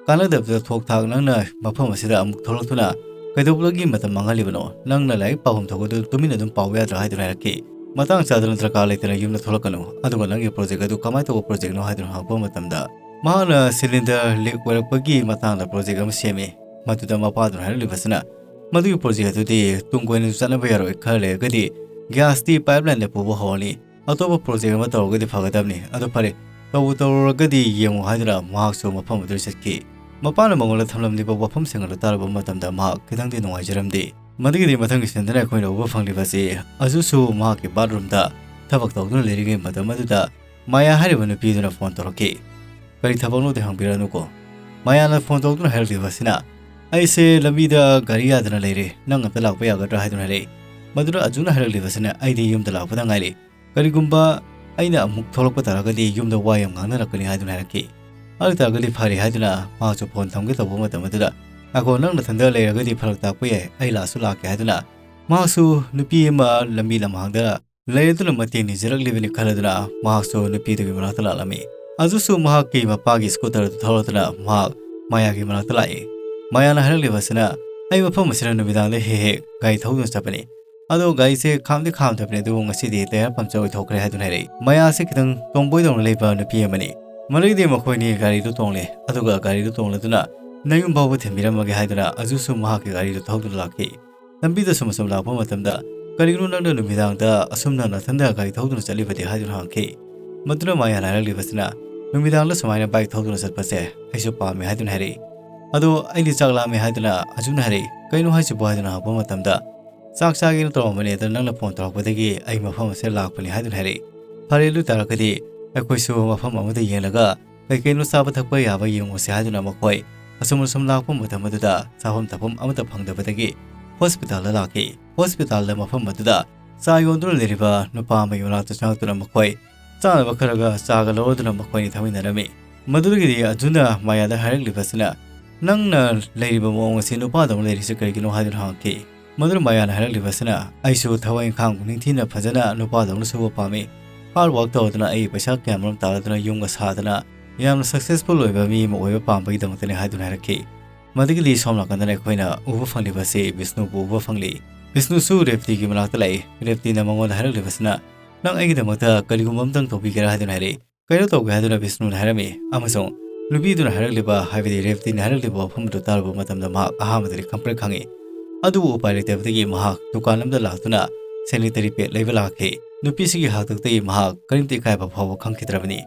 ꯀꯥꯟꯅꯗꯕꯗ ꯊꯣꯛ ꯊꯥꯛ ꯅꯪꯅ ꯃꯐꯝ ꯑꯁꯤꯗ ꯑꯃꯨꯛ ꯊꯣꯛꯂꯛꯇꯨꯅ ꯀꯩꯗꯧꯕꯒꯤ ꯃꯇꯝ ꯃꯥꯡꯍꯜꯂꯤꯕꯅꯣ? ꯅꯪꯅ ꯂꯥꯏꯔꯤꯛ ꯄꯥꯐꯝ ꯊꯣꯛꯄꯗꯨ ꯇꯨꯃꯤꯟꯅ ꯑꯗꯨꯝ ꯄꯥꯎ ꯌꯥꯗ꯭ꯔꯥ ꯍꯥꯏꯗꯨꯅ ꯍꯥꯏꯔꯛꯈꯤ꯫ ꯃꯇꯥꯡ ꯆꯥꯗꯅ ꯗꯔꯀꯥꯔ ꯂꯩꯇꯅ ꯌꯨꯝꯗ ꯊꯣꯛꯂꯛꯀꯅꯨ, ꯑꯗꯨꯒ ꯅꯪꯒꯤ ꯄ꯭ꯔꯣꯖꯦꯛ ꯑꯗꯨ ꯀꯃꯥꯏꯅ ꯇꯧꯕ ꯄ꯭ꯔꯣꯖꯦꯛꯅꯣ ꯍꯥꯏꯗꯨꯅ ꯍꯪꯉꯛꯄ ꯃꯇꯝꯗ ꯃꯍꯥꯛꯅ ꯁꯤꯂꯤꯟꯗꯔ ꯂꯤꯛ ꯑꯣꯏꯔꯛꯄꯒꯤ ꯃꯇꯥꯡꯗ ꯄ꯭ꯔꯣꯖꯦꯛ ꯑꯃ ꯁꯦꯝꯃꯤ꯫ ꯃꯗꯨꯗ ꯃꯄꯥꯗꯨꯅ ꯍꯥꯏꯔꯛꯂꯤꯕꯁꯤꯅ ꯃꯗꯨꯒꯤ ꯄ꯭ꯔꯣꯖꯦꯛ ꯑꯗꯨꯗꯤ ꯇꯨꯡ ꯀꯣꯏꯅꯁꯨ ꯆꯠꯅꯕ ꯌꯥꯔꯣꯏ, ꯈꯔ ꯂꯩꯔꯒꯗꯤ ꯒ꯭ꯌꯥꯁꯇꯤ ꯄꯥꯏꯞꯂꯥꯏꯟꯗ ꯄꯨꯕ ꯍꯧꯔꯅꯤ, ꯑꯇꯣꯞꯄ ꯄ꯭ꯔꯣꯖꯦꯛ ꯑꯃ ꯇꯧꯔꯒꯗꯤ ꯐꯒꯗꯕꯅꯤ꯫ ꯑꯗꯨ ꯐꯔꯦ, ꯇꯧꯕꯨ ꯇꯧꯔꯨꯔꯒꯗꯤ ꯌꯦꯡꯉꯨ ꯍꯥꯏꯗꯨꯅ ꯃꯍꯥꯛꯁꯨ ꯃꯐꯝ ꯑꯗꯨꯗ ꯆꯠꯈꯤ꯫ ꯃꯄꯥꯅ ꯃꯉꯣꯟꯗ ꯊꯝꯂꯝꯂꯤꯕ ꯋꯥꯐꯝꯁꯤꯡ ꯑꯗꯨ ꯇꯥꯔꯨꯕ ꯃꯇꯝꯗ ꯃꯍꯥꯛ ꯈꯤꯇꯪꯗꯤ ꯅꯨꯡꯉꯥꯏꯖꯔꯝꯗꯦ꯫ ꯃꯗꯨꯒꯤꯗꯤ ꯃꯊꯪꯒꯤ ꯁꯤꯟꯗꯅ ꯑꯩꯈꯣꯏꯅ ꯎꯕ ꯐꯪꯂꯤꯕꯁꯤ ꯑꯖꯨꯁꯨ ꯃꯍꯥꯛꯀꯤ ꯕꯥꯠꯔꯨꯝꯗ ꯊꯕꯛ ꯇꯧꯗꯨꯅ ꯂꯩꯔꯤꯉꯩ ꯃꯇꯝ ꯑꯗꯨꯗ ꯃꯥꯌꯥ ꯍꯥꯏꯔꯤꯕ ꯅꯨꯄꯤꯗꯨꯅ ꯐꯣꯟ ꯇꯧꯔꯛꯈꯤ꯫ ꯀꯔꯤ ꯊꯕꯛꯅꯣꯗꯤ ꯍꯪꯕꯤꯔꯅꯨꯀꯣ꯫ ꯃꯥꯌꯥꯅ ꯐꯣꯟ ꯇꯧꯗꯨꯅ ꯍꯥꯏꯔꯛꯂꯤꯕ ꯑꯁꯤꯅ, "ꯑꯩꯁꯦ ꯂꯝꯕꯤꯗ ꯒꯥꯔꯤ ꯌꯥꯗꯅ ꯂꯩꯔꯦ, ꯅꯪ ꯑꯝꯇ ꯂꯥꯛꯄ ꯌꯥꯒꯗ꯭ꯔꯥ?" ꯍꯥꯏꯗꯨꯅ ꯍꯥꯏꯔꯛꯏ꯫ ꯃꯗꯨꯗ ꯑꯖꯨꯅ ꯍꯥꯏꯔꯛꯂꯤꯕꯁꯤꯅ, "ꯑꯩꯗꯤ ꯌꯨꯝꯗ ꯂꯥꯛꯄꯗ ꯉꯥꯏꯔꯤ꯫ ꯀꯔꯤꯒꯨꯝꯕ ꯑꯩꯅ ꯑꯃꯨꯛ ꯊꯣꯛꯂꯛꯄ ꯇꯥꯔꯒꯗꯤ ꯌꯨꯝꯗ ꯋꯥ ꯌꯥꯝ ꯉꯥꯡꯅꯔꯛꯀꯅꯤ" ꯍꯥꯏꯗꯨꯅ ꯍꯥꯏꯔꯛꯈꯤ꯫ ꯑꯗꯨ ꯇꯥꯔꯒꯗꯤ ꯐꯔꯦ ꯍꯥꯏꯗꯨꯅ ꯃꯍꯥꯛꯁꯨ ꯐꯣꯟ ꯊꯝꯒꯦ ꯇꯧꯕ ꯃꯇꯝ ꯑꯗꯨꯗ, "ꯉꯥꯏꯈꯣ, ꯅꯪ ꯅꯊꯟꯗ ꯂꯩꯔꯒꯗꯤ ꯐꯔꯛ ꯇꯥꯛꯄ ꯌꯥꯏ, ꯑꯩ ꯂꯥꯛꯁꯨ ꯂꯥꯛꯀꯦ" ꯍꯥꯏꯗꯨꯅ ꯃꯍꯥꯛꯁꯨ ꯅꯨꯄꯤ ꯑꯃ ꯂꯝꯕꯤ ꯂꯝꯍꯥꯡꯗ ꯂꯩꯔꯗꯨꯅ ꯃꯇꯦꯡ ꯅꯤꯖꯔꯛꯂꯤꯕꯅꯤ ꯈꯜꯂꯗꯨꯅ ꯃꯍꯥꯛꯁꯨ ꯅꯨꯄꯤꯗꯨꯒꯤ ꯃꯅꯥꯛꯇ ꯂꯥꯛꯂꯝꯃꯤ꯫ ꯑꯗꯨꯁꯨ ꯃꯍꯥꯛꯀꯤ ꯃꯄꯥꯒꯤ ꯁ꯭ꯀꯨꯇꯔ ꯑꯗꯨ ꯊꯧꯔꯗꯨꯅ ꯃꯍꯥꯛ ꯃꯥꯌꯥꯒꯤ ꯃꯅꯥꯛꯇ ꯂꯥꯛꯏ꯫ ꯃꯥꯌꯥꯅ ꯍꯥꯏꯔꯛꯂꯤꯕ ꯑꯁꯤꯅ, "ꯑꯩ ꯃꯐꯝ ꯑꯁꯤꯗ ꯅꯨꯃꯤꯗꯥꯡꯗ ꯍꯦꯛ ꯍꯦꯛ ꯒꯥꯔꯤ ꯊꯧꯗꯨꯅ ꯆꯠꯄꯅꯤ꯫ ꯑꯗꯣ ꯒꯥꯔꯤꯁꯦ ꯈꯥꯝꯗꯤ ꯈꯥꯝꯗꯕꯅꯦ, ꯑꯗꯨꯕꯨ ꯉꯁꯤꯗꯤ ꯇꯌꯥꯔ ꯄꯝꯆꯔ ꯑꯣꯏꯊꯣꯛꯈ꯭ꯔꯦ ꯍꯥꯏꯗꯨꯅ ꯍꯥꯏꯔꯛꯏ꯫ ꯃꯌꯥꯁꯦ ꯈꯤꯇꯪ tomboy ꯗꯧꯅ ꯂꯩꯕ ꯅꯨꯄꯤ ꯑꯃꯅꯤ꯫ ꯃꯗꯒꯤꯗꯤ ꯃꯈꯣꯏꯅꯤ ꯒꯥꯔꯤꯗꯨ ꯇꯣꯡꯂꯦ, ꯑꯗꯨꯒ ꯒꯥꯔꯤꯗꯨ ꯇꯣꯡꯂꯗꯨꯅ ꯅꯌꯨꯝ ꯐꯥꯎꯕ ꯊꯤꯟꯕꯤꯔꯝꯃꯒꯦ ꯍꯥꯏꯗꯨꯅ ꯑꯖꯨꯁꯨ ꯃꯍꯥꯛꯀꯤ ꯒꯥꯔꯤꯗꯨ ꯊꯧꯗꯨꯅ ꯂꯥꯛꯈꯤ꯫ ꯂꯝꯕꯤꯗ ꯁꯨꯝ ꯁꯨꯝ ꯂꯥꯛꯄ ꯃꯇꯝꯗ, "ꯀꯔꯤꯒꯤꯅꯣ ꯅꯪꯅ ꯅꯨꯃꯤꯗꯥꯡꯗ ꯑꯁꯨꯝꯅ ꯅꯊꯟꯗ ꯒꯥꯔꯤ ꯊꯧꯗꯨꯅ ꯆꯠꯂꯤꯕꯗꯤ?" ꯍꯥꯏꯗꯨꯅ ꯍꯪꯈꯤ꯫ ꯃꯗꯨꯅ ꯃꯌꯥꯅ ꯍꯥꯏꯔꯛꯂꯤꯕꯁꯤꯅ, "ꯅꯨꯃꯤꯗꯥꯡꯗ ꯁꯨꯃꯥꯏꯅ bike ꯊꯧꯗꯨꯅ ꯆꯠꯄꯁꯦ ꯑꯩꯁꯨ ꯄꯥꯝꯃꯦ" ꯍꯥꯏꯗꯨꯅ ꯍꯥꯏꯔꯛꯏ꯫ "ꯑꯗꯣ ꯑꯩꯗꯤ ꯆꯥꯛ ꯂꯥꯝꯃꯦ" ꯍꯥꯏꯗꯨꯅ ꯑꯖꯨꯅ ꯍꯥꯏꯔꯛꯏ꯫ "ꯀꯩꯅꯣ ꯍꯥꯏꯁꯤꯕꯣ?" ꯍꯥꯏꯗꯨꯅ ꯍꯪꯉꯛꯄ ꯃꯇꯝꯗ, "ꯆꯥꯛ ꯆꯥꯒꯦꯅ ꯇꯧꯔꯝꯕꯅꯦ, ꯑꯗ ꯅꯪꯅ phone ꯇꯧꯔꯛꯄꯗꯒꯤ ꯑꯩ ꯃꯐꯝ ꯑꯁꯤꯗ ꯂꯥꯛꯄꯅꯤ" ꯍꯥꯏꯗꯨꯅ ꯍꯥꯏꯔꯛꯏ꯫ "ꯐꯔꯦ, ꯑꯗꯨ ꯇꯥꯔꯒꯗꯤ ꯑꯩꯈꯣꯏꯁꯨ ꯃꯐꯝ ꯑꯃꯗ ꯌꯦꯡꯂꯒ ꯀꯩ ꯀꯩꯅꯣ ꯆꯥꯕ ꯊꯛꯄ ꯌꯥꯕ ꯌꯦꯡꯉꯨꯁꯦ" ꯍꯥꯏꯗꯨꯅ ꯃꯈꯣꯏ ꯑꯁꯨꯝ ꯑꯁꯨꯝ ꯂꯥꯛꯄ ꯃꯇꯝ ꯑꯗꯨꯗ ꯆꯥꯐꯝ ꯊꯛꯐꯝ ꯑꯃꯠꯇ ꯐꯪꯗꯕꯗꯒꯤ hospital ꯗ ꯂꯥꯛꯈꯤ꯫ Hospital ꯗ ꯃꯐꯝ ꯑꯗꯨꯗ ꯆꯥ ꯌꯣꯟꯗꯨꯅ ꯂꯩꯔꯤꯕ ꯅꯨꯄꯥ ꯑꯃꯒꯤ ꯃꯅꯥꯛꯇ ꯆꯪꯂꯛꯇꯨꯅ ꯃꯈꯣꯏ ꯆꯥꯅꯕ ꯈꯔꯒ ꯆꯥꯒ ꯂꯧꯔꯗꯨꯅ ꯃꯈꯣꯏꯅꯤ ꯊꯛꯃꯤꯟꯅꯔꯝꯃꯤ꯫ ꯃꯗꯨꯗꯒꯤꯗꯤ ꯑꯖꯨꯅ ꯃꯌꯥꯗ ꯍꯥꯏꯔꯛꯂꯤꯕꯁꯤꯅ, "ꯅꯪꯅ ꯂꯩꯔꯤꯕ ꯃꯑꯣꯡ ꯑꯁꯤ ꯅꯨꯄꯥꯗꯧꯅ ꯂꯩꯔꯤꯁꯤ ꯀꯔꯤꯒꯤꯅꯣ?" ꯍꯥꯏꯗꯨꯅ ꯍꯪꯉꯛꯈꯤ꯫ ꯃꯗꯨꯗ ꯃꯌꯥꯅ ꯍꯥꯏꯔꯛꯂꯤꯕꯁꯤꯅ, "ꯑꯩꯁꯨ ꯊꯕꯛ ꯏꯪꯈꯥꯡ ꯅꯤꯡꯊꯤꯅ ꯐꯖꯅ ꯅꯨꯄꯥꯗꯧꯅ ꯁꯨꯕ ꯄꯥꯝꯃꯤ꯫ Hard work ꯇꯧꯗꯨꯅ ꯑꯩ ꯄꯩꯁꯥ ꯀꯌꯥꯃꯔꯨꯝ ꯇꯥꯜꯂꯗꯨꯅ ꯌꯨꯝꯒ ꯁꯥꯗꯅ ꯌꯥꯝꯅ successful ꯑꯣꯏꯕ ꯃꯤ ꯑꯃ ꯑꯣꯏꯕ ꯄꯥꯝꯕꯒꯤꯗꯃꯛꯇꯅꯤ" ꯍꯥꯏꯗꯨꯅ ꯍꯥꯏꯔꯛꯈꯤ꯫ ꯃꯗꯨꯒꯤꯗꯤ ꯁꯣꯝ ꯅꯥꯀꯟꯗꯅ ꯑꯩꯈꯣꯏꯅ ꯎꯕ ꯐꯪꯂꯤꯕꯁꯤ ꯕꯤꯁꯅꯨꯕꯨ ꯎꯕ ꯐꯪꯂꯤ꯫ ꯕꯤꯁꯅꯨꯁꯨ ꯔꯦꯕꯇꯤꯒꯤ ꯃꯅꯥꯛꯇ ꯂꯥꯛꯏ꯫ ꯔꯦꯕꯇꯤꯅ ꯃꯉꯣꯟꯗ ꯍꯥꯏꯔꯛꯂꯤꯕꯁꯤꯅ, "ꯅꯪ ꯑꯩꯒꯤꯗꯃꯛꯇ ꯀꯔꯤꯒꯨꯝꯕ ꯑꯃꯇꯪ ꯇꯧꯕꯤꯒꯦꯔꯥ?" ꯍꯥꯏꯗꯨꯅ ꯍꯥꯏꯔꯛꯏ꯫ "ꯀꯩꯅꯣ ꯇꯧꯒꯦ?" ꯍꯥꯏꯗꯨꯅ ꯕꯤꯁꯅꯨꯅ ꯍꯥꯏꯔꯝꯃꯤ, ꯑꯃꯁꯨꯡ ꯅꯨꯄꯤꯗꯨꯅ ꯍꯥꯏꯔꯛꯂꯤꯕ, ꯍꯥꯏꯕꯗꯤ ꯔꯦꯕꯇꯤꯅ ꯍꯥꯏꯔꯛꯂꯤꯕ ꯋꯥꯐꯝ ꯑꯗꯨ ꯇꯥꯔꯨꯕ ꯃꯇꯝꯗ ꯃꯍꯥꯛ ꯑꯍꯥꯟꯕꯗꯗꯤ ꯈꯪꯄ꯭ꯔꯦꯛ ꯈꯪꯉꯤ꯫ ꯑꯗꯨꯕꯨ ꯎꯄꯥꯏ ꯂꯩꯇꯕꯗꯒꯤ ꯃꯍꯥꯛ ꯗꯨꯀꯥꯟ ꯑꯃꯗ ꯂꯥꯛꯇꯨꯅ sanitary pad ꯂꯩꯕ ꯂꯥꯛꯈꯤ꯫ ꯅꯨꯄꯤꯁꯤꯒꯤ ꯍꯥꯛꯇꯛꯇꯒꯤ ꯃꯍꯥꯛ ꯀꯔꯤꯝꯇ ꯏꯀꯥꯏꯕ ꯐꯥꯎꯕ ꯈꯪꯈꯤꯗ꯭ꯔꯕꯅꯤ꯫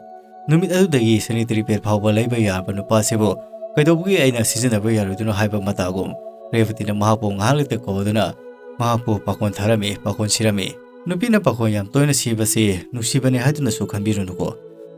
ꯅꯨꯃꯤꯠ ꯑꯗꯨꯗꯒꯤ sanitary pad ꯐꯥꯎꯕ ꯂꯩꯕ ꯌꯥꯔꯕ ꯅꯨꯄꯥꯁꯤꯕꯨ ꯀꯩꯗꯧꯕꯒꯤ ꯑꯩꯅ ꯁꯤꯖꯤꯟꯅꯕ ꯌꯥꯔꯣꯏꯗꯣꯏꯅꯣ ꯍꯥꯏꯕ ꯃꯇꯥꯒꯨꯝ, ꯔꯦꯕꯇꯤꯅ ꯃꯍꯥꯛꯄꯨ ꯉꯥꯏꯍꯥꯛ ꯂꯩꯇ ꯀꯧꯗꯨꯅ ꯃꯍꯥꯛꯄꯨ ꯄꯥꯈꯣꯟ ꯊꯥꯔꯝꯃꯤ, ꯄꯥꯈꯣꯟ ꯁꯤꯔꯝꯃꯤ꯫ ꯅꯨꯄꯤꯅ ꯄꯥꯈꯣꯟ ꯌꯥꯝ ꯇꯣꯏꯅ ꯁꯤꯕꯁꯤ ꯅꯨꯡꯁꯤꯕꯅꯤ ꯍꯥꯏꯗꯨꯅꯁꯨ ꯈꯟꯕꯤꯔꯨꯅꯨꯀꯣ꯫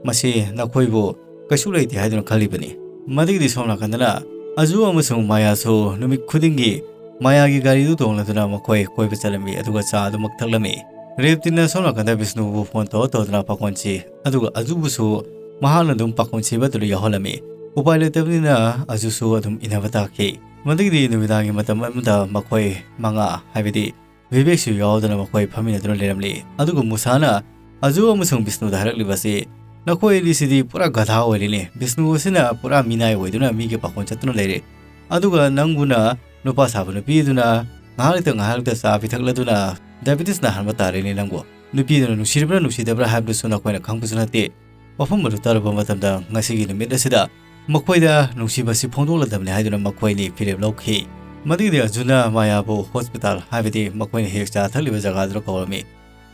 ꯃꯁꯤ ꯅꯈꯣꯏꯕꯨ ꯀꯩꯁꯨ ꯂꯩꯇꯦ ꯍꯥꯏꯗꯨꯅ ꯈꯜꯂꯤꯕꯅꯤ꯫ ꯃꯗꯨꯒꯤꯗꯤ ꯁꯣꯝ ꯅꯥꯀꯟꯗꯅ ꯑꯖꯨ ꯑꯃꯁꯨꯡ ꯃꯥꯌꯥꯁꯨ ꯅꯨꯃꯤꯠ ꯈꯨꯗꯤꯡꯒꯤ ꯃꯥꯌꯥꯒꯤ ꯒꯥꯔꯤꯗꯨ ꯇꯣꯡꯂꯗꯨꯅ ꯃꯈꯣꯏ ꯀꯣꯏꯕ ꯆꯠꯂꯝꯃꯤ, ꯑꯗꯨꯒ ꯆꯥ ꯑꯗꯨꯃꯛ ꯊꯛꯂꯝꯃꯤ꯫ ꯔꯦꯕꯇꯤꯅ ꯁꯣꯝ ꯅꯥꯀꯟꯗ ꯕꯤꯁꯅꯨꯕꯨ ꯐꯣꯟ ꯇꯧꯔ ꯇꯧꯗꯨꯅ ꯄꯥꯈꯣꯟꯁꯤ, ꯑꯗꯨꯒ ꯑꯖꯨꯕꯨꯁꯨ ꯃꯍꯥꯛꯅ ꯑꯗꯨꯝ ꯄꯥꯈꯣꯟ ꯁꯤꯕ ꯑꯗꯨꯗ ꯌꯥꯎꯍꯜꯂꯝꯃꯤ꯫ ꯎꯄꯥꯏ ꯂꯩꯇꯕꯅꯤꯅ ꯑꯖꯨꯁꯨ ꯑꯗꯨꯝ ꯏꯟꯅꯕ ꯇꯥꯈꯤ꯫ ꯃꯗꯨꯒꯤꯗꯤ ꯅꯨꯃꯤꯗꯥꯡꯒꯤ ꯃꯇꯝ ꯑꯃꯗ ꯃꯈꯣꯏ ꯃꯉꯥ, ꯍꯥꯏꯕꯗꯤ ꯚꯤꯕꯦꯛꯁꯨ ꯌꯥꯎꯗꯅ ꯃꯈꯣꯏ ꯐꯝꯃꯤꯟꯅꯗꯨꯅ ꯂꯩꯔꯝꯂꯤ꯫ ꯑꯗꯨꯒ ꯃꯨꯁꯥꯅ ꯑꯖꯨ ꯑꯃꯁꯨꯡ ꯕꯤꯁꯅꯨꯗ ꯍꯥꯏꯔꯛꯂꯤꯕ ꯑꯁꯤ, "ꯅꯈꯣꯏ ꯑꯅꯤꯁꯤꯗꯤ ꯄꯨꯔꯥ ꯒꯙꯥ ꯑꯣꯏꯔꯦꯅꯦ꯫ ꯕꯤꯁꯅꯨ ꯑꯁꯤꯅ ꯄꯨꯔꯥ ꯃꯤꯅꯥꯏ ꯑꯣꯏꯗꯨꯅ ꯃꯤꯒꯤ ꯄꯥꯈꯣꯟ ꯆꯠꯇꯨꯅ ꯂꯩꯔꯦ, ꯑꯗꯨꯒ ꯅꯪꯕꯨꯅ ꯅꯨꯄꯥ ꯁꯥꯕ ꯅꯨꯄꯤ ꯑꯗꯨꯅ ꯉꯥꯏꯍꯥꯛ ꯂꯩꯇ ꯉꯥꯏꯍꯥꯛ ꯂꯩꯇ ꯆꯥ ꯄꯤꯊꯛꯂꯗꯨꯅ ꯗꯥꯏꯕꯦꯇꯤꯁ ꯅꯥꯍꯟꯕ ꯇꯥꯔꯦꯅꯦ ꯅꯪꯕꯨ꯫ ꯅꯨꯄꯤꯗꯨꯅ ꯅꯨꯡꯁꯤꯔꯤꯕ꯭ꯔꯥ ꯅꯨꯡꯁꯤꯗꯕ꯭ꯔꯥ ꯍꯥꯏꯕꯗꯨꯁꯨ ꯅꯈꯣꯏꯅ ꯈꯪꯕꯁꯨ ꯅꯠꯇꯦ꯫ ꯋꯥꯐꯝ ꯑꯗꯨ ꯇꯥꯔꯨꯕ ꯃꯇꯝꯗ ꯉꯁꯤꯒꯤ ꯅꯨꯃꯤꯠ ꯑꯁꯤꯗ ꯃꯈꯣꯏꯗ ꯅꯨꯡꯁꯤꯕꯁꯤ ꯐꯣꯡꯗꯣꯛꯂꯗꯕꯅꯤ ꯍꯥꯏꯗꯨꯅ ꯃꯈꯣꯏꯅꯤ ꯐꯤꯔꯦꯞ ꯂꯧꯈꯤ꯫ ꯃꯗꯨꯒꯤꯗꯤ ꯑꯔꯖꯨꯟꯅ ꯃꯥꯌꯥꯕꯨ ꯍꯣꯁꯄꯤꯇꯥꯜ, ꯍꯥꯏꯕꯗꯤ ꯃꯈꯣꯏꯅ ꯍꯦꯛ ꯆꯥ ꯊꯛꯂꯤꯕ ꯖꯒꯥꯗꯨꯗ ꯀꯧꯔꯝꯃꯤ꯫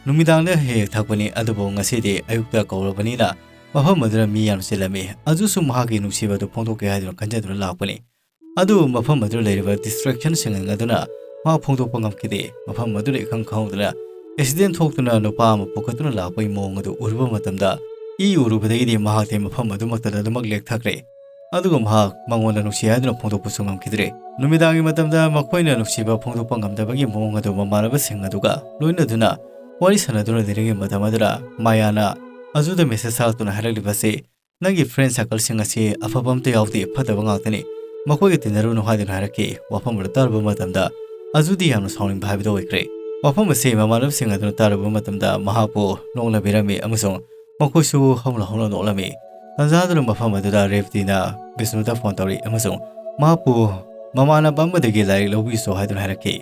ꯅꯨꯃꯤꯗꯥꯡꯗ ꯍꯦꯛ ꯍꯦꯛ ꯊꯛꯄꯅꯤ, ꯑꯗꯨꯕꯨ ꯉꯁꯤꯗꯤ ꯑꯌꯨꯛꯇ ꯀꯧꯔꯕꯅꯤꯅ ꯃꯐꯝ ꯑꯗꯨꯗ ꯃꯤ ꯌꯥꯝꯅ ꯆꯤꯜꯂꯝꯃꯤ꯫ ꯑꯔꯖꯨꯟꯁꯨ ꯃꯍꯥꯛꯀꯤ ꯅꯨꯡꯁꯤꯕꯗꯨ ꯐꯣꯡꯗꯣꯛꯀꯦ ꯍꯥꯏꯗꯨꯅ ꯈꯟꯖꯗꯨꯅ ꯂꯥꯛꯄꯅꯤ꯫ ꯑꯗꯨꯕꯨ ꯃꯐꯝ ꯑꯗꯨꯗ ꯂꯩꯔꯤꯕ ꯗꯤꯁꯇ꯭ꯔꯦꯛꯁꯟꯁꯤꯡ ꯑꯗꯨꯅ ꯃꯍꯥꯛ ꯐꯣꯡꯗꯣꯛꯄ ꯉꯝꯈꯤꯗꯦ꯫ ꯃꯐꯝ ꯑꯗꯨꯗ ꯏꯈꯪ ꯈꯪꯍꯧꯗꯅ ꯑꯦꯛꯁꯤꯗꯦꯟ ꯊꯣꯛꯇꯨꯅ ꯅꯨꯄꯥ ꯑꯃ ꯄꯨꯈꯠꯇꯨꯅ ꯂꯥꯛꯄꯒꯤ ꯃꯑꯣꯡ ꯑꯗꯨ ꯎꯔꯨꯕ ꯃꯇꯝꯗ, ꯏ ꯎꯔꯨꯕꯗꯒꯤꯗꯤ ꯃꯍꯥꯛꯇꯤ ꯃꯐꯝ ꯑꯗꯨꯃꯛꯇꯗ ꯑꯗꯨꯃꯛ ꯂꯦꯛꯊꯈ꯭ꯔꯦ꯫ ꯑꯗꯨꯒ ꯃꯍꯥꯛ ꯃꯉꯣꯟꯗ ꯅꯨꯡꯁꯤ ꯍꯥꯏꯗꯨꯅ ꯐꯣꯡꯗꯣꯛꯄꯁꯨ ꯉꯝꯈꯤꯗ꯭ꯔꯦ꯫ ꯅꯨꯃꯤꯗꯥꯡꯒꯤ ꯃꯇꯝꯗ ꯃꯈꯣꯏꯅ ꯅꯨꯡꯁꯤꯕ ꯐꯣꯡꯗꯣꯛꯄ ꯉꯝꯗꯕꯒꯤ ꯃꯑꯣꯡ ꯑꯗꯨ ꯃꯃꯥꯟꯅꯕꯁꯤꯡ ꯑꯗꯨꯒ ꯂꯣꯏꯅꯗꯨꯅ ꯋꯥꯔꯤ ꯁꯥꯟꯅꯗꯨꯅ ꯂꯩꯔꯤꯉꯩ ꯃꯇꯝ ꯑꯗꯨꯗ ꯃꯥꯌꯥꯅ ꯑꯔꯖꯨꯟꯗ ꯃꯦꯁꯦꯖ ꯊꯥꯔꯛꯇꯨꯅ ꯍꯥꯏꯔꯛꯂꯤꯕꯁꯤ, "ꯅꯪꯒꯤ ꯐ꯭ꯔꯦꯟ ꯁꯥꯔꯀꯜꯁꯤꯡ ꯑꯁꯤ ꯑꯐꯕ ꯑꯝꯇ ꯌꯥꯎꯗꯦ, ꯐꯠꯇꯕ ꯉꯥꯛꯇꯅꯤ꯫ ꯃꯈꯣꯏꯒ ꯇꯤꯟꯅꯔꯨꯅꯨ" ꯍꯥꯏꯗꯨꯅ ꯍꯥꯏꯔꯛꯈꯤ꯫ ꯋꯥꯐꯝ ꯑꯗꯨ ꯇꯥꯔꯨꯕ ꯃꯇꯝꯗ ꯑꯔꯖꯨꯟꯗꯤ ꯌꯥꯝꯅ ꯁꯥꯎꯅꯤꯡꯕ ꯍꯥꯏꯕꯗꯨ ꯑꯣꯏꯈ꯭ꯔꯦ꯫ ꯋꯥꯐꯝ ꯑꯁꯤ ꯃꯃꯥꯟꯅꯕꯁꯤꯡ ꯑꯗꯨꯅ ꯇꯥꯔꯨꯕ ꯃꯇꯝꯗ ꯃꯍꯥꯛꯄꯨ ꯅꯣꯛꯅꯕꯤꯔꯝꯃꯤ ꯑꯃꯁꯨꯡ ꯃꯈꯣꯏꯁꯨ ꯍꯧꯅ ꯍꯧꯅ ꯅꯣꯛꯂꯝꯃꯤ꯫ ꯇꯥꯟꯖꯥ ꯑꯗꯨꯅ ꯃꯐꯝ ꯑꯗꯨꯗ ꯔꯦꯕꯇꯤꯅ ꯕꯤꯁꯅꯨꯗ ꯐꯣꯟ ꯇꯧꯔꯤ ꯑꯃꯁꯨꯡ ꯃꯍꯥꯛꯄꯨ ꯃꯃꯥꯟꯅꯕ ꯑꯃꯗꯒꯤ ꯂꯥꯏꯔꯤꯛ ꯂꯧꯕꯤꯁꯣ ꯍꯥꯏꯗꯨꯅ ꯍꯥꯏꯔꯛꯈꯤ꯫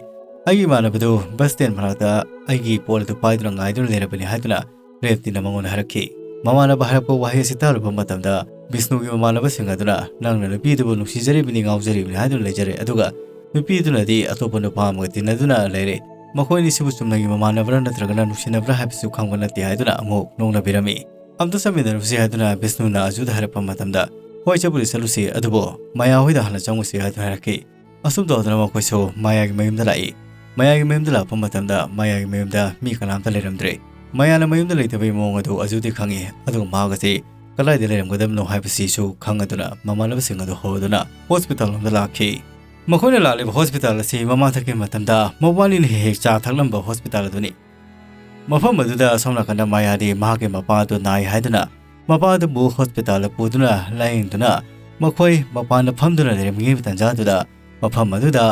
"ꯑꯩꯒꯤ ꯏꯃꯥꯟꯅꯕꯗꯨ ꯕꯁ ꯁ꯭ꯇꯦꯟ ꯃꯅꯥꯛꯇ ꯑꯩꯒꯤ ꯄꯣꯠ ꯑꯗꯨ ꯄꯥꯏꯗꯨꯅ ꯉꯥꯏꯗꯨꯅ ꯂꯩꯔꯕꯅꯤ" ꯍꯥꯏꯗꯨꯅ ꯔꯦꯕꯇꯤꯅ ꯃꯉꯣꯟꯗ ꯍꯥꯏꯔꯛꯈꯤ꯫ ꯃꯃꯥꯟꯅꯕ ꯍꯥꯏꯔꯛꯄ ꯋꯥꯍꯩ ꯑꯁꯤ ꯇꯥꯔꯨꯕ ꯃꯇꯝꯗ ꯕꯤꯁꯅꯨꯒꯤ ꯃꯃꯥꯟꯅꯕꯁꯤꯡ ꯑꯗꯨꯅ, "ꯅꯪꯅ ꯅꯨꯄꯤꯗꯨꯕꯨ ꯅꯨꯡꯁꯤꯖꯔꯤꯕꯅꯤ, ꯉꯥꯎꯖꯔꯤꯕꯅꯤ" ꯍꯥꯏꯗꯨꯅ ꯂꯩꯖꯔꯦ, ꯑꯗꯨꯒ ꯅꯨꯄꯤꯗꯨꯅꯗꯤ ꯑꯇꯣꯞꯄ ꯅꯨꯄꯥ ꯑꯃꯒ ꯇꯤꯟꯅꯗꯨꯅ ꯂꯩꯔꯦ꯫ ꯃꯈꯣꯏ ꯑꯅꯤꯁꯤꯕꯨ ꯆꯨꯝꯅꯒꯤ ꯃꯃꯥꯟꯅꯕ꯭ꯔꯥ ꯅꯠꯇ꯭ꯔꯒꯅ ꯅꯨꯡꯁꯤꯅꯕ꯭ꯔꯥ ꯍꯥꯏꯕꯁꯨ ꯈꯪꯕ ꯅꯠꯇꯦ ꯍꯥꯏꯗꯨꯅ ꯑꯃꯨꯛ ꯅꯣꯛꯅꯕꯤꯔꯝꯃꯤ꯫ "ꯑꯝꯇ ꯆꯠꯃꯤꯟꯅꯔꯨꯁꯤ" ꯍꯥꯏꯗꯨꯅ ꯕꯤꯁꯅꯨꯅ ꯑꯔꯖꯨꯟꯗ ꯍꯥꯏꯔꯛꯄ ꯃꯇꯝꯗ, "ꯍꯣꯏ, ꯆꯠꯄꯨꯗꯤ ꯆꯠꯂꯨꯁꯤ, ꯑꯗꯨꯕꯨ ꯃꯌꯥ ꯍꯣꯏꯗ ꯍꯥꯟꯅ ꯆꯪꯉꯨꯁꯤ" ꯍꯥꯏꯗꯨꯅ ꯍꯥꯏꯔꯛꯈꯤ꯫ ꯑꯁꯨꯝ ꯇꯧꯗꯅ ꯃꯈꯣꯏꯁꯨ ꯃꯌꯥꯒꯤ ꯃꯌꯨꯝꯗ ꯂꯥꯛꯏ꯫ ꯃꯌꯥꯒꯤ ꯃꯌꯨꯝꯗ ꯂꯥꯛꯄ ꯃꯇꯝꯗ ꯃꯌꯥꯒꯤ ꯃꯌꯨꯝꯗ ꯃꯤ ꯀꯅꯥꯝꯇ ꯂꯩꯔꯝꯗ꯭ꯔꯦ꯫ ꯃꯌꯥꯅ ꯃꯌꯨꯝꯗ ꯂꯩꯇꯕꯒꯤ ꯃꯑꯣꯡ ꯑꯗꯨ ꯑꯔꯖꯨꯟꯗꯤ ꯈꯪꯉꯤ, ꯑꯗꯨꯒ ꯃꯍꯥꯛ ꯑꯁꯤ ꯀꯗꯥꯏꯗ ꯂꯩꯔꯝꯒꯗꯕꯅꯣ ꯍꯥꯏꯕꯁꯤꯁꯨ ꯈꯪꯉꯗꯨꯅ ꯃꯃꯥꯟꯅꯕꯁꯤꯡ ꯑꯗꯨ ꯍꯧꯔꯗꯨꯅ ꯍꯣꯁꯄꯤꯇꯥꯜ ꯂꯣꯝꯗ ꯂꯥꯛꯈꯤ꯫ ꯃꯈꯣꯏꯅ ꯂꯥꯛꯂꯤꯕ ꯍꯣꯁꯄꯤꯇꯥꯜ ꯑꯁꯤ ꯃꯃꯥꯡ ꯊꯛꯀꯤ ꯃꯇꯝꯗ ꯃꯕꯥꯅꯤꯅ ꯍꯦꯛ ꯍꯦꯛ ꯆꯥ ꯊꯛꯂꯝꯕ ꯍꯣꯁꯄꯤꯇꯥꯜ ꯑꯗꯨꯅꯤ꯫ ꯃꯐꯝ ꯑꯗꯨꯗ ꯑꯁꯣꯝ ꯅꯥꯀꯟꯗ ꯃꯥꯌꯥꯗꯤ ꯃꯍꯥꯛꯀꯤ ꯃꯄꯥ ꯑꯗꯨ ꯅꯥꯏ ꯍꯥꯏꯗꯨꯅ ꯃꯄꯥ ꯑꯗꯨꯕꯨ ꯍꯣꯁꯄꯤꯇꯥꯜꯗ ꯄꯨꯗꯨꯅ ꯂꯥꯌꯦꯡꯗꯨꯅ ꯃꯈꯣꯏ ꯃꯄꯥꯟꯗ ꯐꯝꯗꯨꯅ ꯂꯩꯔꯝꯂꯤꯉꯩ ꯇꯥꯟꯖꯥꯗꯨꯗ ꯃꯐꯝ ꯑꯗꯨꯗ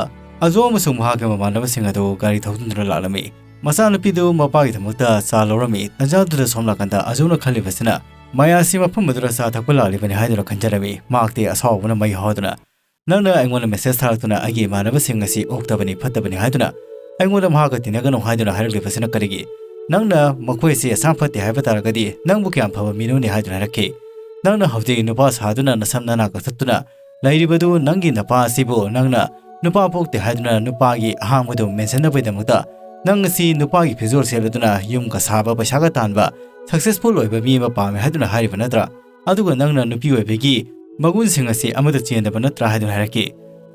ꯑꯔꯖꯨꯟ ꯑꯃꯁꯨꯡ ꯃꯍꯥꯛꯀꯤ ꯃꯃꯥꯟꯅꯕꯁꯤꯡ ꯑꯗꯨ ꯒꯥꯔꯤ ꯊꯧꯗꯨꯅ ꯂꯥꯛꯂꯝꯃꯤ꯫ ꯃꯆꯥꯅꯨꯄꯤꯗꯨ ꯃꯄꯥꯒꯤꯗꯃꯛꯇ ꯆꯥ ꯂꯧꯔꯝꯃꯤ꯫ ꯇꯥꯟꯖꯥꯗꯨꯗ ꯁꯣꯝ ꯅꯥꯀꯟꯗ ꯑꯔꯖꯨꯟꯅ ꯈꯜꯂꯤꯕꯁꯤꯅ ꯃꯥꯌꯥꯁꯤ ꯃꯐꯝ ꯑꯗꯨꯗ ꯆꯥ ꯊꯛꯄ ꯂꯥꯛꯂꯤꯕꯅꯤ ꯍꯥꯏꯗꯨꯅ ꯈꯟꯖꯔꯝꯃꯤ꯫ ꯃꯍꯥꯛꯇꯤ ꯑꯁꯥꯎꯕꯅ ꯃꯩ ꯍꯧꯗꯨꯅ ꯅꯪꯅ ꯑꯩꯉꯣꯟꯗ ꯃꯦꯁꯦꯖ ꯊꯥꯔꯛꯇꯨꯅ ꯑꯩꯒꯤ ꯏꯃꯥꯟꯅꯕꯁꯤꯡ ꯑꯁꯤ ꯑꯣꯛꯇꯕꯅꯤ, ꯐꯠꯇꯕꯅꯤ ꯍꯥꯏꯗꯨꯅ ꯑꯩꯉꯣꯟꯗ ꯃꯍꯥꯛꯀ ꯇꯤꯟꯅꯒꯅꯨ ꯍꯥꯏꯗꯨꯅ ꯍꯥꯏꯔꯛꯂꯤꯕꯁꯤꯅ ꯀꯔꯤꯒꯤ? ꯅꯪꯅ ꯃꯈꯣꯏ ꯑꯁꯤ ꯑꯁꯥꯝ ꯐꯠꯇꯦ ꯍꯥꯏꯕ ꯇꯥꯔꯒꯗꯤ ꯅꯪꯕꯨ ꯀꯌꯥꯝ ꯐꯕ ꯃꯤꯅꯣꯅꯤ ꯍꯥꯏꯗꯨꯅ ꯍꯥꯏꯔꯛꯈꯤ꯫ ꯅꯪꯅ ꯍꯧꯖꯤꯛ ꯅꯨꯄꯥ ꯁꯥꯗꯨꯅ ꯅꯁꯝ ꯅꯅꯥ ꯀꯛꯊꯠꯇꯨꯅ ꯂꯩꯔꯤꯕꯗꯨ ꯅꯪꯒꯤ ꯅꯄꯥ ꯑꯁꯤꯕꯨ ꯅꯪꯅ ꯅꯨꯄꯥ ꯄꯣꯛꯇꯦ ꯍꯥꯏꯗꯨꯅ ꯅꯨꯄꯥꯒꯤ ꯑꯍꯥꯡꯕꯗꯨ ꯃꯦꯟꯁꯤꯟꯅꯕꯒꯤꯗꯃꯛꯇ ꯅꯪ ꯑꯁꯤ ꯅꯨꯄꯥꯒꯤ ꯐꯤꯖꯣꯜ ꯁꯦꯠꯂꯗꯨꯅ ꯌꯨꯝꯒ ꯁꯥꯕ, ꯄꯩꯁꯥꯒ ꯇꯥꯟꯕ, ꯁꯛꯁꯦꯁꯐꯨꯜ ꯑꯣꯏꯕ ꯃꯤ ꯑꯃ ꯄꯥꯝꯃꯦ ꯍꯥꯏꯗꯨꯅ ꯍꯥꯏꯔꯤꯕ ꯅꯠꯇ꯭ꯔꯥ? ꯑꯗꯨꯒ ꯅꯪꯅ ꯅꯨꯄꯤ ꯑꯣꯏꯕꯒꯤ ꯃꯒꯨꯟꯁꯤꯡ ꯑꯁꯤ ꯑꯃꯠꯇ ꯆꯦꯟꯗꯕ ꯅꯠꯇ꯭ꯔꯥ ꯍꯥꯏꯗꯨꯅ ꯍꯥꯏꯔꯛꯈꯤ꯫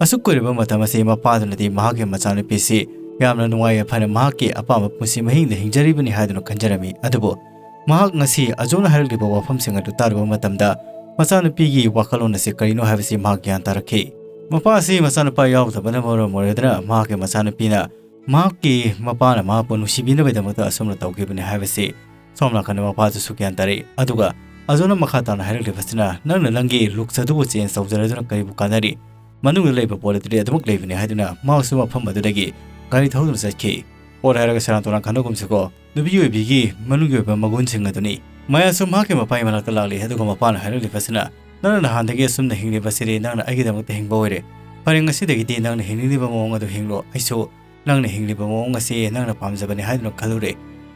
ꯑꯁꯨꯛ ꯀꯨꯏꯔꯕ ꯃꯇꯝ ꯑꯁꯤ ꯃꯄꯥꯗꯨꯅꯗꯤ ꯃꯍꯥꯛꯀꯤ ꯃꯆꯥꯅꯨꯄꯤꯁꯤ ꯌꯥꯝꯅ ꯅꯨꯡꯉꯥꯏ ꯌꯥꯏꯐꯅ ꯃꯍꯥꯛꯀꯤ ꯑꯄꯥꯝꯕ ꯄꯨꯟꯁꯤ ꯃꯍꯤꯡꯗ ꯍꯤꯡꯖꯔꯤꯕꯅꯤ ꯍꯥꯏꯗꯨꯅ ꯈꯟꯖꯔꯝꯃꯤ꯫ ꯑꯗꯨꯕꯨ ꯃꯍꯥꯛ ꯉꯁꯤ ꯑꯖꯣꯅ ꯍꯥꯏꯔꯛꯂꯤꯕ ꯋꯥꯐꯝꯁꯤꯡ ꯑꯗꯨ ꯇꯥꯔꯨꯕ ꯃꯇꯝꯗ ꯃꯆꯥꯅꯨꯄꯤꯒꯤ ꯋꯥꯈꯜꯂꯣꯟ ꯑꯁꯤ ꯀꯔꯤꯅꯣ ꯍꯥꯏꯕꯁꯤ ꯃꯍꯥꯛ ꯒ꯭ꯌꯥꯟ ꯇꯥꯔꯛꯈꯤ꯫ ꯃꯄꯥ ꯑꯁꯤ ꯃꯆꯥꯅꯨꯄꯥ ꯌꯥꯎꯗꯕꯅ ꯃꯔꯝ ꯑꯣꯏꯔꯗꯨꯅ ꯃꯍꯥꯛꯀꯤ ꯃꯆꯥꯅꯨꯄꯤꯅ ꯃꯍꯥꯛꯀꯤ ꯃꯄꯥꯅ ꯃꯍꯥꯛꯄꯨ ꯅꯨꯡꯁꯤꯕꯤꯅꯕꯒꯤꯗꯃꯛꯇ ꯑꯁꯨꯝꯅ ꯇꯧꯈꯤꯕꯅꯤ ꯍꯥꯏꯕꯁꯤ ꯁꯣꯝ ꯅꯥꯀꯟꯗ ꯃꯄꯥꯗꯨꯁꯨ ꯒ꯭ꯌꯥꯟ ꯇꯥꯔꯛꯏ꯫ ꯑꯗꯨꯒ ꯑꯖꯣꯅ ꯃꯈꯥ ꯇꯥꯅ ꯍꯥꯏꯔꯛꯂꯤꯕꯁꯤꯅ, "ꯅꯪꯅ ꯅꯪꯒꯤ ꯂꯨꯛꯁ ꯑꯗꯨꯕꯨ ꯆꯦꯟꯖ ꯇꯧꯖꯔꯗꯨꯅ ꯀꯔꯤꯕꯨ ꯀꯥꯟꯅꯔꯤ? ꯃꯅꯨꯡꯗ ꯂꯩꯕ ꯄꯣꯠ ꯑꯗꯨꯗꯤ ꯑꯗꯨꯃꯛ ꯂꯩꯕꯅꯤ" ꯍꯥꯏꯗꯨꯅ ꯃꯍꯥꯛꯁꯨ ꯃꯐꯝ ꯑꯗꯨꯗꯒꯤ ꯒꯥꯔꯤ ꯊꯧꯗꯨꯅ ꯆꯠꯈꯤ꯫ ꯄꯣꯠ ꯍꯥꯏꯔꯒ ꯁꯦꯔꯥꯟ ꯇꯨꯔꯥꯟ ꯈꯟꯗꯣꯛꯀꯨꯝꯁꯤꯀꯣ, ꯅꯨꯄꯤ ꯑꯣꯏꯕꯤꯒꯤ ꯃꯅꯨꯡꯒꯤ ꯑꯣꯏꯕ ꯃꯒꯨꯟꯁꯤꯡ ꯑꯗꯨꯅꯤ꯫ ꯃꯌꯥꯁꯨ ꯃꯍꯥꯛꯀꯤ ꯃꯄꯥꯒꯤ ꯃꯅꯥꯛꯇ ꯂꯥꯛꯂꯤ, ꯑꯗꯨꯒ ꯃꯄꯥꯅ ꯍꯥꯏꯔꯛꯂꯤꯕꯁꯤꯅ, "ꯅꯪꯅ ꯅꯍꯥꯟꯗꯒꯤ ꯑꯁꯨꯝꯅ ꯍꯤꯡꯂꯤꯕꯁꯤꯗꯤ ꯅꯪꯅ ꯑꯩꯒꯤꯗꯃꯛꯇ ꯍꯤꯡꯕ ꯑꯣꯏꯔꯦ꯫ ꯐꯔꯦ, ꯉꯁꯤꯗꯒꯤꯗꯤ ꯅꯪꯅ ꯍꯤꯡꯅꯤꯡꯂꯤꯕ ꯃꯑꯣꯡ ꯑꯗꯨ ꯍꯤꯡꯂꯣ꯫ ꯑꯩꯁꯨ ꯅꯪꯅ ꯍꯤꯡꯂꯤꯕ ꯃꯑꯣꯡ ꯑꯁꯤ ꯅꯪꯅ ꯄꯥꯝꯖꯕꯅꯤ ꯍꯥꯏꯗꯨꯅ ꯈꯜꯂꯨꯔꯦ꯫"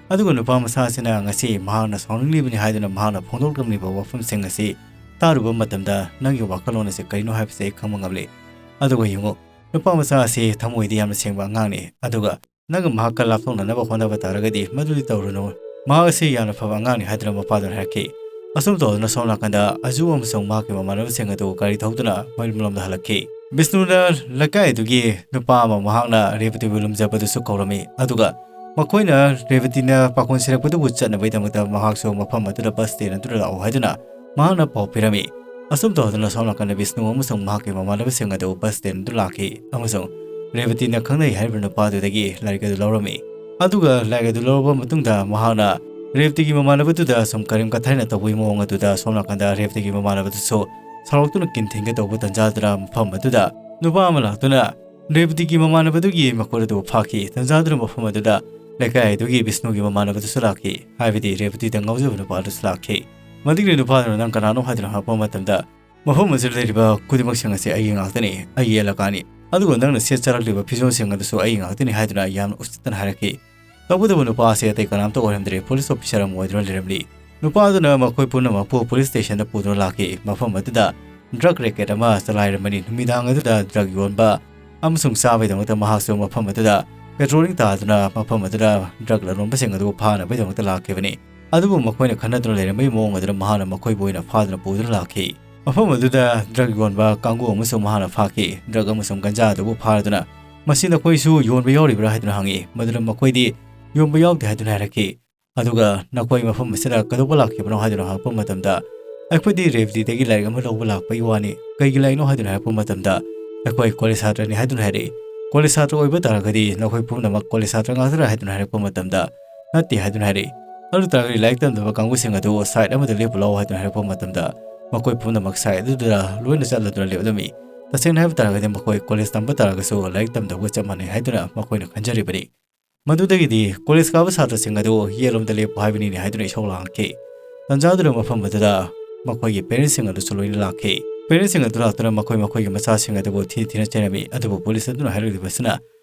ꯑꯗꯨꯒ ꯅꯨꯄꯥ ꯃꯆꯥ ꯑꯁꯤꯅ ꯉꯁꯤ ꯃꯍꯥꯛꯅ ꯁꯥꯎꯅꯤꯡꯂꯤꯕꯅꯤ ꯍꯥꯏꯗꯨꯅ ꯃꯍꯥꯛꯅ ꯐꯣꯡꯗꯣꯛꯂꯝꯂꯤꯕ ꯋꯥꯐꯝꯁꯤꯡ ꯑꯁꯤ ꯇꯥꯔꯨꯕ ꯃꯇꯝꯗ, "ꯅꯪꯒꯤ ꯋꯥꯈꯜꯂꯣꯟ ꯑꯁꯤ ꯀꯔꯤꯅꯣ ꯍꯥꯏꯕꯁꯤ ꯑꯩ ꯈꯪꯕ ꯉꯝꯂꯦ꯫ ꯑꯗꯨꯒ ꯌꯦꯡꯉꯨ, ꯅꯨꯄꯥ ꯃꯆꯥ ꯑꯁꯤ ꯊꯃꯣꯏꯗꯤ ꯌꯥꯝꯅ ꯁꯦꯡꯕ ꯑꯉꯥꯡꯅꯤ, ꯑꯗꯨꯒ ꯅꯪꯒ ꯃꯍꯥꯛꯀ ꯂꯥꯞꯊꯣꯛꯅꯅꯕ ꯍꯣꯠꯅꯕ ꯇꯥꯔꯒꯗꯤ ꯃꯗꯨꯗꯤ ꯇꯧꯔꯨꯅꯨ꯫ ꯃꯍꯥꯛ ꯑꯁꯤ ꯌꯥꯝꯅ ꯐꯕ ꯑꯉꯥꯡꯅꯤ" ꯍꯥꯏꯗꯨꯅ ꯃꯄꯥꯗꯨꯅ ꯍꯥꯏꯔꯛꯈꯤ꯫ ꯑꯁꯨꯝ ꯇꯧꯗꯨꯅ ꯁꯣꯝ ꯅꯥꯀꯟꯗ ꯑꯖꯨ ꯑꯃꯁꯨꯡ ꯃꯍꯥꯛꯀꯤ ꯃꯃꯥꯟꯅꯕꯁꯤꯡ ꯑꯗꯨ ꯒꯥꯔꯤ ꯊꯧꯗꯨꯅ ꯃꯌꯨꯝꯂꯣꯝꯗ ꯍꯜꯂꯛꯈꯤ꯫ ꯕꯤꯁꯅꯨꯅ ꯂꯩꯀꯥꯏ ꯑꯗꯨꯒꯤ ꯅꯨꯄꯥ ꯑꯃ ꯃꯍꯥꯛꯅ ꯔꯦꯕꯇꯤꯕꯨ ꯂꯨꯝꯖꯕꯗꯨꯁꯨ ꯀꯧꯔꯝꯃꯤ, ꯑꯗꯨꯒ ꯃꯈꯣꯏꯅ ꯔꯦꯕꯇꯤꯅ ꯄꯥꯈꯣꯟ ꯁꯤꯔꯛꯄꯗꯨꯕꯨ ꯆꯠꯅꯕꯒꯤꯗꯃꯛꯇ ꯃꯍꯥꯛꯁꯨ ꯃꯐꯝ ꯑꯗꯨꯗ ꯕꯁ ꯁ꯭ꯇꯦꯟ ꯑꯗꯨꯗ ꯂꯥꯛꯎ ꯍꯥꯏꯗꯨꯅ ꯃꯍꯥꯛꯅ ꯄꯥꯎ ꯄꯤꯔꯝꯃꯤ꯫ ꯑꯁꯨꯝ ꯇꯧꯗꯨꯅ ꯁꯣꯝ ꯅꯥꯀꯟꯗ ꯕꯤꯁꯅꯨ ꯑꯃꯁꯨꯡ ꯃꯍꯥꯛꯀꯤ ꯃꯃꯥꯟꯅꯕꯁꯤꯡ ꯑꯗꯨ ꯕꯁ ꯁ꯭ꯇꯦꯟ ꯑꯗꯨ ꯂꯥꯛꯈꯤ ꯑꯃꯁꯨꯡ ꯔꯦꯕꯇꯤꯅ ꯈꯪꯅꯩ ꯍꯥꯏꯔꯤꯕ ꯅꯨꯄꯥꯗꯨꯗꯒꯤ ꯂꯥꯏꯔꯤꯛ ꯑꯗꯨ ꯂꯧꯔꯝꯃꯤ꯫ ꯑꯗꯨꯒ ꯂꯥꯏꯔꯤꯛ ꯑꯗꯨ ꯂꯧꯔꯕ ꯃꯇꯨꯡꯗ ꯃꯍꯥꯛꯅ ꯔꯦꯕꯇꯤꯒꯤ ꯃꯃꯥꯟꯅꯕꯗꯨꯗ ꯁꯨꯝ ꯀꯔꯤꯝ ꯀꯊꯥꯏꯅ ꯇꯧꯕꯒꯤ ꯃꯑꯣꯡ ꯑꯗꯨꯗ ꯁꯣꯝ ꯅꯥꯀꯟꯗ ꯔꯦꯕꯇꯤꯒꯤ ꯃꯃꯥꯟꯅꯕꯗꯨꯁꯨ ꯁꯥꯎꯔꯛꯇꯨꯅ ꯀꯤꯟ ꯊꯤꯟꯒꯦ ꯇꯧꯕ ꯇꯟꯖꯥꯗꯨꯗ ꯃꯐꯝ ꯑꯗꯨꯗ ꯅꯨꯄꯥ ꯑꯃ ꯂꯥꯛꯇꯨꯅ ꯔꯦꯕꯇꯤꯒꯤ ꯃꯃꯥꯟꯅꯕꯗꯨꯒꯤ ꯃꯈꯨꯠ ꯑꯗꯨ ꯐꯥꯈꯤ꯫ ꯇꯟꯖꯥꯗꯨꯅ ꯃꯐꯝ ꯑꯗꯨꯗ ꯂꯩꯀꯥꯏ ꯑꯗꯨꯒꯤ ꯕꯤꯁꯅꯨꯒꯤ ꯃꯃꯥꯟꯅꯕꯗꯨꯁꯨ ꯂꯥꯛꯈꯤ, ꯍꯥꯏꯕꯗꯤ ꯔꯦꯕꯇꯤꯗ ꯉꯥꯎꯖꯕ ꯅꯨꯄꯥ ꯑꯗꯨꯁꯨ ꯂꯥꯛꯈꯤ꯫ ꯃꯗꯨꯒꯤ ꯅꯨꯄꯥꯗꯨꯅ "ꯅꯪ ꯀꯅꯥꯅꯣ?" ꯍꯥꯏꯗꯨꯅ ꯍꯪꯉꯛꯄ ꯃꯇꯝꯗ, "ꯃꯐꯝ ꯑꯁꯤꯗ ꯂꯩꯔꯤꯕ ꯈꯨꯗꯤꯡꯃꯛꯁꯤꯡ ꯑꯁꯤ ꯑꯩꯒꯤ ꯉꯥꯛꯇꯅꯤ, ꯑꯩꯒꯤ ꯑꯦꯂꯥꯀꯥꯅꯤ꯫ ꯑꯗꯨꯒ ꯅꯪꯅ ꯁꯦꯠꯆꯔꯛꯂꯤꯕ ꯐꯤꯖꯣꯜꯁꯤꯡ ꯑꯗꯨꯁꯨ ꯑꯩꯒꯤ ꯉꯥꯛꯇꯅꯤ" ꯍꯥꯏꯗꯨꯅ ꯌꯥꯝꯅ ꯎꯁꯤꯠꯇꯅ ꯍꯥꯏꯔꯛꯈꯤ꯫ ꯇꯧꯕꯇꯕꯨ ꯅꯨꯄꯥ ꯑꯁꯤ ꯑꯇꯩ ꯀꯅꯥꯝꯇ ꯑꯣꯏꯔꯝꯗ꯭ꯔꯦ, ꯄꯨꯂꯤꯁ ꯑꯣꯐꯤꯁꯥꯔ ꯑꯃ ꯑꯣꯏꯗꯨꯅ ꯂꯩꯔꯝꯂꯤ꯫ ꯅꯨꯄꯥ ꯑꯗꯨꯅ ꯃꯈꯣꯏ ꯄꯨꯝꯅꯃꯛꯄꯨ ꯄꯨꯂꯤꯁ ꯁ꯭ꯇꯦꯁꯟꯗ ꯄꯨꯗꯨꯅ ꯂꯥꯛꯈꯤ꯫ ꯃꯐꯝ ꯑꯗꯨꯗ ꯗ꯭ꯔꯒ ꯔꯦꯀꯦꯠ ꯑꯃ ꯆꯂꯥꯏꯔꯝꯕꯅꯤ꯫ ꯅꯨꯃꯤꯗꯥꯡ ꯑꯗꯨꯗ ꯗ꯭ꯔꯒ ꯌꯣꯟꯕ ꯑꯃꯁꯨꯡ ꯆꯥꯕꯒꯤꯗꯃꯛꯇ ꯃꯍꯥꯛꯁꯨ ꯃꯐꯝ ꯑꯗꯨꯗ ꯄꯦꯇ꯭ꯔꯣꯂꯤꯡ ꯇꯥꯗꯨꯅ ꯃꯐꯝ ꯑꯗꯨꯗ ꯗ꯭ꯔꯒ ꯂꯂꯣꯟꯕꯁꯤꯡ ꯑꯗꯨꯕꯨ ꯐꯥꯅꯕꯒꯤꯗꯃꯛꯇ ꯂꯥꯛꯈꯤꯕꯅꯤ꯫ ꯑꯗꯨꯕꯨ ꯃꯈꯣꯏꯅ ꯈꯟꯅꯗꯨꯅ ꯂꯩꯔꯝꯕꯒꯤ ꯃꯑꯣꯡ ꯑꯗꯨꯗ ꯃꯍꯥꯛꯅ ꯃꯈꯣꯏꯕꯨ ꯑꯣꯏꯅ ꯐꯥꯗꯨꯅ ꯄꯨꯗꯨꯅ ꯂꯥꯛꯈꯤ꯫ ꯃꯐꯝ ꯑꯗꯨꯗ ꯗ꯭ꯔꯒ ꯌꯣꯟꯕ ꯀꯥꯡꯕꯨ ꯑꯃꯁꯨ ꯃꯍꯥꯛꯅ ꯐꯥꯈꯤ꯫ ꯗ꯭ꯔꯒ ꯑꯃꯁꯨꯡ ꯒꯟꯖꯥ ꯑꯗꯨꯕꯨ ꯐꯥꯔꯗꯨꯅ, "ꯃꯁꯤ ꯅꯈꯣꯏꯁꯨ ꯌꯣꯟꯕ ꯌꯥꯎꯔꯤꯕ꯭ꯔꯥ?" ꯍꯥꯏꯗꯨꯅ ꯍꯪꯉꯤ꯫ ꯃꯗꯨꯗ ꯃꯈꯣꯏꯗꯤ ꯌꯣꯟꯕ ꯌꯥꯎꯗꯦ ꯍꯥꯏꯗꯨꯅ ꯍꯥꯏꯔꯛꯈꯤ꯫ ꯑꯗꯨꯒ "ꯅꯈꯣꯏ ꯃꯐꯝ ꯑꯁꯤꯗ ꯀꯩꯗꯧꯕ ꯂꯥꯛꯈꯤꯕꯅꯣ?" ꯍꯥꯏꯗꯨꯅ ꯍꯪꯉꯛꯄ ꯃꯇꯝꯗ, "ꯑꯩꯈꯣꯏꯗꯤ ꯔꯦꯕꯗꯤꯗꯒꯤ ꯂꯥꯏꯔꯤꯛ ꯑꯃ ꯂꯧꯕ ꯂꯥꯛꯄꯒꯤ ꯋꯥꯅꯤ, ꯀꯩꯒꯤ ꯂꯥꯏꯔꯤꯛꯅꯣ?" ꯍꯥꯏꯗꯨꯅ ꯍꯥꯏꯔꯛꯄ ꯃꯇꯝꯗ, "ꯑꯩꯈꯣꯏ ꯀꯣꯂꯦꯖ ꯁꯥꯇ꯭ꯔꯅꯤ" ꯍꯥꯏꯗꯨꯅ ꯍꯥꯏꯔꯛꯏ꯫ "ꯀꯣꯂꯦꯖ ꯁꯥꯇ꯭ꯔ ꯑꯣꯏꯕ ꯇꯥꯔꯒꯗꯤ ꯅꯈꯣꯏ ꯄꯨꯝꯅꯃꯛ ꯀꯣꯂꯦꯖ ꯁꯥꯇ꯭ꯔ ꯉꯥꯛꯇꯔꯥ?" ꯍꯥꯏꯗꯨꯅ ꯍꯥꯏꯔꯛꯄ ꯃꯇꯝꯗ, "ꯅꯠꯇꯦ" ꯍꯥꯏꯗꯨꯅ ꯍꯥꯏꯔꯛꯏ꯫ "ꯑꯗꯨ ꯇꯥꯔꯒꯗꯤ ꯂꯥꯏꯔꯤꯛ ꯇꯝꯗꯕ ꯀꯥꯡꯕꯨꯁꯤꯡ ꯑꯗꯨ ꯁꯥꯏꯠ ꯑꯃꯗ ꯂꯦꯞꯄꯨ ꯂꯥꯛꯑꯣ" ꯍꯥꯏꯗꯨꯅ ꯍꯥꯏꯔꯛꯄ ꯃꯇꯝꯗ, ꯃꯈꯣꯏ ꯄꯨꯝꯅꯃꯛ ꯁꯥꯏꯠ ꯑꯗꯨꯗ ꯂꯣꯏꯅ ꯆꯠꯂꯗꯨꯅ ꯂꯦꯞꯂꯝꯃꯤ꯫ ꯇꯁꯦꯡꯅ ꯍꯥꯏꯕ ꯇꯥꯔꯒꯗꯤ ꯃꯈꯣꯏ ꯀꯣꯂꯦꯖ ꯇꯝꯕ ꯇꯥꯔꯒꯁꯨ ꯂꯥꯏꯔꯤꯛ ꯇꯝꯗꯕꯒ ꯆꯞ ꯃꯥꯟꯅꯩ ꯍꯥꯏꯗꯨꯅ ꯃꯈꯣꯏꯅ ꯈꯟꯖꯔꯤꯕꯅꯤ꯫ ꯃꯗꯨꯗꯒꯤꯗꯤ ꯀꯣꯂꯦꯖ ꯀꯥꯕ ꯁꯥꯇ꯭ꯔꯁꯤꯡ ꯑꯗꯨ ꯌꯦꯠꯂꯣꯝꯗ ꯂꯦꯞꯄꯨ ꯍꯥꯏꯕꯅꯤꯅꯦ ꯍꯥꯏꯗꯨꯅ ꯏꯁꯧ ꯂꯥꯡꯈꯤ꯫ ꯇꯟꯖꯥꯗꯨꯗ ꯃꯐꯝ ꯑꯗꯨꯗ ꯃꯈꯣꯏꯒꯤ ꯄꯦꯔꯦꯟꯁꯁꯤꯡ ꯑꯗꯨꯁꯨ ꯂꯣꯏꯅ ꯂꯥꯛꯈꯤ꯫ ꯄꯦꯔꯦꯟꯁꯁꯤꯡ ꯑꯗꯨ ꯂꯥꯛꯇꯨꯅ ꯃꯈꯣꯏ ꯃꯈꯣꯏꯒꯤ ꯃꯆꯥꯁꯤꯡ ꯑꯗꯨꯕꯨ ꯊꯤ ꯊꯤꯅ ꯆꯩꯔꯝꯃꯤ꯫ ꯑꯗꯨꯕꯨ ꯄꯨꯂꯤꯁ ꯑꯗꯨꯅ ꯍꯥꯏꯔꯛꯂꯤꯕꯁꯤꯅ,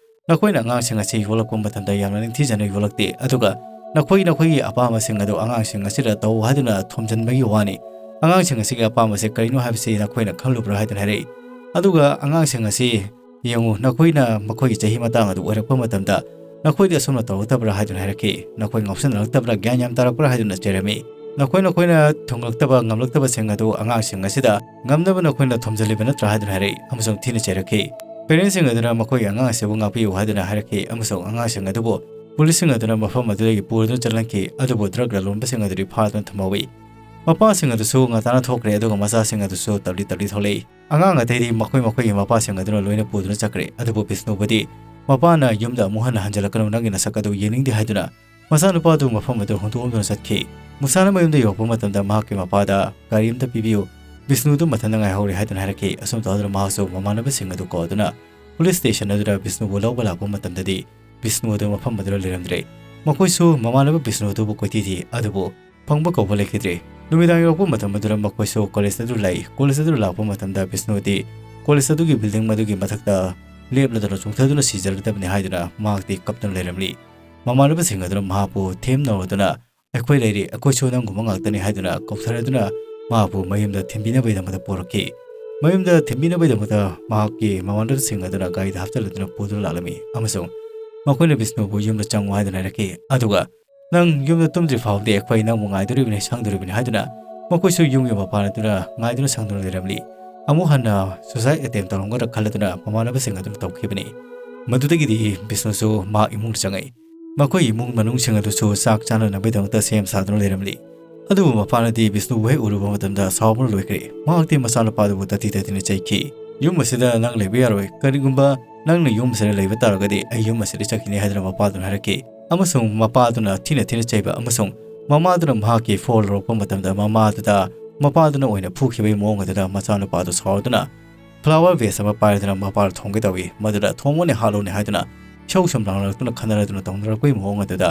"ꯅꯈꯣꯏꯅ ꯑꯉꯥꯡꯁꯤꯡ ꯑꯁꯤ ꯌꯣꯛꯂꯛꯄ ꯃꯇꯝꯗ ꯌꯥꯝꯅ ꯅꯤꯡꯊꯤꯖꯅ ꯌꯣꯛꯂꯛꯇꯦ, ꯑꯗꯨꯒ ꯅꯈꯣꯏ ꯅꯈꯣꯏꯒꯤ ꯑꯄꯥꯝꯕꯁꯤꯡ ꯑꯗꯨ ꯑꯉꯥꯡꯁꯤꯡ ꯑꯁꯤꯗ ꯇꯧ ꯍꯥꯏꯗꯨꯅ ꯊꯣꯝꯖꯤꯟꯕꯒꯤ ꯋꯥꯅꯤ꯫ ꯑꯉꯥꯡꯁꯤꯡ ꯑꯁꯤꯒꯤ ꯑꯄꯥꯝꯕꯁꯦ ꯀꯔꯤꯅꯣ ꯍꯥꯏꯕꯁꯤ ꯅꯈꯣꯏꯅ ꯈꯪꯂꯨꯕ꯭ꯔꯥ?" ꯍꯥꯏꯗꯨꯅ ꯍꯥꯏꯔꯛꯏ꯫ ꯑꯗꯨꯒ ꯑꯉꯥꯡꯁꯤꯡ ꯑꯁꯤ ꯌꯦꯡꯉꯨ, ꯅꯈꯣꯏꯅ ꯃꯈꯣꯏꯒꯤ ꯆꯍꯤ ꯃꯇꯥꯡ ꯑꯗꯨ ꯑꯣꯏꯔꯛꯄ ꯃꯇꯝꯗ ꯅꯈꯣꯏꯗꯤ ꯑꯁꯨꯝꯅ ꯇꯧꯔꯛꯇꯕ꯭ꯔꯥ ꯍꯥꯏꯗꯨꯅ ꯍꯥꯏꯔꯛꯈꯤ꯫ "ꯅꯈꯣꯏ ꯉꯥꯎꯁꯟꯅꯔꯛꯇꯕ꯭ꯔꯥ, ꯒ꯭ꯌꯥꯟ ꯌꯥꯝ ꯇꯥꯔꯛꯄ꯭ꯔꯥ ꯍꯥꯏꯗꯨꯅ ꯆꯩꯔꯝꯃꯤ꯫ ꯅꯈꯣꯏ ꯅꯈꯣꯏꯅ ꯊꯨꯡꯂꯛꯇꯕ ꯉꯝꯂꯛꯇꯕꯁꯤꯡ ꯑꯗꯨ ꯑꯉꯥꯡꯁꯤꯡ ꯑꯁꯤꯗ ꯉꯝꯅꯕ ꯅꯈꯣꯏꯅ ꯊꯣꯝꯖꯤꯜꯂꯤꯕ ꯅꯠꯇ꯭ꯔꯥ?" ꯍꯥꯏꯗꯨꯅ ꯍꯥꯏꯔꯛꯏ ꯑꯃꯁꯨꯡ ꯊꯤꯅ ꯆꯩꯔꯛꯈꯤ꯫ ꯄꯦꯔꯦꯟꯁꯁꯤꯡ ꯑꯗꯨꯅ ꯃꯈꯣꯏꯒꯤ ꯑꯉꯥꯡ ꯑꯁꯤꯕꯨ ꯉꯥꯛꯄꯤꯌꯨ ꯍꯥꯏꯗꯨꯅ ꯍꯥꯏꯔꯛꯈꯤ ꯑꯃꯁꯨꯡ ꯑꯉꯥꯡꯁꯤꯡ ꯑꯗꯨꯕꯨ ꯄꯨꯂꯤꯁꯁꯤꯡ ꯑꯗꯨꯅ ꯃꯐꯝ ꯑꯗꯨꯗꯒꯤ ꯄꯨꯗꯨꯅ ꯆꯠꯍꯟꯈꯤ꯫ ꯑꯗꯨꯕꯨ ꯗ꯭ꯔꯒ ꯂꯂꯣꯟꯕꯁꯤꯡ ꯑꯗꯨꯗꯤ ꯐꯥꯗꯨꯅ ꯊꯝꯍꯧꯏ꯫ ꯃꯄꯥꯁꯤꯡ ꯑꯗꯨꯁꯨ ꯉꯟꯇꯥꯅ ꯊꯣꯛꯈ꯭ꯔꯦ, ꯑꯗꯨꯒ ꯃꯆꯥꯁꯤꯡ ꯑꯗꯨꯁꯨ ꯇꯞꯂꯤ ꯇꯞꯂꯤ ꯊꯣꯛꯂꯛꯏ꯫ ꯑꯉꯥꯡ ꯑꯇꯩꯗꯤ ꯃꯈꯣꯏ ꯃꯈꯣꯏꯒꯤ ꯃꯄꯥꯁꯤꯡ ꯑꯗꯨꯅ ꯂꯣꯏꯅ ꯄꯨꯗꯨꯅ ꯆꯠꯈ꯭ꯔꯦ꯫ ꯑꯗꯨꯕꯨ ꯕꯤꯁꯅꯨꯕꯨꯗꯤ ꯃꯄꯥꯅ ꯌꯨꯝꯗ ꯑꯃꯨꯛ ꯍꯟꯅ ꯍꯟꯖꯤꯜꯂꯛꯀꯅꯨ, ꯅꯪꯒꯤ ꯅꯁꯛ ꯑꯗꯨ ꯌꯦꯡꯅꯤꯡꯗꯦ ꯍꯥꯏꯗꯨꯅ ꯃꯆꯥꯅꯨꯄꯥꯗꯨ ꯃꯐꯝ ꯑꯗꯨ ꯍꯨꯟꯗꯣꯛꯂꯝꯗꯨꯅ ꯆꯠꯈꯤ꯫ ꯃꯨꯁꯥꯅ ꯃꯌꯨꯝꯗ ꯌꯧꯔꯛꯄ ꯃꯇꯝꯗ ꯃꯍꯥꯛꯀꯤ ꯃꯄꯥꯗ "ꯒꯥꯔꯤ ꯑꯝꯇ ꯄꯤꯕꯤꯌꯨ, ꯕꯤꯁꯅꯨꯗꯨ ꯃꯊꯟꯇ ꯉꯥꯏꯍꯧꯔꯦ" ꯍꯥꯏꯗꯨꯅ ꯍꯥꯏꯔꯛꯈꯤ꯫ ꯑꯁꯨꯝ ꯇꯧꯗꯨꯅ ꯃꯍꯥꯛꯁꯨ ꯃꯃꯥꯟꯅꯕꯁꯤꯡ ꯑꯗꯨ ꯀꯧꯗꯨꯅ ꯄꯨꯂꯤꯁ ꯁ꯭ꯇꯦꯁꯟ ꯑꯗꯨꯗ ꯕꯤꯁꯅꯨꯕꯨ ꯂꯧꯕ ꯂꯥꯛꯄ ꯃꯇꯝꯗꯗꯤ ꯕꯤꯁꯅꯨ ꯑꯗꯨ ꯃꯐꯝ ꯑꯗꯨꯗ ꯂꯩꯔꯝꯗ꯭ꯔꯦ꯫ ꯃꯈꯣꯏꯁꯨ ꯃꯃꯥꯟꯅꯕ ꯕꯤꯁꯅꯨ ꯑꯗꯨꯕꯨ ꯀꯣꯏꯊꯤ ꯊꯤ, ꯑꯗꯨꯕꯨ ꯐꯪꯕ ꯀꯧꯕ ꯂꯩꯈꯤꯗ꯭ꯔꯦ꯫ ꯅꯨꯃꯤꯗꯥꯡ ꯌꯧꯔꯛꯄ ꯃꯇꯝ ꯑꯗꯨꯗ ꯃꯈꯣꯏꯁꯨ ꯀꯣꯂꯦꯖ ꯑꯗꯨ ꯂꯥꯛꯏ꯫ ꯀꯣꯂꯦꯖ ꯑꯗꯨ ꯂꯥꯛꯄ ꯃꯇꯝꯗ ꯕꯤꯁꯅꯨꯗꯤ ꯀꯣꯂꯦꯖ ꯑꯗꯨꯒꯤ ꯕꯤꯜꯗꯤꯡ ꯃꯗꯨꯒꯤ ꯃꯊꯛꯇ ꯂꯦꯞꯂꯗꯨꯅ ꯆꯣꯡꯊꯗꯨꯅ ꯁꯤꯖꯔꯗꯕꯅꯤ ꯍꯥꯏꯗꯨꯅ ꯃꯍꯥꯛꯇꯤ ꯀꯞꯇꯨꯅ ꯂꯩꯔꯝꯂꯤ꯫ ꯃꯃꯥꯟꯅꯕꯁꯤꯡ ꯑꯗꯨꯅ ꯃꯍꯥꯛꯄꯨ ꯊꯦꯝꯅꯔꯗꯨꯅ, "ꯑꯩꯈꯣꯏ ꯂꯩꯔꯤ, ꯑꯩꯈꯣꯏꯁꯨ ꯅꯪꯒꯨꯝꯕ ꯉꯥꯛꯇꯅꯤ" ꯍꯥꯏꯗꯨꯅ ꯀꯧꯊꯔꯗꯨꯅ ꯃꯍꯥꯛꯄꯨ ꯃꯌꯨꯝꯗ ꯊꯤꯟꯕꯤꯅꯕꯒꯤꯗꯃꯛꯇ ꯄꯨꯔꯛꯈꯤ꯫ ꯃꯌꯨꯝꯗ ꯊꯤꯟꯕꯤꯅꯕꯒꯤꯗꯃꯛꯇ ꯃꯍꯥꯛꯀꯤ ꯃꯃꯥꯟꯅꯕꯁꯤꯡ ꯑꯗꯨꯅ ꯒꯥꯔꯤꯗ ꯍꯥꯞꯆꯤꯜꯂꯗꯨꯅ ꯄꯨꯗꯨꯅ ꯂꯥꯛꯂꯝꯃꯤ ꯑꯃꯁꯨꯡ ꯃꯈꯣꯏꯅ ꯕꯤꯁꯅꯨꯕꯨ ꯌꯨꯝꯗ ꯆꯪꯉꯨ ꯍꯥꯏꯗꯨꯅ ꯍꯥꯏꯔꯛꯈꯤ꯫ ꯑꯗꯨꯒ "ꯅꯪ ꯌꯨꯝꯗ ꯇꯨꯝꯗ꯭ꯔꯤ ꯐꯥꯎꯕꯗꯤ ꯑꯩꯈꯣꯏ ꯅꯪꯕꯨ ꯉꯥꯏꯗꯣꯔꯤꯕꯅꯤ, ꯁꯪꯗꯣꯔꯤꯕꯅꯤ" ꯍꯥꯏꯗꯨꯅ ꯃꯈꯣꯏꯁꯨ ꯌꯨꯝꯒꯤ ꯃꯄꯥꯟ ꯑꯗꯨꯅ ꯉꯥꯏꯗꯨꯅ ꯁꯪꯗꯨꯅ ꯂꯩꯔꯝꯂꯤ꯫ ꯑꯃꯨꯛ ꯍꯟꯅ suicide attempt ꯇꯧꯔꯝꯒꯗ꯭ꯔꯥ ꯈꯜꯂꯗꯨꯅ ꯃꯃꯥꯟꯅꯕꯁꯤꯡ ꯑꯗꯨꯅ ꯇꯧꯈꯤꯕꯅꯤ꯫ ꯃꯗꯨꯗꯒꯤꯗꯤ ꯕꯤꯁꯅꯨꯁꯨ ꯃꯍꯥꯛ ꯏꯃꯨꯡꯗ ꯆꯪꯉꯛꯏ꯫ ꯃꯈꯣꯏ ꯏꯃꯨꯡ ꯃꯅꯨꯡꯁꯤꯡ ꯑꯗꯨꯁꯨ ꯆꯥꯛ ꯆꯥꯅꯅꯕꯒꯤꯗꯃꯛꯇ ꯁꯦꯝ ꯁꯥꯗꯨꯅ ꯂꯩꯔꯝꯂꯤ꯫ ꯑꯗꯨꯕꯨ ꯃꯄꯥꯅꯗꯤ ꯕꯤꯁꯅꯨꯕꯨ ꯍꯦꯛ ꯎꯔꯨꯕ ꯃꯇꯝꯗ ꯁꯥꯎꯕꯅ ꯂꯣꯏꯈ꯭ꯔꯦ꯫ ꯃꯍꯥꯛꯇꯤ ꯃꯆꯥꯅꯨꯄꯥꯗꯨꯕꯨ ꯇꯥꯊꯤ ꯇꯥꯊꯤꯅ ꯆꯩꯈꯤ꯫ "ꯌꯨꯝ ꯑꯁꯤꯗ ꯅꯪ ꯂꯩꯕ ꯌꯥꯔꯣꯏ꯫ ꯀꯔꯤꯒꯨꯝꯕ ꯅꯪꯅ ꯌꯨꯝ ꯑꯁꯤꯗ ꯂꯩꯕ ꯇꯥꯔꯒꯗꯤ ꯑꯩ ꯌꯨꯝ ꯑꯁꯤꯗ ꯆꯠꯈꯤꯅꯤ" ꯍꯥꯏꯗꯨꯅ ꯃꯄꯥꯗꯨꯅ ꯍꯥꯏꯔꯛꯈꯤ꯫ ꯑꯃꯁꯨꯡ ꯃꯄꯥꯗꯨꯅ ꯊꯤꯅ ꯊꯤꯅ ꯆꯩꯕ ꯑꯃꯁꯨꯡ ꯃꯃꯥꯗꯨꯅ ꯃꯍꯥꯛꯀꯤ ꯐꯣꯟ ꯂꯧꯔꯛꯄ ꯃꯇꯝꯗ ꯃꯃꯥꯗꯨꯗ ꯃꯄꯥꯗꯨꯅ ꯑꯣꯏꯅ ꯐꯨꯈꯤꯕꯒꯤ ꯃꯑꯣꯡ ꯑꯗꯨꯗ ꯃꯆꯥꯅꯨꯄꯥꯗꯨ ꯁꯥꯎꯗꯨꯅ flower vase ꯑꯃ ꯄꯥꯏꯔꯗꯨꯅ ꯃꯄꯥꯗꯨ ꯊꯣꯝꯒꯦ ꯇꯧꯏ꯫ ꯃꯗꯨꯗ "ꯊꯣꯝꯃꯨꯅꯦ, ꯍꯥꯠꯂꯨꯅꯦ" ꯍꯥꯏꯗꯨꯅ ꯏꯁꯧ ꯁꯨꯝ ꯂꯥꯡꯅꯔꯛꯇꯨꯅ ꯈꯟꯅꯔꯗꯨꯅ ꯇꯧꯅꯔꯛꯄꯒꯤ ꯃꯑꯣꯡ ꯑꯗꯨꯗ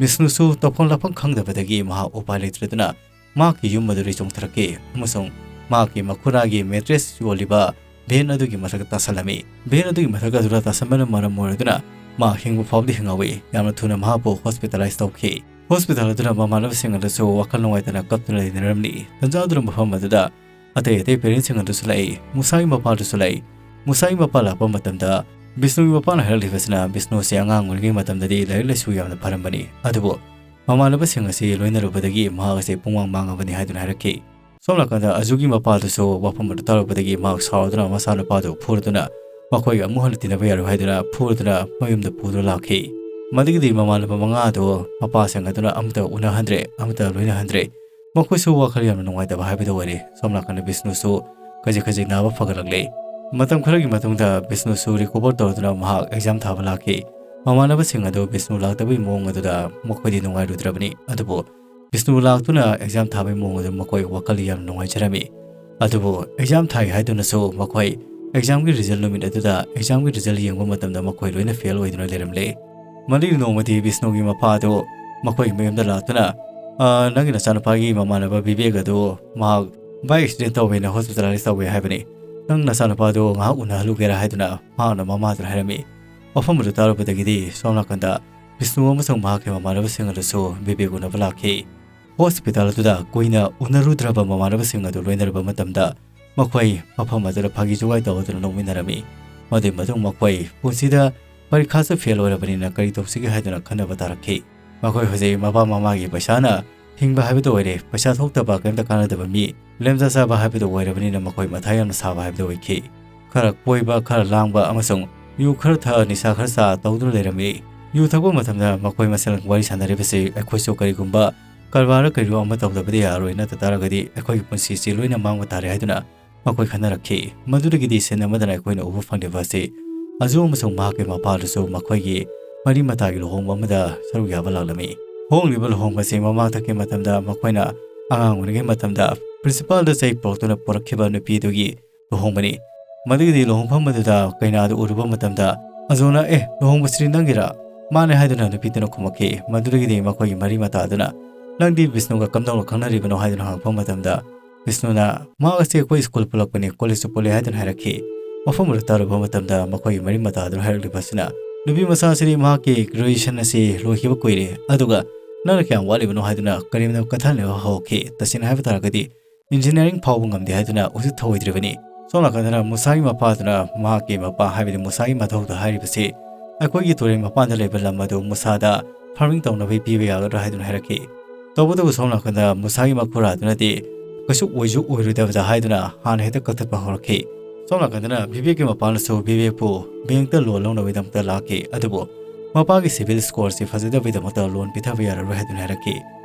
ꯕꯤꯁꯅꯨꯁꯨ ꯇꯧꯐꯝ ꯂꯥꯛꯐꯝ ꯈꯪꯗꯕꯗꯒꯤ ꯃꯍꯥꯛ ꯎꯄꯥꯏ ꯂꯩꯇ꯭ꯔꯗꯨꯅ ꯃꯍꯥꯛꯀꯤ ꯌꯨꯝ ꯑꯗꯨꯗꯒꯤ ꯆꯣꯡꯊꯔꯛꯈꯤ ꯑꯃꯁꯨꯡ ꯃꯍꯥꯛꯀꯤ ꯃꯈꯨꯔꯥꯒꯤ mattress ꯌꯣꯜꯂꯤꯕ van ꯑꯗꯨꯒꯤ ꯃꯊꯛꯇ ꯇꯥꯁꯜꯂꯝꯃꯤ꯫ Van ꯑꯗꯨꯒꯤ ꯃꯊꯛ ꯑꯗꯨꯗ ꯇꯥꯁꯟꯕꯅ ꯃꯔꯝ ꯑꯣꯏꯔꯗꯨꯅ ꯃꯍꯥꯛ ꯍꯤꯡꯕ ꯐꯥꯎꯕꯗꯤ ꯍꯤꯡꯍꯧꯏ꯫ ꯌꯥꯝꯅ ꯊꯨꯅ ꯃꯍꯥꯛꯄꯨ hospitalize ꯇꯧꯈꯤ꯫ Hospital ꯑꯗꯨꯅ ꯃꯃꯥꯟꯅꯕꯁꯤꯡ ꯑꯗꯨꯁꯨ ꯋꯥꯈꯜ ꯅꯨꯡꯉꯥꯏꯇꯅ ꯀꯞꯇꯨꯅ ꯂꯩꯅꯔꯝꯂꯤ꯫ ꯇꯟꯖꯥ ꯑꯗꯨꯅ ꯃꯐꯝ ꯑꯗꯨꯗ ꯑꯇꯩ ꯑꯇꯩ parents ꯁꯤꯡ ꯑꯗꯨꯁꯨ ꯂꯥꯛꯏ꯫ ꯃꯨꯁꯥꯒꯤ ꯃꯄꯥꯗꯨꯁꯨ ꯂꯥꯛꯏ꯫ ꯃꯨꯁꯥꯒꯤ ꯃꯄꯥ ꯂꯥꯛꯄ ꯃꯇꯝꯗ ꯕꯤꯁꯅꯨꯒꯤ ꯃꯄꯥꯅ ꯍꯥꯏꯔꯛꯂꯤꯕꯁꯤꯅ ꯕꯤꯁꯅꯨꯁꯤ ꯑꯉꯥꯡ ꯑꯣꯏꯔꯤꯉꯩ ꯃꯇꯝꯗꯗꯤ ꯂꯥꯏꯔꯤꯛ ꯂꯥꯏꯁꯨ ꯌꯥꯝꯅ ꯐꯔꯝꯕꯅꯤ, ꯑꯗꯨꯕꯨ ꯃꯃꯥꯟꯅꯕꯁꯤꯡ ꯑꯁꯤ ꯂꯣꯏꯅꯔꯨꯕꯗꯒꯤ ꯃꯍꯥꯛ ꯑꯁꯤ ꯄꯨꯡꯃꯥꯡ ꯃꯥꯡꯉꯕꯅꯤ ꯍꯥꯏꯗꯨꯅ ꯍꯥꯏꯔꯛꯈꯤ꯫ ꯁꯣꯝ ꯅꯥꯀꯟꯗ ꯑꯖꯨꯒꯤ ꯃꯄꯥꯗꯨꯁꯨ ꯋꯥꯐꯝ ꯑꯗꯨ ꯇꯥꯔꯛꯄꯗꯒꯤ ꯃꯍꯥꯛ ꯁꯥꯎꯗꯨꯅ ꯃꯆꯥꯅꯨꯄꯥꯗꯨ ꯐꯨꯔꯗꯨꯅ ꯃꯈꯣꯏꯒ ꯑꯃꯨꯛ ꯍꯟꯅ ꯇꯤꯟꯅꯕ ꯌꯥꯔꯣꯏ ꯍꯥꯏꯗꯨꯅ ꯐꯨꯔꯗꯨꯅ ꯃꯌꯨꯝꯗ ꯄꯨꯗꯨꯅ ꯂꯥꯛꯈꯤ꯫ ꯃꯗꯨꯒꯤꯗꯤ ꯃꯃꯥꯟꯅꯕ ꯃꯉꯥ ꯑꯗꯨ ꯃꯄꯥꯁꯤꯡ ꯑꯗꯨꯅ ꯑꯃꯠꯇ ꯎꯅꯍꯟꯗ꯭ꯔꯦ, ꯑꯃꯠꯇ ꯂꯣꯏꯅꯍꯟꯗ꯭ꯔꯦ꯫ ꯃꯈꯣꯏꯁꯨ ꯋꯥꯈꯜ ꯌꯥꯝꯅ ꯅꯨꯡꯉꯥꯏꯇꯕ ꯍꯥꯏꯕꯗꯨ ꯑꯣꯏꯔꯦ꯫ ꯁꯣꯝ ꯅꯥꯀꯟꯗ ꯕꯤꯁꯅꯨꯁꯨ ꯈꯖꯤꯛ ꯈꯖꯤꯛ ꯅꯥꯕ ꯐꯒꯠꯂꯛꯂꯦ꯫ ꯃꯇꯝ ꯈꯔꯒꯤ ꯃꯇꯨꯡꯗ ꯕꯤꯁꯅꯨꯁꯨ recover ꯇꯧꯗꯨꯅ ꯃꯍꯥꯛ exam ꯊꯥꯕ ꯂꯥꯛꯈꯤ꯫ ꯃꯃꯥꯟꯅꯕꯁꯤꯡ ꯑꯗꯨ ꯕꯤꯁꯅꯨ ꯂꯥꯛꯇꯕꯒꯤ ꯃꯑꯣꯡ ꯑꯗꯨꯗ ꯃꯈꯣꯏꯗꯤ ꯅꯨꯡꯉꯥꯏꯔꯨꯗ꯭ꯔꯕꯅꯤ꯫ ꯑꯗꯨꯕꯨ ꯕꯤꯁꯅꯨ ꯂꯥꯛꯇꯨꯅ exam ꯊꯥꯕꯒꯤ ꯃꯑꯣꯡ ꯑꯗꯨ ꯃꯈꯣꯏ ꯋꯥꯈꯜ ꯌꯥꯝꯅ ꯅꯨꯡꯉꯥꯏꯖꯔꯝꯃꯤ꯫ ꯑꯗꯨꯕꯨ exam ꯊꯥꯏ ꯍꯥꯏꯗꯨꯅꯁꯨ ꯃꯈꯣꯏ exam ꯒꯤ result ꯅꯨꯃꯤꯠ ꯑꯗꯨꯗ exam ꯒꯤ result ꯌꯦꯡꯕ ꯃꯇꯝꯗ ꯃꯈꯣꯏ ꯂꯣꯏꯅ fail ꯑꯣꯏꯗꯨꯅ ꯂꯩꯔꯝꯂꯦ꯫ ꯃꯗꯨꯒꯤ ꯅꯣꯡꯃꯗꯤ ꯕꯤꯁꯅꯨꯒꯤ ꯃꯄꯥ ꯑꯗꯨ ꯃꯈꯣꯏꯒꯤ ꯃꯌꯨꯝꯗ ꯂꯥꯛꯇꯨꯅ "ꯑ, ꯅꯪꯒꯤ ꯅꯆꯥꯅꯨꯄꯥꯒꯤ ꯃꯃꯥꯟꯅꯕ ꯕꯤꯕꯦꯛ ꯑꯗꯨ ꯃꯍꯥꯛ bike accident ꯇꯧꯋꯦꯅ hospitalize ꯇꯧꯋꯦ ꯍꯥꯏꯕꯅꯤ꯫ ꯅꯪ ꯅꯆꯥꯅꯨꯄꯥꯗꯨ ꯉꯥꯏꯍꯥꯛ ꯎꯅꯍꯜꯂꯨꯒꯦꯔꯥ?" ꯍꯥꯏꯗꯨꯅ ꯃꯍꯥꯛꯅ ꯃꯃꯥꯗꯨꯗ ꯍꯥꯏꯔꯝꯃꯤ꯫ ꯋꯥꯐꯝ ꯑꯗꯨ ꯇꯥꯔꯨꯕꯗꯒꯤꯗꯤ ꯁꯣꯝ ꯅꯥꯀꯟꯗ ꯕꯤꯁꯅꯨ ꯑꯃꯁꯨꯡ ꯃꯍꯥꯛꯀꯤ ꯃꯃꯥꯟꯅꯕꯁꯤꯡ ꯑꯗꯨꯁꯨ ꯕꯤꯕꯦꯛ ꯎꯅꯕ ꯂꯥꯛꯈꯤ꯫ Hospital ꯑꯗꯨꯗ ꯀꯨꯏꯅ ꯎꯅꯔꯨꯗ꯭ꯔꯕ ꯃꯃꯥꯟꯅꯕꯁꯤꯡ ꯑꯗꯨ ꯂꯣꯏꯅꯔꯕ ꯃꯇꯝꯗ ꯃꯈꯣꯏ ꯃꯐꯝ ꯑꯗꯨꯗ ꯐꯥꯒꯤ ꯖꯨꯒꯥꯏ ꯇꯧꯗꯨꯅ ꯅꯣꯛꯃꯤꯟꯅꯔꯝꯃꯤ꯫ ꯃꯗꯨꯒꯤ ꯃꯇꯨꯡ ꯃꯈꯣꯏ ꯄꯨꯟꯁꯤꯗ ꯄꯔꯤꯈꯥꯁꯨ fail ꯑꯣꯏꯔꯕꯅꯤꯅ ꯀꯔꯤ ꯇꯧꯁꯤꯒꯦ ꯍꯥꯏꯗꯨꯅ ꯈꯟꯅꯕ ꯇꯥꯔꯛꯈꯤ꯫ ꯃꯈꯣꯏ ꯍꯧꯖꯤꯛ ꯃꯄꯥ ꯃꯃꯥꯒꯤ ꯄꯩꯁꯥꯅ ꯍꯤꯡꯕ ꯍꯥꯏꯕꯗꯨ ꯑꯣꯏꯔꯦ꯫ ꯄꯩꯁꯥ ꯊꯣꯛꯇꯕ, ꯀꯔꯤꯝꯇ ꯀꯥꯟꯅꯗꯕ ꯃꯤ, ꯂꯦꯝꯖ ꯆꯥꯕ ꯍꯥꯏꯕꯗꯨ ꯑꯣꯏꯔꯕꯅꯤꯅ ꯃꯈꯣꯏ ꯃꯊꯥ ꯌꯥꯝꯅ ꯁꯥꯕ ꯍꯥꯏꯕꯗꯨ ꯑꯣꯏꯈꯤ꯫ ꯈꯔ ꯀꯣꯏꯕ, ꯈꯔ ꯂꯥꯡꯕ ꯑꯃꯁꯨꯡ ꯌꯨ ꯈꯔ ꯊꯛ, ꯅꯤꯁꯥ ꯈꯔ ꯆꯥ ꯇꯧꯗꯨꯅ ꯂꯩꯔꯝꯃꯤ꯫ ꯌꯨ ꯊꯛꯄ ꯃꯇꯝꯗ ꯃꯈꯣꯏ ꯃꯁꯦꯜ ꯋꯥꯔꯤ ꯁꯥꯟꯅꯔꯤꯕꯁꯤ ꯑꯩꯈꯣꯏꯁꯨ ꯀꯔꯤꯒꯨꯝꯕ ꯀꯔꯕꯥꯔ ꯀꯔꯤꯒꯨꯝꯕ ꯑꯃ ꯇꯧꯗꯕꯗꯤ ꯌꯥꯔꯣꯏ, ꯅꯠꯇ ꯇꯥꯔꯒꯗꯤ ꯑꯩꯈꯣꯏꯒꯤ ꯄꯨꯟꯁꯤꯁꯤ ꯂꯣꯏꯅ ꯃꯥꯡꯕ ꯇꯥꯔꯦ ꯍꯥꯏꯗꯨꯅ ꯃꯈꯣꯏ ꯈꯟꯅꯔꯛꯈꯤ꯫ ꯃꯗꯨꯗꯒꯤꯗꯤ scene ꯑꯃꯗꯅ ꯑꯩꯈꯣꯏꯅ ꯎꯕ ꯐꯪꯂꯤꯕ ꯑꯁꯤ ꯑꯖꯨ ꯑꯃꯁꯨꯡ ꯃꯍꯥꯛꯀꯤ ꯃꯄꯥꯗꯨꯁꯨ ꯃꯈꯣꯏꯒꯤ ꯃꯔꯤ ꯃꯇꯥꯒꯤ ꯂꯨꯍꯣꯡꯕ ꯑꯃꯗ ꯁꯔꯨꯛ ꯌꯥꯕ ꯂꯥꯛꯂꯝꯃꯤ꯫ ꯍꯣꯡꯂꯤꯕ ꯂꯨꯍꯣꯡꯕꯁꯤ ꯃꯃꯥꯡꯊꯛꯀꯤ ꯃꯇꯝꯗ ꯃꯈꯣꯏꯅ ꯑꯉꯥꯡ ꯑꯣꯏꯔꯤꯉꯩ ꯃꯇꯝꯗ principalꯗ ꯆꯩ ꯄꯨꯔꯛꯇꯨꯅ ꯄꯨꯔꯛꯈꯤꯕ ꯅꯨꯄꯤꯗꯨꯒꯤ ꯂꯨꯍꯣꯡꯕꯅꯤ꯫ ꯃꯗꯨꯒꯤꯗꯤ ꯂꯨꯍꯣꯡꯐꯝ ꯑꯗꯨꯗ ꯀꯩꯅꯥꯗꯨ ꯎꯔꯨꯕ ꯃꯇꯝꯗ ꯑꯖꯨꯅ, "ꯑꯦ, ꯂꯨꯍꯣꯡꯕꯁꯤꯗꯤ ꯅꯪꯒꯤꯔꯥ?" "ꯃꯥꯅꯦ," ꯍꯥꯏꯗꯨꯅ ꯅꯨꯄꯤꯗꯨꯅ ꯈꯨꯝꯃꯛꯈꯤ꯫ ꯃꯗꯨꯗꯒꯤꯗꯤ ꯃꯈꯣꯏꯒꯤ ꯃꯔꯤ ꯃꯇꯥꯗꯨꯅ, "ꯅꯪꯗꯤ ꯕꯤꯁꯅꯨꯒ ꯀꯝꯗꯧꯅ ꯈꯪꯅꯔꯤꯕꯅꯣ?" ꯍꯥꯏꯗꯨꯅ ꯍꯪꯉꯛꯄ ꯃꯇꯝꯗ ꯕꯤꯁꯅꯨꯅ, "ꯃꯍꯥꯛ ꯑꯁꯤ ꯑꯩꯈꯣꯏ ꯁ꯭ꯀꯨꯜ ꯄꯨꯜꯂꯛꯄꯅꯤ, ꯀꯣꯂꯦꯖꯁꯨ ꯄꯨꯜꯂꯤ," ꯍꯥꯏꯗꯨꯅ ꯍꯥꯏꯔꯛꯈꯤ꯫ ꯃꯐꯝ ꯑꯗꯨ ꯇꯥꯔꯨꯕ ꯃꯇꯝꯗ ꯃꯈꯣꯏꯒꯤ ꯃꯔꯤ ꯃꯇꯥꯗꯨꯅ ꯍꯥꯏꯔꯛꯂꯤꯕ ꯑꯁꯤꯅ, "ꯅꯨꯄꯤ ꯃꯆꯥ ꯑꯁꯤꯗꯤ ꯃꯍꯥꯛꯀꯤ graduation ꯑꯁꯤ ꯂꯣꯏꯈꯤꯕ ꯀꯨꯏꯔꯦ, ꯑꯗꯨꯒ ꯅꯪꯅ ꯀꯌꯥꯝ ꯋꯥꯠꯂꯤꯕꯅꯣ?" ꯍꯥꯏꯗꯨꯅ ꯀꯔꯦꯝꯅꯕ ꯀꯠꯊꯅꯕ ꯍꯧꯔꯛꯈꯤ꯫ ꯇꯁꯦꯡꯅ ꯍꯥꯏꯕ ꯇꯥꯔꯒꯗꯤ engineering ꯐꯥꯎꯕ ꯉꯝꯗꯦ ꯍꯥꯏꯗꯨꯅ ꯎꯁꯤꯠ ꯊꯧꯑꯣꯏꯗ꯭ꯔꯤꯕꯅꯤ꯫ ꯁꯣꯝ ꯅꯥꯀꯟꯗꯅ ꯃꯨꯁꯥꯒꯤ ꯃꯄꯥꯗꯨꯅ ꯃꯍꯥꯛꯀꯤ ꯃꯄꯥ ꯍꯥꯏꯕꯗꯤ ꯃꯨꯁꯥꯒꯤ ꯃꯙꯧꯗ ꯍꯥꯏꯔꯤꯕꯁꯤ, "ꯑꯩꯈꯣꯏꯒꯤ ꯇꯨꯔꯦꯜ ꯃꯄꯥꯟꯗ ꯂꯩꯕ ꯂꯝ ꯑꯗꯨ ꯃꯨꯁꯥꯗ farming ꯇꯧꯅꯕ ꯄꯤꯕ ꯌꯥꯒꯗ꯭ꯔꯥ?" ꯍꯥꯏꯗꯨꯅ ꯍꯥꯏꯔꯛꯈꯤ꯫ ꯇꯧꯕꯇꯕꯨ ꯁꯣꯝ ꯅꯥꯀꯟꯗ ꯃꯨꯁꯥꯒꯤ ꯃꯈꯨꯔꯥꯗꯨꯅꯗꯤ ꯀꯩꯁꯨ ꯑꯣꯏꯁꯨ ꯑꯣꯏꯔꯣꯏꯗꯕꯗ ꯍꯥꯏꯗꯨꯅ ꯍꯥꯟꯅ ꯍꯦꯛꯇ ꯀꯛꯊꯠꯄ ꯍꯧꯔꯛꯈꯤ꯫ ꯁꯣꯝ ꯅꯥꯀꯟꯗꯅ ꯕꯤꯕꯦꯛꯀꯤ ꯃꯄꯥꯅꯁꯨ ꯕꯤꯕꯦꯛꯄꯨ bankꯇ loan ꯂꯧꯅꯕꯒꯤꯗꯃꯛꯇ ꯂꯥꯛꯈꯤ, ꯑꯗꯨꯕꯨ ꯃꯄꯥꯒꯤ CIBIL scoreꯁꯤ ꯐꯖꯗꯕꯒꯤꯗꯃꯛꯇ loan ꯄꯤꯊꯕ ꯌꯥꯔꯔꯣꯏ ꯍꯥꯏꯗꯨꯅ ꯍꯥꯏꯔꯛꯈꯤ꯫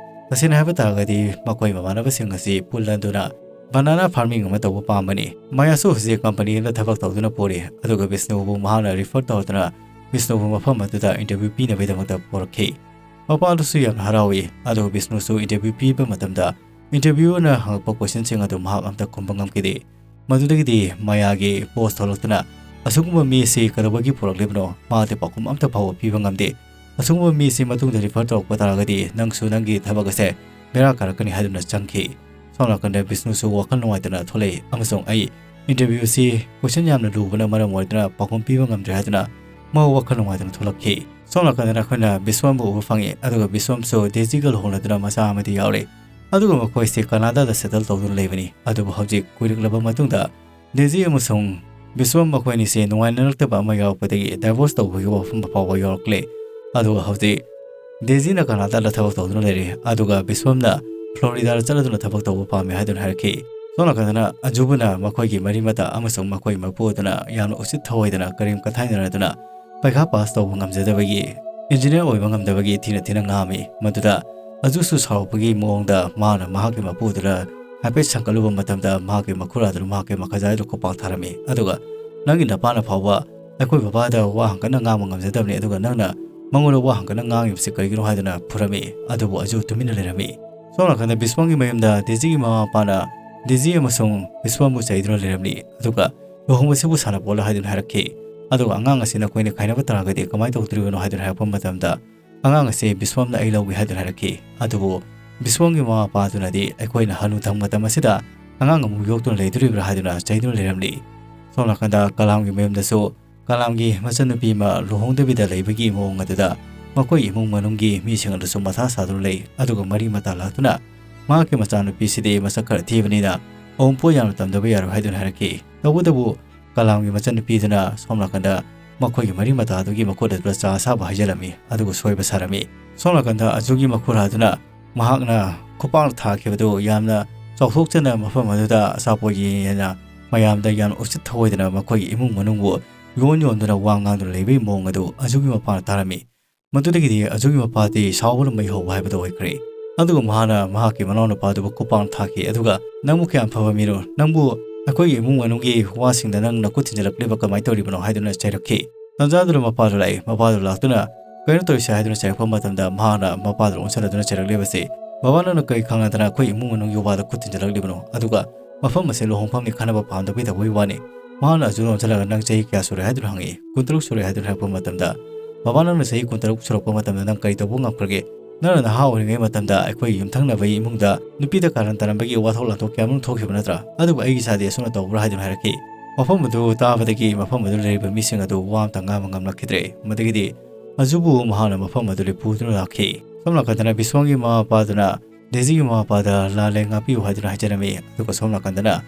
ꯇꯁꯦꯡꯅ ꯍꯥꯏꯕ ꯇꯥꯔꯒꯗꯤ ꯃꯈꯣꯏ ꯃꯃꯥꯟꯅꯕꯁꯤꯡ ꯑꯁꯤ ꯄꯨꯜꯂꯗꯨꯅ banana farming ꯑꯃ ꯇꯧꯕ ꯄꯥꯝꯕꯅꯤ꯫ ꯃꯌꯥꯁꯨ ꯍꯧꯖꯤꯛ company ꯑꯃꯗ ꯊꯕꯛ ꯇꯧꯗꯨꯅ ꯄꯨꯔꯤ, ꯑꯗꯨꯒ ꯕꯤꯁꯅꯨꯕꯨ ꯃꯍꯥꯛꯅ refer ꯇꯧꯗꯨꯅ ꯕꯤꯁꯅꯨꯕꯨ ꯃꯐꯝ ꯑꯗꯨꯗ interview ꯄꯤꯅꯕꯒꯤꯗꯃꯛꯇ ꯄꯨꯔꯛꯈꯤ꯫ ꯃꯄꯥꯗꯨꯁꯨ ꯌꯥꯝꯅ ꯍꯔꯥꯎꯏ, ꯑꯗꯨꯒ ꯕꯤꯁꯅꯨꯁꯨ interview ꯄꯤꯕ ꯃꯇꯝꯗ interviewerꯅ ꯍꯪꯉꯛꯄ questionꯁꯤꯡ ꯑꯗꯨ ꯃꯍꯥꯛ ꯑꯝꯇ ꯈꯨꯝꯕ ꯉꯝꯈꯤꯗꯦ꯫ ꯃꯗꯨꯗꯒꯤꯗꯤ ꯃꯌꯥꯒꯤ boss ꯊꯣꯛꯂꯛꯇꯨꯅ, "ꯑꯁꯤꯒꯨꯝꯕ ꯃꯤ ꯑꯁꯤ ꯀꯩꯗꯧꯕꯒꯤ ꯄꯨꯔꯛꯂꯤꯕꯅꯣ? ꯃꯥꯗꯤ ꯄꯥꯎꯈꯨꯝ ꯑꯝꯇ ꯐꯥꯎꯕ ꯄꯤꯕ ꯉꯝꯗꯦ꯫ ꯑꯁꯤꯒꯨꯝꯕ ꯃꯤꯁꯤ ꯃꯇꯨꯡꯗ refer ꯇꯧꯔꯛꯄ ꯇꯥꯔꯒꯗꯤ ꯅꯪꯁꯨ ꯅꯪꯒꯤ ꯊꯕꯛ ꯑꯁꯦ ꯕꯦꯔꯥ ꯀꯥꯔꯛꯀꯅꯤ" ꯍꯥꯏꯗꯨꯅ ꯆꯪꯈꯤ꯫ ꯁꯣꯝ ꯅꯥꯀꯟꯗ ꯕꯤꯁꯅꯨꯁꯨ ꯋꯥꯈꯜ ꯅꯨꯡꯉꯥꯏꯇꯅ ꯊꯣꯛꯂꯛꯏ ꯑꯃꯁꯨꯡ "ꯑꯩ interview ꯁꯤ question ꯌꯥꯝꯅ ꯂꯨꯕꯅ ꯃꯔꯝ ꯑꯣꯏꯗꯨꯅ ꯄꯥꯎꯈꯨꯝ ꯄꯤꯕ ꯉꯝꯗ꯭ꯔꯦ" ꯍꯥꯏꯗꯨꯅ ꯃꯍꯥꯛ ꯋꯥꯈꯜ ꯅꯨꯡꯉꯥꯏꯇꯅ ꯊꯣꯛꯂꯛꯈꯤ꯫ ꯁꯣꯝ ꯅꯥꯀꯟꯗꯅ ꯑꯩꯈꯣꯏꯅ ꯕꯤꯁ꯭ꯋꯥꯝꯕꯨ ꯎꯕ ꯐꯪꯉꯤ, ꯑꯗꯨꯒ ꯕꯤꯁ꯭ꯋꯥꯝꯁꯨ ꯗꯦꯖꯤꯒ ꯂꯨꯍꯣꯡꯂꯗꯨꯅ ꯃꯆꯥ ꯑꯃꯗꯤ ꯌꯥꯎꯔꯦ꯫ ꯑꯗꯨꯒ ꯃꯈꯣꯏꯁꯦ ꯀꯅꯥꯗꯥꯗ settle ꯇꯧꯗꯨꯅ ꯂꯩꯕꯅꯤ꯫ ꯑꯗꯨꯕꯨ ꯍꯧꯖꯤꯛ ꯀꯨꯏꯔꯛꯂꯕ ꯃꯇꯨꯡꯗ ꯗꯦꯖꯤ ꯑꯃꯁꯨꯡ ꯕꯤꯁ꯭ꯋꯥꯝ ꯃꯈꯣꯏ ꯑꯅꯤꯁꯦ ꯅꯨꯡꯉꯥꯏꯅꯔꯛꯇꯕ ꯑꯃ ꯌꯥꯎꯔꯛꯄꯗꯒꯤ divorce ꯇꯧꯕꯒꯤ ꯋꯥꯐꯝ ꯐꯥꯎꯕ ꯌꯧꯔꯛꯂꯦ꯫ ꯑꯗꯨꯒ ꯍꯧꯖꯤꯛ ꯗꯦꯖꯤꯅ ꯀꯅꯥꯗꯥꯗ ꯊꯕꯛ ꯇꯧꯗꯨꯅ ꯂꯩꯔꯤ, ꯑꯗꯨꯒ ꯕꯤꯁ꯭ꯋꯥꯝꯅ ꯐ꯭ꯂꯣꯔꯤꯗꯥꯗ ꯆꯠꯂꯗꯨꯅ ꯊꯕꯛ ꯇꯧꯕ ꯄꯥꯝꯃꯤ ꯍꯥꯏꯗꯨꯅ ꯍꯥꯏꯔꯛꯈꯤ꯫ ꯁꯣꯝ ꯅꯥꯀꯟꯗꯅ ꯑꯖꯨꯕꯨꯅ ꯃꯈꯣꯏꯒꯤ ꯃꯔꯤ ꯃꯇꯥ ꯑꯃꯁꯨꯡ ꯃꯈꯣꯏ ꯃꯄꯨ ꯑꯗꯨꯅ ꯌꯥꯝꯅ ꯎꯁꯤꯠ ꯊꯑꯣꯏꯗꯅ ꯀꯔꯦꯝ ꯀꯊꯥꯏꯅꯔꯗꯨꯅ ꯄꯩꯈꯥ pass ꯇꯧꯕ ꯉꯝꯖꯗꯕꯒꯤ, engineer ꯑꯣꯏꯕ ꯉꯝꯗꯕꯒꯤ ꯊꯤꯅ ꯊꯤꯅ ꯉꯥꯡꯉꯝꯃꯤ꯫ ꯃꯗꯨꯗ ꯑꯖꯨꯁꯨ ꯁꯥꯎꯔꯛꯄꯒꯤ ꯃꯑꯣꯡꯗ ꯃꯥꯅ ꯃꯍꯥꯛꯀꯤ ꯃꯄꯨꯗꯨꯗ ꯍꯥꯏꯐꯦꯠ ꯁꯪꯒꯠꯂꯨꯕ ꯃꯇꯝꯗ ꯃꯍꯥꯛꯀꯤ ꯃꯈꯨꯔꯥꯗꯨꯅ ꯃꯍꯥꯛꯀꯤ ꯃꯈꯥꯖꯥꯏꯗꯨ ꯈꯨꯄꯥꯛ ꯊꯥꯔꯝꯃꯤ꯫ ꯑꯗꯨꯒ "ꯅꯪꯒꯤ ꯅꯄꯥꯅ ꯐꯥꯎꯕ ꯑꯩꯈꯣꯏ ꯕꯕꯥꯗ ꯋꯥ ꯍꯪꯀꯠꯅ ꯉꯥꯡꯕ ꯉꯝꯖꯗꯕꯅꯤ, ꯑꯗꯨꯒ ꯅꯪꯅ ꯃꯉꯣꯟꯗ ꯋꯥ ꯍꯪꯀꯠꯅ ꯉꯥꯡꯉꯤꯕꯁꯤ ꯀꯔꯤꯒꯤꯅꯣ?" ꯍꯥꯏꯗꯨꯅ ꯐꯨꯔꯝꯃꯤ꯫ ꯑꯗꯨꯕꯨ ꯑꯖꯨ ꯇꯨꯃꯤꯟꯅ ꯂꯩꯔꯝꯃꯤ꯫ ꯁꯣꯝ ꯅꯥꯀꯟꯗ ꯕꯤꯁ꯭ꯋꯥꯝꯒꯤ ꯃꯌꯨꯝꯗ ꯗꯦꯖꯤꯒꯤ ꯃꯃꯥ ꯃꯄꯥꯅ ꯗꯦꯖꯤ ꯑꯃꯁꯨꯡ ꯕꯤꯁ꯭ꯋꯥꯝꯕꯨ ꯆꯩꯗꯨꯅ ꯂꯩꯔꯝꯂꯤ꯫ ꯑꯗꯨꯒ "ꯂꯨꯍꯣꯡꯕꯁꯤꯕꯨ ꯁꯥꯟꯅꯄꯣꯠꯂ?" ꯍꯥꯏꯗꯨꯅ ꯍꯥꯏꯔꯛꯈꯤ꯫ ꯑꯗꯨꯒ "ꯑꯉꯥꯡ ꯑꯁꯤ ꯅꯈꯣꯏꯅ ꯈꯥꯏꯅꯕ ꯇꯥꯔꯒꯗꯤ ꯀꯃꯥꯏꯅ ꯇꯧꯗꯣꯔꯤꯕꯅꯣ?" ꯍꯥꯏꯗꯨꯅ ꯍꯥꯏꯔꯛꯄ ꯃꯇꯝꯗ, "ꯑꯉꯥꯡ ꯑꯁꯤ ꯕꯤꯁ꯭ꯋꯥꯝꯅ ꯑꯩ ꯂꯧꯒꯦ" ꯍꯥꯏꯗꯨꯅ ꯍꯥꯏꯔꯛꯈꯤ꯫ ꯑꯗꯨꯕꯨ ꯕꯤꯁ꯭ꯋꯥꯝꯒꯤ ꯃꯃꯥ ꯃꯄꯥꯗꯨꯅꯗꯤ "ꯑꯩꯈꯣꯏꯅ ꯍꯅꯨꯊꯪ ꯃꯇꯝ ꯑꯁꯤꯗ ꯑꯉꯥꯡ ꯑꯃꯨꯛ ꯌꯣꯛꯇꯨꯅ ꯂꯩꯗꯣꯔꯤꯕ꯭ꯔꯥ?" ꯍꯥꯏꯗꯨꯅ ꯆꯩꯗꯨꯅ ꯂꯩꯔꯝꯂꯤ꯫ ꯁꯣꯝ ꯅꯥꯀꯟꯗ ꯀꯂꯥꯝꯒꯤ ꯃꯌꯨꯝꯗꯁꯨ ꯀꯂꯥꯝꯒꯤ ꯃꯆꯟꯅꯨꯄꯤ ꯑꯃ ꯂꯨꯍꯣꯡꯗꯕꯤꯗ ꯂꯩꯕꯒꯤ ꯃꯑꯣꯡ ꯑꯗꯨꯗ ꯃꯈꯣꯏ ꯏꯃꯨꯡ ꯃꯅꯨꯡꯒꯤ ꯃꯤꯁꯤꯡ ꯑꯗꯨꯁꯨ ꯃꯊꯥ ꯁꯥꯗꯨꯅ ꯂꯩ꯫ ꯑꯗꯨꯒ ꯃꯔꯤ ꯃꯇꯥ ꯂꯥꯛꯇꯨꯅ ꯃꯍꯥꯛꯀꯤ ꯃꯆꯥꯅꯨꯄꯤꯁꯤꯗꯤ ꯃꯁꯛ ꯈꯔ ꯊꯤꯕꯅꯤꯅ ꯑꯋꯨꯟꯄꯣꯠ ꯌꯥꯝꯅ ꯇꯝꯗꯕ ꯌꯥꯔꯣꯏ ꯍꯥꯏꯗꯨꯅ ꯍꯥꯏꯔꯛꯈꯤ꯫ ꯇꯧꯕꯇꯕꯨ ꯀꯂꯥꯝꯒꯤ ꯃꯆꯟꯅꯨꯄꯤꯗꯨꯅ ꯁꯣꯝ ꯅꯥꯀꯟꯗ ꯃꯈꯣꯏꯒꯤ ꯃꯔꯤ ꯃꯇꯥꯗꯨꯒꯤ ꯃꯈꯨꯠ ꯑꯗꯨꯗ ꯆꯥ ꯑꯁꯥꯕ ꯍꯩꯖꯤꯜꯂꯝꯃꯤ, ꯑꯗꯨꯒ ꯁꯣꯏꯕ ꯁꯥꯔꯝꯃꯤ꯫ ꯁꯣꯝ ꯅꯥꯀꯟꯗ ꯑꯖꯨꯒꯤ ꯃꯈꯨꯔꯥꯗꯨꯅ ꯃꯍꯥꯛꯅ ꯈꯨꯄꯥꯛ ꯊꯥꯈꯤꯕꯗꯨ ꯌꯥꯝꯅ ꯆꯥꯎꯊꯣꯛꯆꯅ ꯃꯐꯝ ꯑꯗꯨꯗ ꯑꯆꯥꯄꯣꯠ ꯌꯦꯟꯅ ꯃꯌꯥꯝꯗ ꯌꯥꯝꯅ ꯎꯁꯤꯠ ꯊꯑꯣꯏꯗꯅ ꯃꯈꯣꯏꯒꯤ ꯏꯃꯨꯡ ꯃꯅꯨꯡꯕꯨ ꯌꯣꯟ ꯌꯣꯟꯗꯨꯅ ꯋꯥ ꯉꯥꯡꯗꯨꯅ ꯂꯩꯕꯒꯤ ꯃꯑꯣꯡ ꯑꯗꯨ ꯑꯖꯨꯒꯤ ꯃꯄꯥꯅ ꯇꯥꯔꯝꯃꯤ꯫ ꯃꯗꯨꯗꯒꯤꯗꯤ ꯑꯖꯨꯒꯤ ꯃꯄꯥꯗꯤ ꯁꯥꯎꯕꯅ ꯃꯩ ꯍꯧꯕ ꯍꯥꯏꯕꯗꯨ ꯑꯣꯏꯈ꯭ꯔꯦ꯫ ꯑꯗꯨꯒ ꯃꯍꯥꯛꯅ ꯃꯍꯥꯛꯀꯤ ꯃꯅꯥꯎꯅꯨꯄꯥꯗꯨꯕꯨ ꯈꯨꯄꯥꯛ ꯊꯥꯈꯤ, ꯑꯗꯨꯒ "ꯅꯪꯕꯨ ꯀꯌꯥꯝ ꯐꯕ ꯃꯤꯅꯣ? ꯅꯪꯕꯨ ꯑꯩꯈꯣꯏꯒꯤ ꯏꯃꯨꯡ ꯃꯅꯨꯡꯒꯤ ꯋꯥꯁꯤꯡꯗ ꯅꯪ ꯅꯈꯨꯠ ꯊꯤꯟꯖꯤꯜꯂꯛꯂꯤꯕ ꯀꯃꯥꯏꯅ ꯇꯧꯔꯤꯕꯅꯣ?" ꯍꯥꯏꯗꯨꯅ ꯆꯩꯔꯛꯈꯤ꯫ ꯇꯟꯖꯥꯗꯨꯗ ꯃꯄꯥꯗꯨ ꯂꯥꯛꯏ꯫ ꯃꯄꯥꯗꯨ ꯂꯥꯛꯇꯨꯅ "ꯀꯩꯅꯣ ꯇꯧꯔꯤꯁꯦ?" ꯍꯥꯏꯗꯨꯅ ꯆꯩꯔꯛꯄ ꯃꯇꯝꯗ, ꯃꯍꯥꯛꯅ ꯃꯄꯥꯗꯨꯗ ꯑꯣꯟꯁꯤꯜꯂꯗꯨꯅ ꯆꯩꯔꯛꯂꯤꯕꯁꯤ, "ꯕꯕꯥ, ꯅꯪꯅ ꯀꯔꯤ ꯈꯪꯂꯗꯅ ꯑꯩꯈꯣꯏ ꯏꯃꯨꯡ ꯃꯅꯨꯡꯒꯤ ꯋꯥꯗ ꯈꯨꯠ ꯊꯤꯟꯖꯤꯜꯂꯛꯂꯤꯕꯅꯣ? ꯑꯗꯨꯒ ꯃꯐꯝ ꯑꯁꯤ ꯂꯨꯍꯣꯡꯐꯝꯅꯤ ꯈꯟꯅꯕ ꯄꯥꯝꯗꯕꯒꯤ ꯇꯧꯕꯒꯤ ꯋꯥꯅꯤ꯫ ꯃꯍꯥꯛꯅ ꯑꯖꯨꯗ ꯑꯣꯟꯁꯤꯜꯂꯒ, "ꯅꯪ ꯆꯍꯤ ꯀꯌꯥ ꯁꯨꯔꯦ?" ꯍꯥꯏꯗꯨꯅ ꯍꯪꯉꯛꯏ꯫ "ꯀꯨꯟꯇꯔꯨꯛ ꯁꯨꯔꯦ" ꯍꯥꯏꯗꯨꯅ ꯍꯥꯏꯔꯛꯄ ꯃꯇꯝꯗ, "ꯕꯕꯥ, ꯅꯪꯅ ꯆꯍꯤ ꯀꯨꯟꯇꯔꯨꯛ ꯁꯨꯔꯛꯄ ꯃꯇꯝꯗ ꯅꯪ ꯀꯔꯤ ꯇꯧꯕ ꯉꯝꯈ꯭ꯔꯒꯦ? ꯅꯪꯅ ꯅꯍꯥ ꯑꯣꯏꯔꯤꯉꯩ ꯃꯇꯝꯗ ꯑꯩꯈꯣꯏꯒꯤ ꯌꯨꯝꯊꯪꯅꯕꯒꯤ ꯏꯃꯨꯡꯗ ꯅꯨꯄꯤꯗ ꯀꯥꯔꯟ ꯇꯥꯔꯝꯕꯒꯤ ꯋꯥꯊꯣꯛ ꯂꯥꯟꯊꯣꯛ ꯀꯌꯥꯃꯔꯨꯝ ꯊꯣꯛꯈꯤꯕ ꯅꯠꯇ꯭ꯔꯥ? ꯑꯗꯨꯕꯨ ꯑꯩꯒꯤ ꯏꯆꯥꯗꯤ ꯑꯁꯨꯝꯅ ꯇꯧꯕ꯭ꯔꯥ?" ꯍꯥꯏꯗꯨꯅ ꯍꯥꯏꯔꯛꯈꯤ꯫ ꯃꯐꯝ ꯑꯗꯨ ꯇꯥꯕꯗꯒꯤ ꯃꯐꯝ ꯑꯗꯨ ꯂꯩꯔꯤꯕ ꯃꯤꯁꯤꯡ ꯑꯗꯨ ꯋꯥ ꯑꯝꯇ ꯉꯥꯡꯕ ꯉꯝꯂꯛꯈꯤꯗ꯭ꯔꯦ꯫ ꯃꯗꯒꯤꯗꯤ ꯍꯧꯖꯤꯛꯄꯨ ꯃꯍꯥꯛꯅ ꯃꯐꯝ ꯑꯗꯨ ꯂꯦꯞꯄꯨꯗꯨꯅ ꯂꯥꯛꯈꯤ꯫ ꯁꯣꯝ ꯅꯥꯀꯟꯗꯅ ꯕꯤꯁ꯭ꯋꯥꯡꯒꯤ ꯃꯃꯥ ꯃꯄꯥꯗꯨꯅ ꯗꯦꯖꯤꯒꯤ ꯃꯃꯥ ꯃꯄꯥꯗ ꯂꯥꯜꯂꯦ, ꯉꯥꯛꯄꯤꯌꯨ ꯍꯥꯏꯗꯨꯅ ꯍꯥꯏꯖꯔꯝꯃꯤ꯫ ꯑꯗꯨꯒ ꯁꯣꯝ ꯅꯥꯀꯟꯗꯅ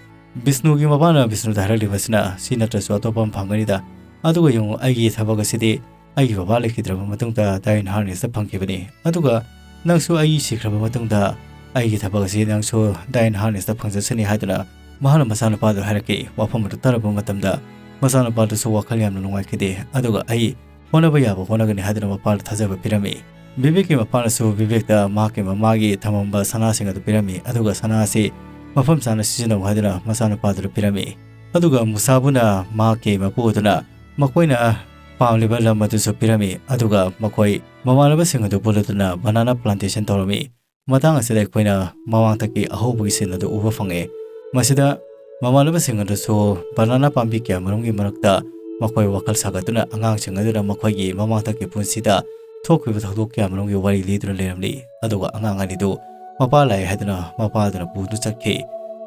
ꯕꯤꯁ꯭ꯅꯨꯒꯤ ꯃꯄꯥꯅ ꯕꯤꯁ꯭ꯅꯨꯗ ꯍꯥꯏꯔꯛꯂꯤꯕꯁꯤꯅ, "ꯁꯤ ꯅꯠꯇ꯭ꯔꯁꯨ ꯑꯇꯣꯞꯄ ꯑꯃ ꯐꯪꯒꯅꯤꯗ꯫ ꯑꯗꯨꯒ ꯌꯦꯡꯉꯨ, ꯑꯩꯒꯤ ꯊꯕꯛ ꯑꯁꯤꯗꯤ ꯑꯩꯒꯤ ꯕꯕꯥ ꯂꯩꯈꯤꯗ꯭ꯔꯕ ꯃꯇꯨꯡꯗ ꯗꯥꯏꯟ ꯍꯥꯔꯅꯦꯁꯇ ꯐꯪꯈꯤꯕꯅꯤ꯫ ꯑꯗꯨꯒ ꯅꯪꯁꯨ ꯑꯩ ꯁꯤꯈ꯭ꯔꯕ ꯃꯇꯨꯡꯗ ꯑꯩꯒꯤ ꯊꯕꯛ ꯑꯁꯤ ꯅꯪꯁꯨ ꯗꯥꯏꯟ ꯍꯥꯔꯅꯦꯁꯇ ꯐꯪꯖꯁꯅꯤ" ꯍꯥꯏꯗꯨꯅ ꯃꯍꯥꯛꯅ ꯃꯆꯥꯅꯨꯄꯥꯗꯨ ꯍꯥꯏꯔꯛꯈꯤ꯫ ꯋꯥꯐꯝ ꯑꯗꯨ ꯇꯥꯔꯕ ꯃꯇꯝꯗ ꯃꯆꯥꯅꯨꯄꯥꯗꯨꯁꯨ ꯋꯥꯈꯜ ꯌꯥꯝꯅ ꯅꯨꯡꯉꯥꯏꯈꯤꯗꯦ꯫ ꯑꯗꯨꯒ "ꯑꯩ ꯍꯣꯠꯅꯕ ꯌꯥꯕ ꯍꯣꯠꯅꯒꯅꯤ" ꯍꯥꯏꯗꯨꯅ ꯃꯄꯥꯗ ꯊꯥꯖꯕ ꯄꯤꯔꯝꯃꯤ꯫ ꯕꯤꯕꯦꯛꯀꯤ ꯃꯄꯥꯅꯁꯨ ꯕꯤꯕꯦꯛꯇ ꯃꯍꯥꯛꯀꯤ ꯃꯃꯥꯒꯤ ꯊꯝꯃꯝꯕ ꯁꯅꯥꯁꯤꯡ ꯑꯗꯨ ꯄꯤꯔꯝꯃꯤ, ꯑꯗꯨꯒ ꯁꯅꯥ ꯑꯁꯤ ꯃꯐꯝ ꯆꯥꯅ ꯁꯤꯖꯤꯟꯅꯧ ꯍꯥꯏꯗꯨꯅ ꯃꯆꯥꯅꯨꯄꯥꯗꯨꯗ ꯄꯤꯔꯝꯃꯤ꯫ ꯑꯗꯨꯒ ꯃꯨꯁꯥꯕꯨꯅ ꯃꯍꯥꯛꯀꯤ ꯃꯄꯨ ꯑꯗꯨꯅ ꯃꯈꯣꯏꯅ ꯄꯥꯝꯂꯤꯕ ꯂꯝ ꯑꯗꯨꯁꯨ ꯄꯤꯔꯝꯃꯤ, ꯑꯗꯨꯒ ꯃꯈꯣꯏ ꯃꯃꯥꯟꯅꯕꯁꯤꯡ ꯑꯗꯨ ꯄꯨꯜꯂꯗꯨꯅ banana plantation ꯇꯧꯔꯝꯃꯤ꯫ ꯃꯇꯥꯡ ꯑꯁꯤꯗ ꯑꯩꯈꯣꯏꯅ ꯃꯃꯥꯡꯊꯛꯀꯤ ꯑꯍꯧꯕꯒꯤ scene ꯑꯗꯨ ꯎꯕ ꯐꯪꯉꯦ꯫ ꯃꯁꯤꯗ ꯃꯃꯥꯟꯅꯕꯁꯤꯡ ꯑꯗꯨꯁꯨ banana ꯄꯥꯝꯕꯤ ꯀꯌꯥ ꯃꯔꯨꯝꯒꯤ ꯃꯔꯛꯇ ꯃꯈꯣꯏ ꯋꯥꯈꯜ ꯁꯥꯒꯠꯇꯨꯅ ꯑꯉꯥꯡꯁꯤꯡ ꯑꯗꯨꯅ ꯃꯈꯣꯏꯒꯤ ꯃꯃꯥꯡꯊꯛꯀꯤ ꯄꯨꯟꯁꯤꯗ ꯊꯣꯛꯈꯤꯕ ꯊꯧꯗꯣꯛ ꯀꯌꯥ ꯃꯔꯨꯝꯒꯤ ꯋꯥꯔꯤ ꯂꯤꯗꯨꯅ ꯂꯩꯔꯝꯂꯤ꯫ ꯑꯗꯨꯒ ꯑꯉꯥꯡ ꯑꯅꯤꯗꯨ ꯃꯄꯥ ꯂꯥꯛꯑꯦ ꯍꯥꯏꯗꯨꯅ ꯃꯄꯥ ꯑꯗꯨꯅ ꯄꯨꯗꯨꯅ ꯆꯠꯈꯤ꯫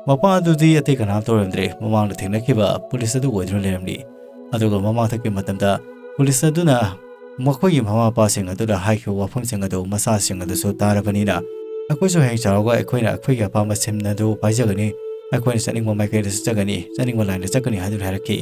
ꯃꯄꯥ ꯑꯗꯨꯗꯤ ꯑꯇꯩ ꯀꯅꯥꯝꯇ ꯑꯣꯏꯔꯝꯗ꯭ꯔꯦ, ꯃꯃꯥꯡꯗ ꯊꯦꯡꯅꯈꯤꯕ ꯄꯨꯂꯤꯁ ꯑꯗꯨ ꯑꯣꯏꯗꯨꯅ ꯂꯩꯔꯝꯂꯤ꯫ ꯑꯗꯨꯒ ꯃꯃꯥꯡꯊꯛꯀꯤ ꯃꯇꯝꯗ ꯄꯨꯂꯤꯁ ꯑꯗꯨꯅ ꯃꯈꯣꯏꯒꯤ ꯃꯃꯥ ꯃꯄꯥꯁꯤꯡ ꯑꯗꯨꯗ ꯍꯥꯏꯈꯤꯕ ꯋꯥꯐꯝꯁꯤꯡ ꯑꯗꯨ ꯃꯆꯥꯁꯤꯡ ꯑꯗꯨꯁꯨ ꯇꯥꯔꯕꯅꯤꯅ, "ꯑꯩꯈꯣꯏꯁꯨ ꯍꯌꯦꯡ ꯆꯥꯎꯔꯒ ꯑꯩꯈꯣꯏꯅ ꯑꯩꯈꯣꯏꯒꯤ ꯑꯄꯥꯝꯕ ꯁꯤꯝ ꯑꯗꯨ ꯄꯥꯏꯖꯒꯅꯤ, ꯑꯩꯈꯣꯏꯅ ꯆꯠꯅꯤꯡꯕ ꯃꯥꯏꯀꯩꯗ ꯆꯠꯆꯒꯅꯤ, ꯆꯠꯅꯤꯡꯕ ꯂꯥꯏꯟꯗ ꯆꯠꯀꯅꯤ" ꯍꯥꯏꯗꯨꯅ ꯍꯥꯏꯔꯛꯈꯤ꯫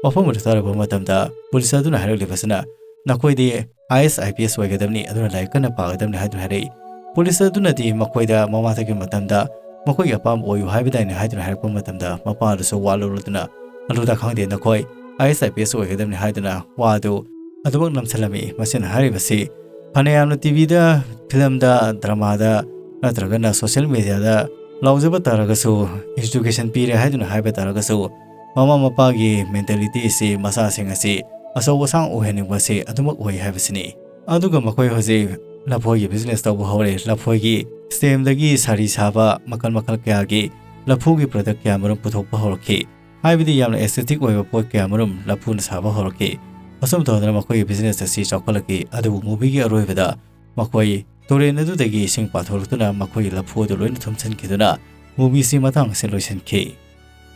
ꯋꯥꯐꯝ ꯑꯗꯨ ꯇꯥꯔꯕ ꯃꯇꯝꯗ ꯄꯨꯂꯤꯁ ꯑꯗꯨꯅ ꯍꯥꯏꯔꯛꯂꯤꯕꯁꯤꯅ, "ꯅꯈꯣꯏꯗꯤ ꯑꯥꯏ ꯑꯦꯁ, ꯑꯥꯏ ꯄꯤ ꯑꯦꯁ ꯑꯣꯏꯒꯗꯕꯅꯤ, ꯑꯗꯨꯅ ꯂꯥꯏꯔꯤꯛ ꯀꯟꯅ ꯄꯥꯒꯗꯕꯅꯤ" ꯍꯥꯏꯗꯨꯅ ꯍꯥꯏꯔꯛꯏ꯫ ꯄꯨꯂꯤꯁ ꯑꯗꯨꯅꯗꯤ ꯃꯈꯣꯏꯗ ꯃꯃꯥꯡꯊꯛꯀꯤ ꯃꯇꯝꯗ ꯃꯈꯣꯏꯒꯤ ꯑꯄꯥꯝꯕ ꯑꯣꯏꯌꯨ ꯍꯥꯏꯕꯗꯥꯏꯅꯦ ꯍꯥꯏꯗꯨꯅ ꯍꯥꯏꯔꯛꯄ ꯃꯇꯝꯗ, ꯃꯄꯥ ꯑꯗꯨꯁꯨ ꯋꯥ ꯂꯧꯔꯗꯨꯅ, "ꯑꯗꯨꯗ ꯈꯪꯗꯦ, ꯅꯈꯣꯏ ꯑꯥꯏ ꯑꯦꯁ, ꯑꯥꯏ ꯄꯤ ꯑꯦꯁ ꯑꯣꯏꯒꯗꯕꯅꯤ" ꯍꯥꯏꯗꯨꯅ ꯋꯥ ꯑꯗꯨ ꯑꯗꯨꯃꯛ ꯅꯝꯁꯤꯜꯂꯝꯃꯤ꯫ ꯃꯁꯤꯅ ꯍꯥꯏꯔꯤꯕꯁꯤ ꯐꯅ ꯌꯥꯝꯅ ꯇꯤ ꯚꯤꯗ, ꯐꯤꯂꯝꯗ, ꯗ꯭ꯔꯃꯥꯗ ꯅꯠꯇ꯭ꯔꯒꯅ ꯁꯣꯁꯤꯌꯦꯜ ꯃꯦꯗꯤꯌꯥꯗ ꯂꯥꯎꯖꯕ ꯇꯥꯔꯒꯁꯨ, ꯏꯖꯨꯀꯦꯁꯟ ꯄꯤꯔꯦ ꯍꯥꯏꯗꯨꯅ ꯍꯥꯏꯕ ꯇꯥꯔꯒꯁꯨ, ꯃꯃꯥ ꯃꯄꯥꯒꯤ ꯃꯦꯟꯇꯦꯂꯤꯇꯤ ꯑꯁꯤ ꯃꯆꯥꯁꯤꯡ ꯑꯁꯤ ꯑꯆꯧ ꯑꯁꯥꯡ ꯑꯣꯏꯍꯟꯅꯤꯡꯕ ꯑꯁꯤ ꯑꯗꯨꯃꯛ ꯑꯣꯏ ꯍꯥꯏꯕꯁꯤꯅꯤ꯫ ꯑꯗꯨꯒ ꯃꯈꯣꯏ ꯍꯧꯖꯤꯛ ꯂꯐꯣꯏꯒꯤ ꯕꯤꯖꯤꯅꯦꯁ ꯇꯧꯕ ꯍꯧꯔꯦ꯫ ꯂꯐꯣꯏꯒꯤ ꯁ꯭ꯇꯦꯝꯗꯒꯤ ꯁꯥꯔꯤ ꯁꯥꯕ ꯃꯈꯜ ꯃꯈꯜ ꯀꯌꯥꯒꯤ ꯂꯐꯨꯒꯤ ꯄ꯭ꯔꯗꯛ ꯀꯌꯥ ꯃꯔꯨꯝ ꯄꯨꯊꯣꯛꯄ ꯍꯧꯔꯛꯈꯤ꯫ ꯍꯥꯏꯕꯗꯤ ꯌꯥꯝꯅ ꯑꯦꯁꯊꯦꯇꯤꯛ ꯑꯣꯏꯕ ꯄꯣꯠ ꯀꯌꯥ ꯃꯔꯨꯝ ꯂꯐꯨꯅ ꯁꯥꯕ ꯍꯧꯔꯛꯈꯤ꯫ ꯑꯁꯨꯝ ꯇꯧꯗꯅ ꯃꯈꯣꯏꯒꯤ business ꯑꯁꯤ ꯆꯥꯎꯈꯠꯂꯛꯈꯤ꯫ ꯑꯗꯨꯕꯨ movieꯒꯤ ꯑꯔꯣꯏꯕꯗ ꯃꯈꯣꯏ ꯇꯨꯔꯦꯜ ꯑꯗꯨꯗꯒꯤ ꯏꯁꯤꯡ ꯄꯥꯊꯣꯔꯛꯇꯨꯅ ꯃꯈꯣꯏꯒꯤ ꯂꯐꯨ ꯑꯗꯨ ꯂꯣꯏꯅ ꯊꯨꯝꯖꯤꯟꯈꯤꯗꯨꯅ movieꯁꯤ ꯃꯇꯥꯡ ꯑꯁꯤ ꯂꯣꯏꯁꯤꯟꯈꯤ꯫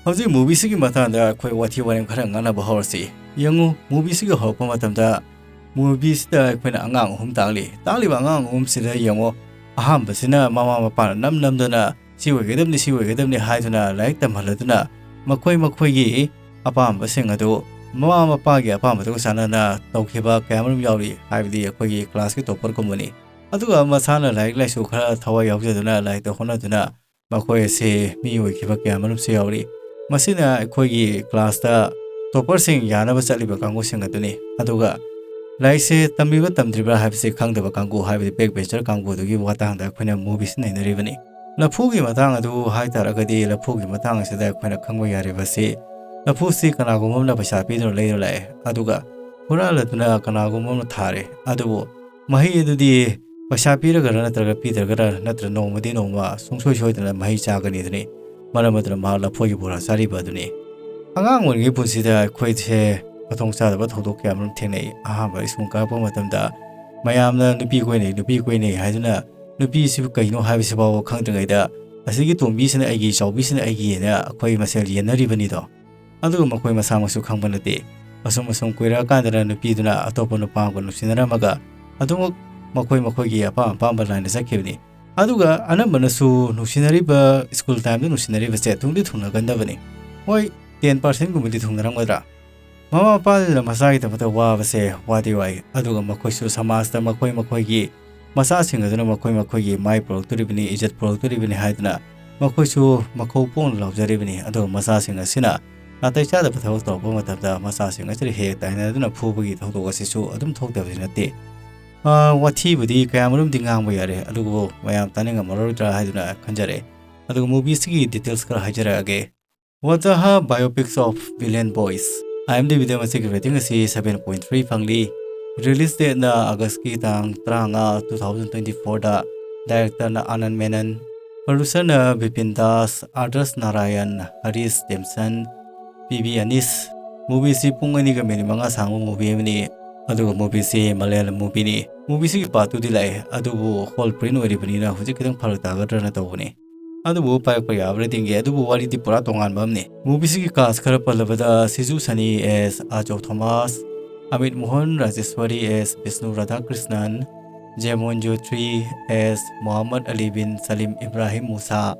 ꯍꯧꯖꯤꯛ movieꯁꯤꯒꯤ ꯃꯇꯥꯡꯗ ꯑꯩꯈꯣꯏ ꯋꯥꯊꯤ ꯋꯥꯔꯦꯝ ꯈꯔ ꯉꯥꯡꯅꯕ ꯍꯧꯔꯁꯤ꯫ ꯌꯦꯡꯉꯨ, movieꯁꯤꯒꯤ ꯍꯧꯔꯛꯄ ꯃꯇꯝꯗ movieꯁꯤꯗ ꯑꯩꯈꯣꯏꯅ ꯑꯉꯥꯡ ꯑꯍꯨꯝ ꯇꯥꯛꯂꯤ꯫ ꯇꯥꯛꯂꯤꯕ ꯑꯉꯥꯡ ꯑꯍꯨꯝꯁꯤꯗ ꯌꯦꯡꯉꯨ, ꯑꯍꯥꯟꯕꯁꯤꯅ ꯃꯃꯥ ꯃꯄꯥꯅ ꯅꯝ ꯅꯝꯗꯅ "ꯁꯤ ꯑꯣꯏꯒꯗꯕꯅꯤ, ꯁꯤ ꯑꯣꯏꯒꯗꯕꯅꯤ" ꯍꯥꯏꯗꯨꯅ ꯂꯥꯏꯔꯤꯛ ꯇꯝꯍꯜꯂꯗꯨꯅ ꯃꯈꯣꯏ ꯃꯈꯣꯏꯒꯤ ꯑꯄꯥꯝꯕꯁꯤꯡ ꯑꯗꯨ ꯃꯃꯥ ꯃꯄꯥꯒꯤ ꯑꯄꯥꯝꯕꯗꯨꯒ ꯆꯥꯟꯅꯅ ꯇꯧꯈꯤꯕ ꯀꯌꯥ ꯑꯃꯔꯣꯝ ꯌꯥꯎꯔꯤ꯫ ꯍꯥꯏꯕꯗꯤ ꯑꯩꯈꯣꯏꯒꯤ classꯀꯤ topperꯒꯨꯝꯕꯅꯤ꯫ ꯑꯗꯨꯒ ꯃꯁꯥꯅ ꯂꯥꯏꯔꯤꯛ ꯂꯥꯏꯁꯨ ꯈꯔ ꯊꯋꯥꯏ ꯌꯥꯎꯖꯗꯨꯅ ꯂꯥꯏꯔꯤꯛꯇ ꯍꯣꯠꯅꯗꯨꯅ ꯃꯈꯣꯏ ꯑꯁꯤ ꯃꯤ ꯑꯣꯏꯈꯤꯕ ꯀꯌꯥ ꯑꯃꯔꯣꯝꯁꯨ ꯌꯥꯎꯔꯤ꯫ ꯃꯁꯤꯅ ꯑꯩꯈꯣꯏꯒꯤ classꯇ topperꯁꯤꯡ ꯌꯥꯅꯕ ꯆꯠꯂꯤꯕ ꯀꯥꯡꯕꯨꯁꯤꯡ ꯑꯗꯨꯅꯤ꯫ ꯑꯗꯨꯒ ꯂꯥꯏꯔꯤꯛꯁꯦ ꯇꯝꯕꯤꯕ ꯇꯝꯗ꯭ꯔꯤꯕ꯭ꯔꯥ ꯍꯥꯏꯕꯁꯤ ꯈꯪꯗꯕ ꯀꯥꯡꯕꯨ, ꯍꯥꯏꯕꯗꯤ backbencher ꯀꯥꯡꯕꯨꯗꯨꯒꯤ ꯃꯇꯥꯡꯗ ꯑꯩꯈꯣꯏꯅ movieꯁꯤ ꯅꯩꯅꯔꯤꯕꯅꯤ꯫ ꯂꯐꯨꯒꯤ ꯃꯇꯥꯡ ꯑꯗꯨ ꯍꯥꯏ ꯇꯥꯔꯒꯗꯤ, ꯂꯐꯨꯒꯤ ꯃꯇꯥꯡ ꯑꯁꯤꯗ ꯑꯩꯈꯣꯏꯅ ꯈꯪꯕ ꯌꯥꯔꯤꯕꯁꯤ, ꯂꯐꯨꯁꯤ ꯀꯅꯥꯒꯨꯝꯕ ꯑꯃꯅ ꯄꯩꯁꯥ ꯄꯤꯗꯨꯅ ꯂꯩꯔ ꯂꯥꯛꯑꯦ, ꯑꯗꯨꯒ ꯍꯨꯔꯥꯜꯂꯗꯨꯅ ꯀꯅꯥꯒꯨꯝꯕ ꯑꯃꯅ ꯊꯥꯔꯦ꯫ ꯑꯗꯨꯕꯨ ꯃꯍꯩ ꯑꯗꯨꯗꯤ ꯄꯩꯁꯥ ꯄꯤꯔꯒꯔ ꯅꯠꯇ꯭ꯔꯒ ꯄꯤꯗ꯭ꯔꯒꯔ ꯅꯠꯇ꯭ꯔ ꯅꯣꯡꯃꯗꯤ ꯅꯣꯡꯃ ꯁꯨꯡꯁꯣꯏ ꯁꯣꯏꯗꯅ ꯃꯍꯩ ꯆꯥꯒꯅꯤꯗꯨꯅꯤ꯫ ꯃꯔꯝ ꯑꯗꯨꯅ ꯃꯍꯥꯛ ꯂꯐꯣꯏꯒꯤ ꯕꯣꯔꯥ ꯆꯥꯔꯤꯕ ꯑꯗꯨꯅꯤ꯫ ꯑꯉꯥꯡ ꯑꯣꯏꯔꯤꯉꯩ ꯄꯨꯟꯁꯤꯗ ꯑꯩꯈꯣꯏꯁꯦ ꯃꯊꯣꯡ ꯆꯥꯗꯕ ꯊꯧꯗꯣꯛ ꯀꯌꯥ ꯑꯃꯔꯣꯝ ꯊꯦꯡꯅꯩ꯫ ꯑꯍꯥꯟꯕ ꯁ꯭ꯀꯨꯜ ꯀꯥꯔꯛꯄ ꯃꯇꯝꯗ ꯃꯌꯥꯝꯅ ꯅꯨꯄꯤ ꯀꯣꯏꯅꯩ, ꯅꯨꯄꯤ ꯀꯣꯏꯅꯩ ꯍꯥꯏꯗꯨꯅ ꯅꯨꯄꯤꯁꯤꯕꯨ ꯀꯩꯅꯣ ꯍꯥꯏꯕꯁꯤ ꯐꯥꯎꯕ ꯈꯪꯗ꯭ꯔꯤꯉꯩꯗ ꯑꯁꯤꯒꯤ ꯇꯣꯝꯕꯤꯁꯤꯅ ꯑꯩꯒꯤ, ꯆꯥꯎꯕꯤꯁꯤꯅ ꯑꯩꯒꯤ ꯍꯥꯏꯅ ꯑꯩꯈꯣꯏ ꯃꯁꯦꯜ ꯌꯦꯟꯅꯔꯤꯕꯅꯤꯗꯣ꯫ ꯑꯗꯨꯒ ꯃꯈꯣꯏ ꯃꯁꯥꯃꯛꯁꯨ ꯈꯪꯕ ꯅꯠꯇꯦ꯫ ꯑꯁꯨꯝ ꯑꯁꯨꯝ ꯀꯨꯏꯔꯛꯑꯀꯥꯟꯗꯅ ꯅꯨꯄꯤꯗꯨꯅ ꯑꯇꯣꯞꯄ ꯅꯨꯄꯥ ꯑꯃꯒ ꯅꯨꯡꯁꯤꯅꯔꯝꯃꯒ ꯑꯗꯨꯃꯛ ꯃꯈꯣꯏ ꯃꯈꯣꯏꯒꯤ ꯑꯄꯥꯝ ꯑꯄꯥꯝꯕ ꯂꯥꯏꯟꯗ ꯆꯠꯈꯤꯕꯅꯤ꯫ ꯑꯗꯨꯒ ꯑꯅꯝꯕꯅꯁꯨ ꯅꯨꯡꯁꯤꯅꯔꯤꯕ ꯁ꯭ꯀꯨꯜ ꯇꯥꯏꯝꯗ ꯅꯨꯡꯁꯤꯅꯔꯤꯕꯁꯦ ꯊꯨꯡꯗꯤ ꯊꯨꯡꯅꯒꯟꯗꯕꯅꯤ꯫ ꯍꯣꯏ, ten percentꯒꯨꯝꯕꯗꯤ ꯊꯨꯡꯅꯔꯝꯒꯗ꯭ꯔꯥ? ꯃꯃꯥ ꯃꯄꯥꯗꯨꯅ ꯃꯆꯥꯒꯤꯗꯃꯛꯇ ꯋꯥꯕꯁꯦ ꯋꯥꯗꯤ ꯋꯥꯏ, ꯑꯗꯨꯒ ꯃꯈꯣꯏꯁꯨ ꯁꯃꯥꯖꯇ ꯃꯈꯣꯏ ꯃꯈꯣꯏꯒꯤ ꯃꯆꯥꯁꯤꯡ ꯑꯗꯨꯅ ꯃꯈꯣꯏ ꯃꯈꯣꯏꯒꯤ ꯃꯥꯏ ꯄꯨꯔꯛꯇꯣꯔꯤꯕꯅꯤ, ꯏꯖꯠ ꯄꯨꯔꯛꯇꯣꯔꯤꯕꯅꯤ ꯍꯥꯏꯗꯨꯅ ꯃꯈꯣꯏꯁꯨ ꯃꯈꯧ ꯄꯣꯡꯅ ꯂꯥꯎꯖꯔꯤꯕꯅꯤ꯫ ꯑꯗꯨꯒ ꯃꯆꯥꯁꯤꯡ ꯑꯁꯤꯅ ꯅꯥꯇꯩ ꯆꯥꯗꯕ ꯊꯕꯛ ꯇꯧꯔꯛꯄ ꯃꯇꯝꯗ ꯃꯆꯥꯁꯤꯡ ꯑꯁꯤꯗ ꯍꯦꯛ ꯍꯦꯛ ꯇꯥꯏꯅꯗꯨꯅ ꯐꯨꯕꯒꯤ ꯊꯧꯗꯣꯛ ꯑꯁꯤꯁꯨ ꯑꯗꯨꯝ ꯊꯣꯛꯇꯕꯗꯤ ꯅꯠꯇꯦ꯫ ꯑꯥ, ꯋꯥꯊꯤꯕꯨꯗꯤ ꯀꯌꯥꯃꯔꯨꯝꯗꯤ ꯉꯥꯡꯕ ꯌꯥꯔꯦ, ꯑꯗꯨꯕꯨ ꯃꯌꯥꯝ ꯇꯥꯅꯤꯡꯉꯝꯃꯔꯣꯏꯗ꯭ꯔꯥ ꯍꯥꯏꯗꯨꯅ ꯈꯟꯖꯔꯦ꯫ ꯑꯗꯨꯒ movieꯁꯤꯒꯤ details ꯈꯔ ꯍꯥꯏꯖꯔꯛꯑꯒꯦ꯫ Vatsaha Biopics of Villain Boys꯫ IMDbꯗ ꯃꯁꯤꯒꯤ rating ꯑꯁꯤ seven point three ꯐꯪꯂꯤ꯫ Release dateꯅ Augustꯀꯤ ꯇꯥꯡ ꯇꯔꯥꯃꯉꯥ, two thousand twenty fourꯗ꯫ Directorꯅ Anand Menon꯫ Producerꯅ Bipin Das, Adarsh Narayan, Harish Damson, P B Anis꯫ Movieꯁꯤ ꯄꯨꯡ ꯑꯅꯤꯒ ꯃꯤꯅꯤꯠ ꯃꯉꯥ ꯁꯥꯡꯕ movie ꯑꯃꯅꯤ꯫ ꯑꯗꯨꯒ movieꯁꯤ Malayalam movieꯅꯤ꯫ Movieꯁꯤꯒꯤ part twoꯗꯤ ꯂꯥꯛꯑꯦ, ꯑꯗꯨꯕꯨ hall print ꯑꯣꯏꯔꯤꯕꯅꯤꯅ ꯍꯧꯖꯤꯛ ꯈꯤꯇꯪ ꯐꯔꯛ ꯇꯥꯒꯗ꯭ꯔꯅ ꯇꯧꯕꯅꯤ꯫ ꯑꯗꯨꯕꯨ ꯄꯥꯏꯔꯛꯄ ꯌꯥꯕ꯭ꯔꯥ ꯌꯦꯡꯒꯦ, ꯑꯗꯨꯕꯨ ꯋꯥꯔꯤꯗꯤ ꯄꯨꯔꯥ ꯇꯣꯉꯥꯟꯕ ꯑꯃꯅꯤ꯫ Movieꯁꯤꯒꯤ cast ꯈꯔ ꯄꯜꯂꯕꯗ ꯁꯤꯖꯨ ꯁꯅꯤ as ꯑꯥꯆꯧ Thomas, Amit Mohan Rajeswari as Bishnu Radhakrishnan, Jemon Jyothir as Mohammed Ali bin Salim Ibrahim Musa,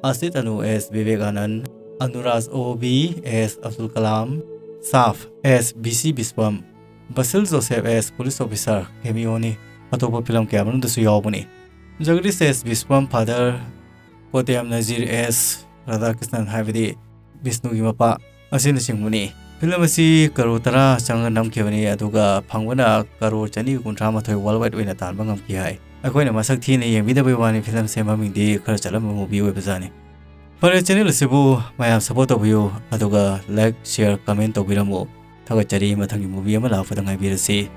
Asith Anu as Vivek Anand, Anuraj O B as Abdul Kalam, Saaf as B C Viswam, Basil Joseph as police officer cameoꯅꯤ꯫ ꯑꯇꯣꯞꯄ film ꯀꯌꯥ ꯃꯅꯨꯡꯗꯁꯨ ꯌꯥꯎꯕꯅꯤ꯫ ꯖꯒꯗꯤꯁ ꯑꯦꯁ ꯕꯤꯁ꯭ꯋꯝ father, ꯀꯣꯇꯦꯝ ꯅꯖꯤꯔ ꯑꯦꯁ ꯔꯥꯙꯥꯀ꯭ꯔꯤꯁꯅꯟ ꯍꯥꯏꯕꯗꯤ ꯕꯤꯁꯅꯨꯒꯤ ꯃꯄꯥ ꯑꯁꯤꯅꯆꯤꯡꯕꯅꯤ꯫ Film ꯑꯁꯤ ꯀꯔꯣꯔ ꯇꯔꯥ ꯆꯪꯉ ꯅꯝꯈꯤꯕꯅꯤ, ꯑꯗꯨꯒ ꯐꯪꯕꯅ ꯀꯔꯣꯔ ꯆꯅꯤ ꯀꯨꯟꯊ꯭ꯔꯥ ꯃꯥꯊꯣꯏ worldwide ꯑꯣꯏꯅ ꯇꯥꯟꯕ ꯉꯝꯈꯤ ꯍꯥꯏ꯫ ꯑꯩꯈꯣꯏꯅ ꯃꯁꯛ ꯊꯤꯅ ꯌꯦꯡꯕꯤꯗꯕꯩ ꯋꯥꯅꯤ, film ꯁꯦ ꯃꯃꯤꯡꯗꯤ ꯈꯔ ꯆꯠꯂꯝꯕ movie ꯑꯣꯏꯕꯖꯥꯠꯅꯤ꯫ ꯐꯔꯦ, channel ꯑꯁꯤꯕꯨ ꯃꯌꯥꯝ support ꯇꯧꯕꯤꯌꯨ, ꯑꯗꯨꯒ like, share, comment ꯇꯧꯕꯤꯔꯝꯃꯨ꯫ ꯊꯥꯒꯠꯆꯔꯤ꯫ ꯃꯊꯪꯒꯤ movie ꯑꯃ ꯂꯥꯛꯄꯗ ꯉꯥꯏꯕꯤꯔꯁꯤ꯫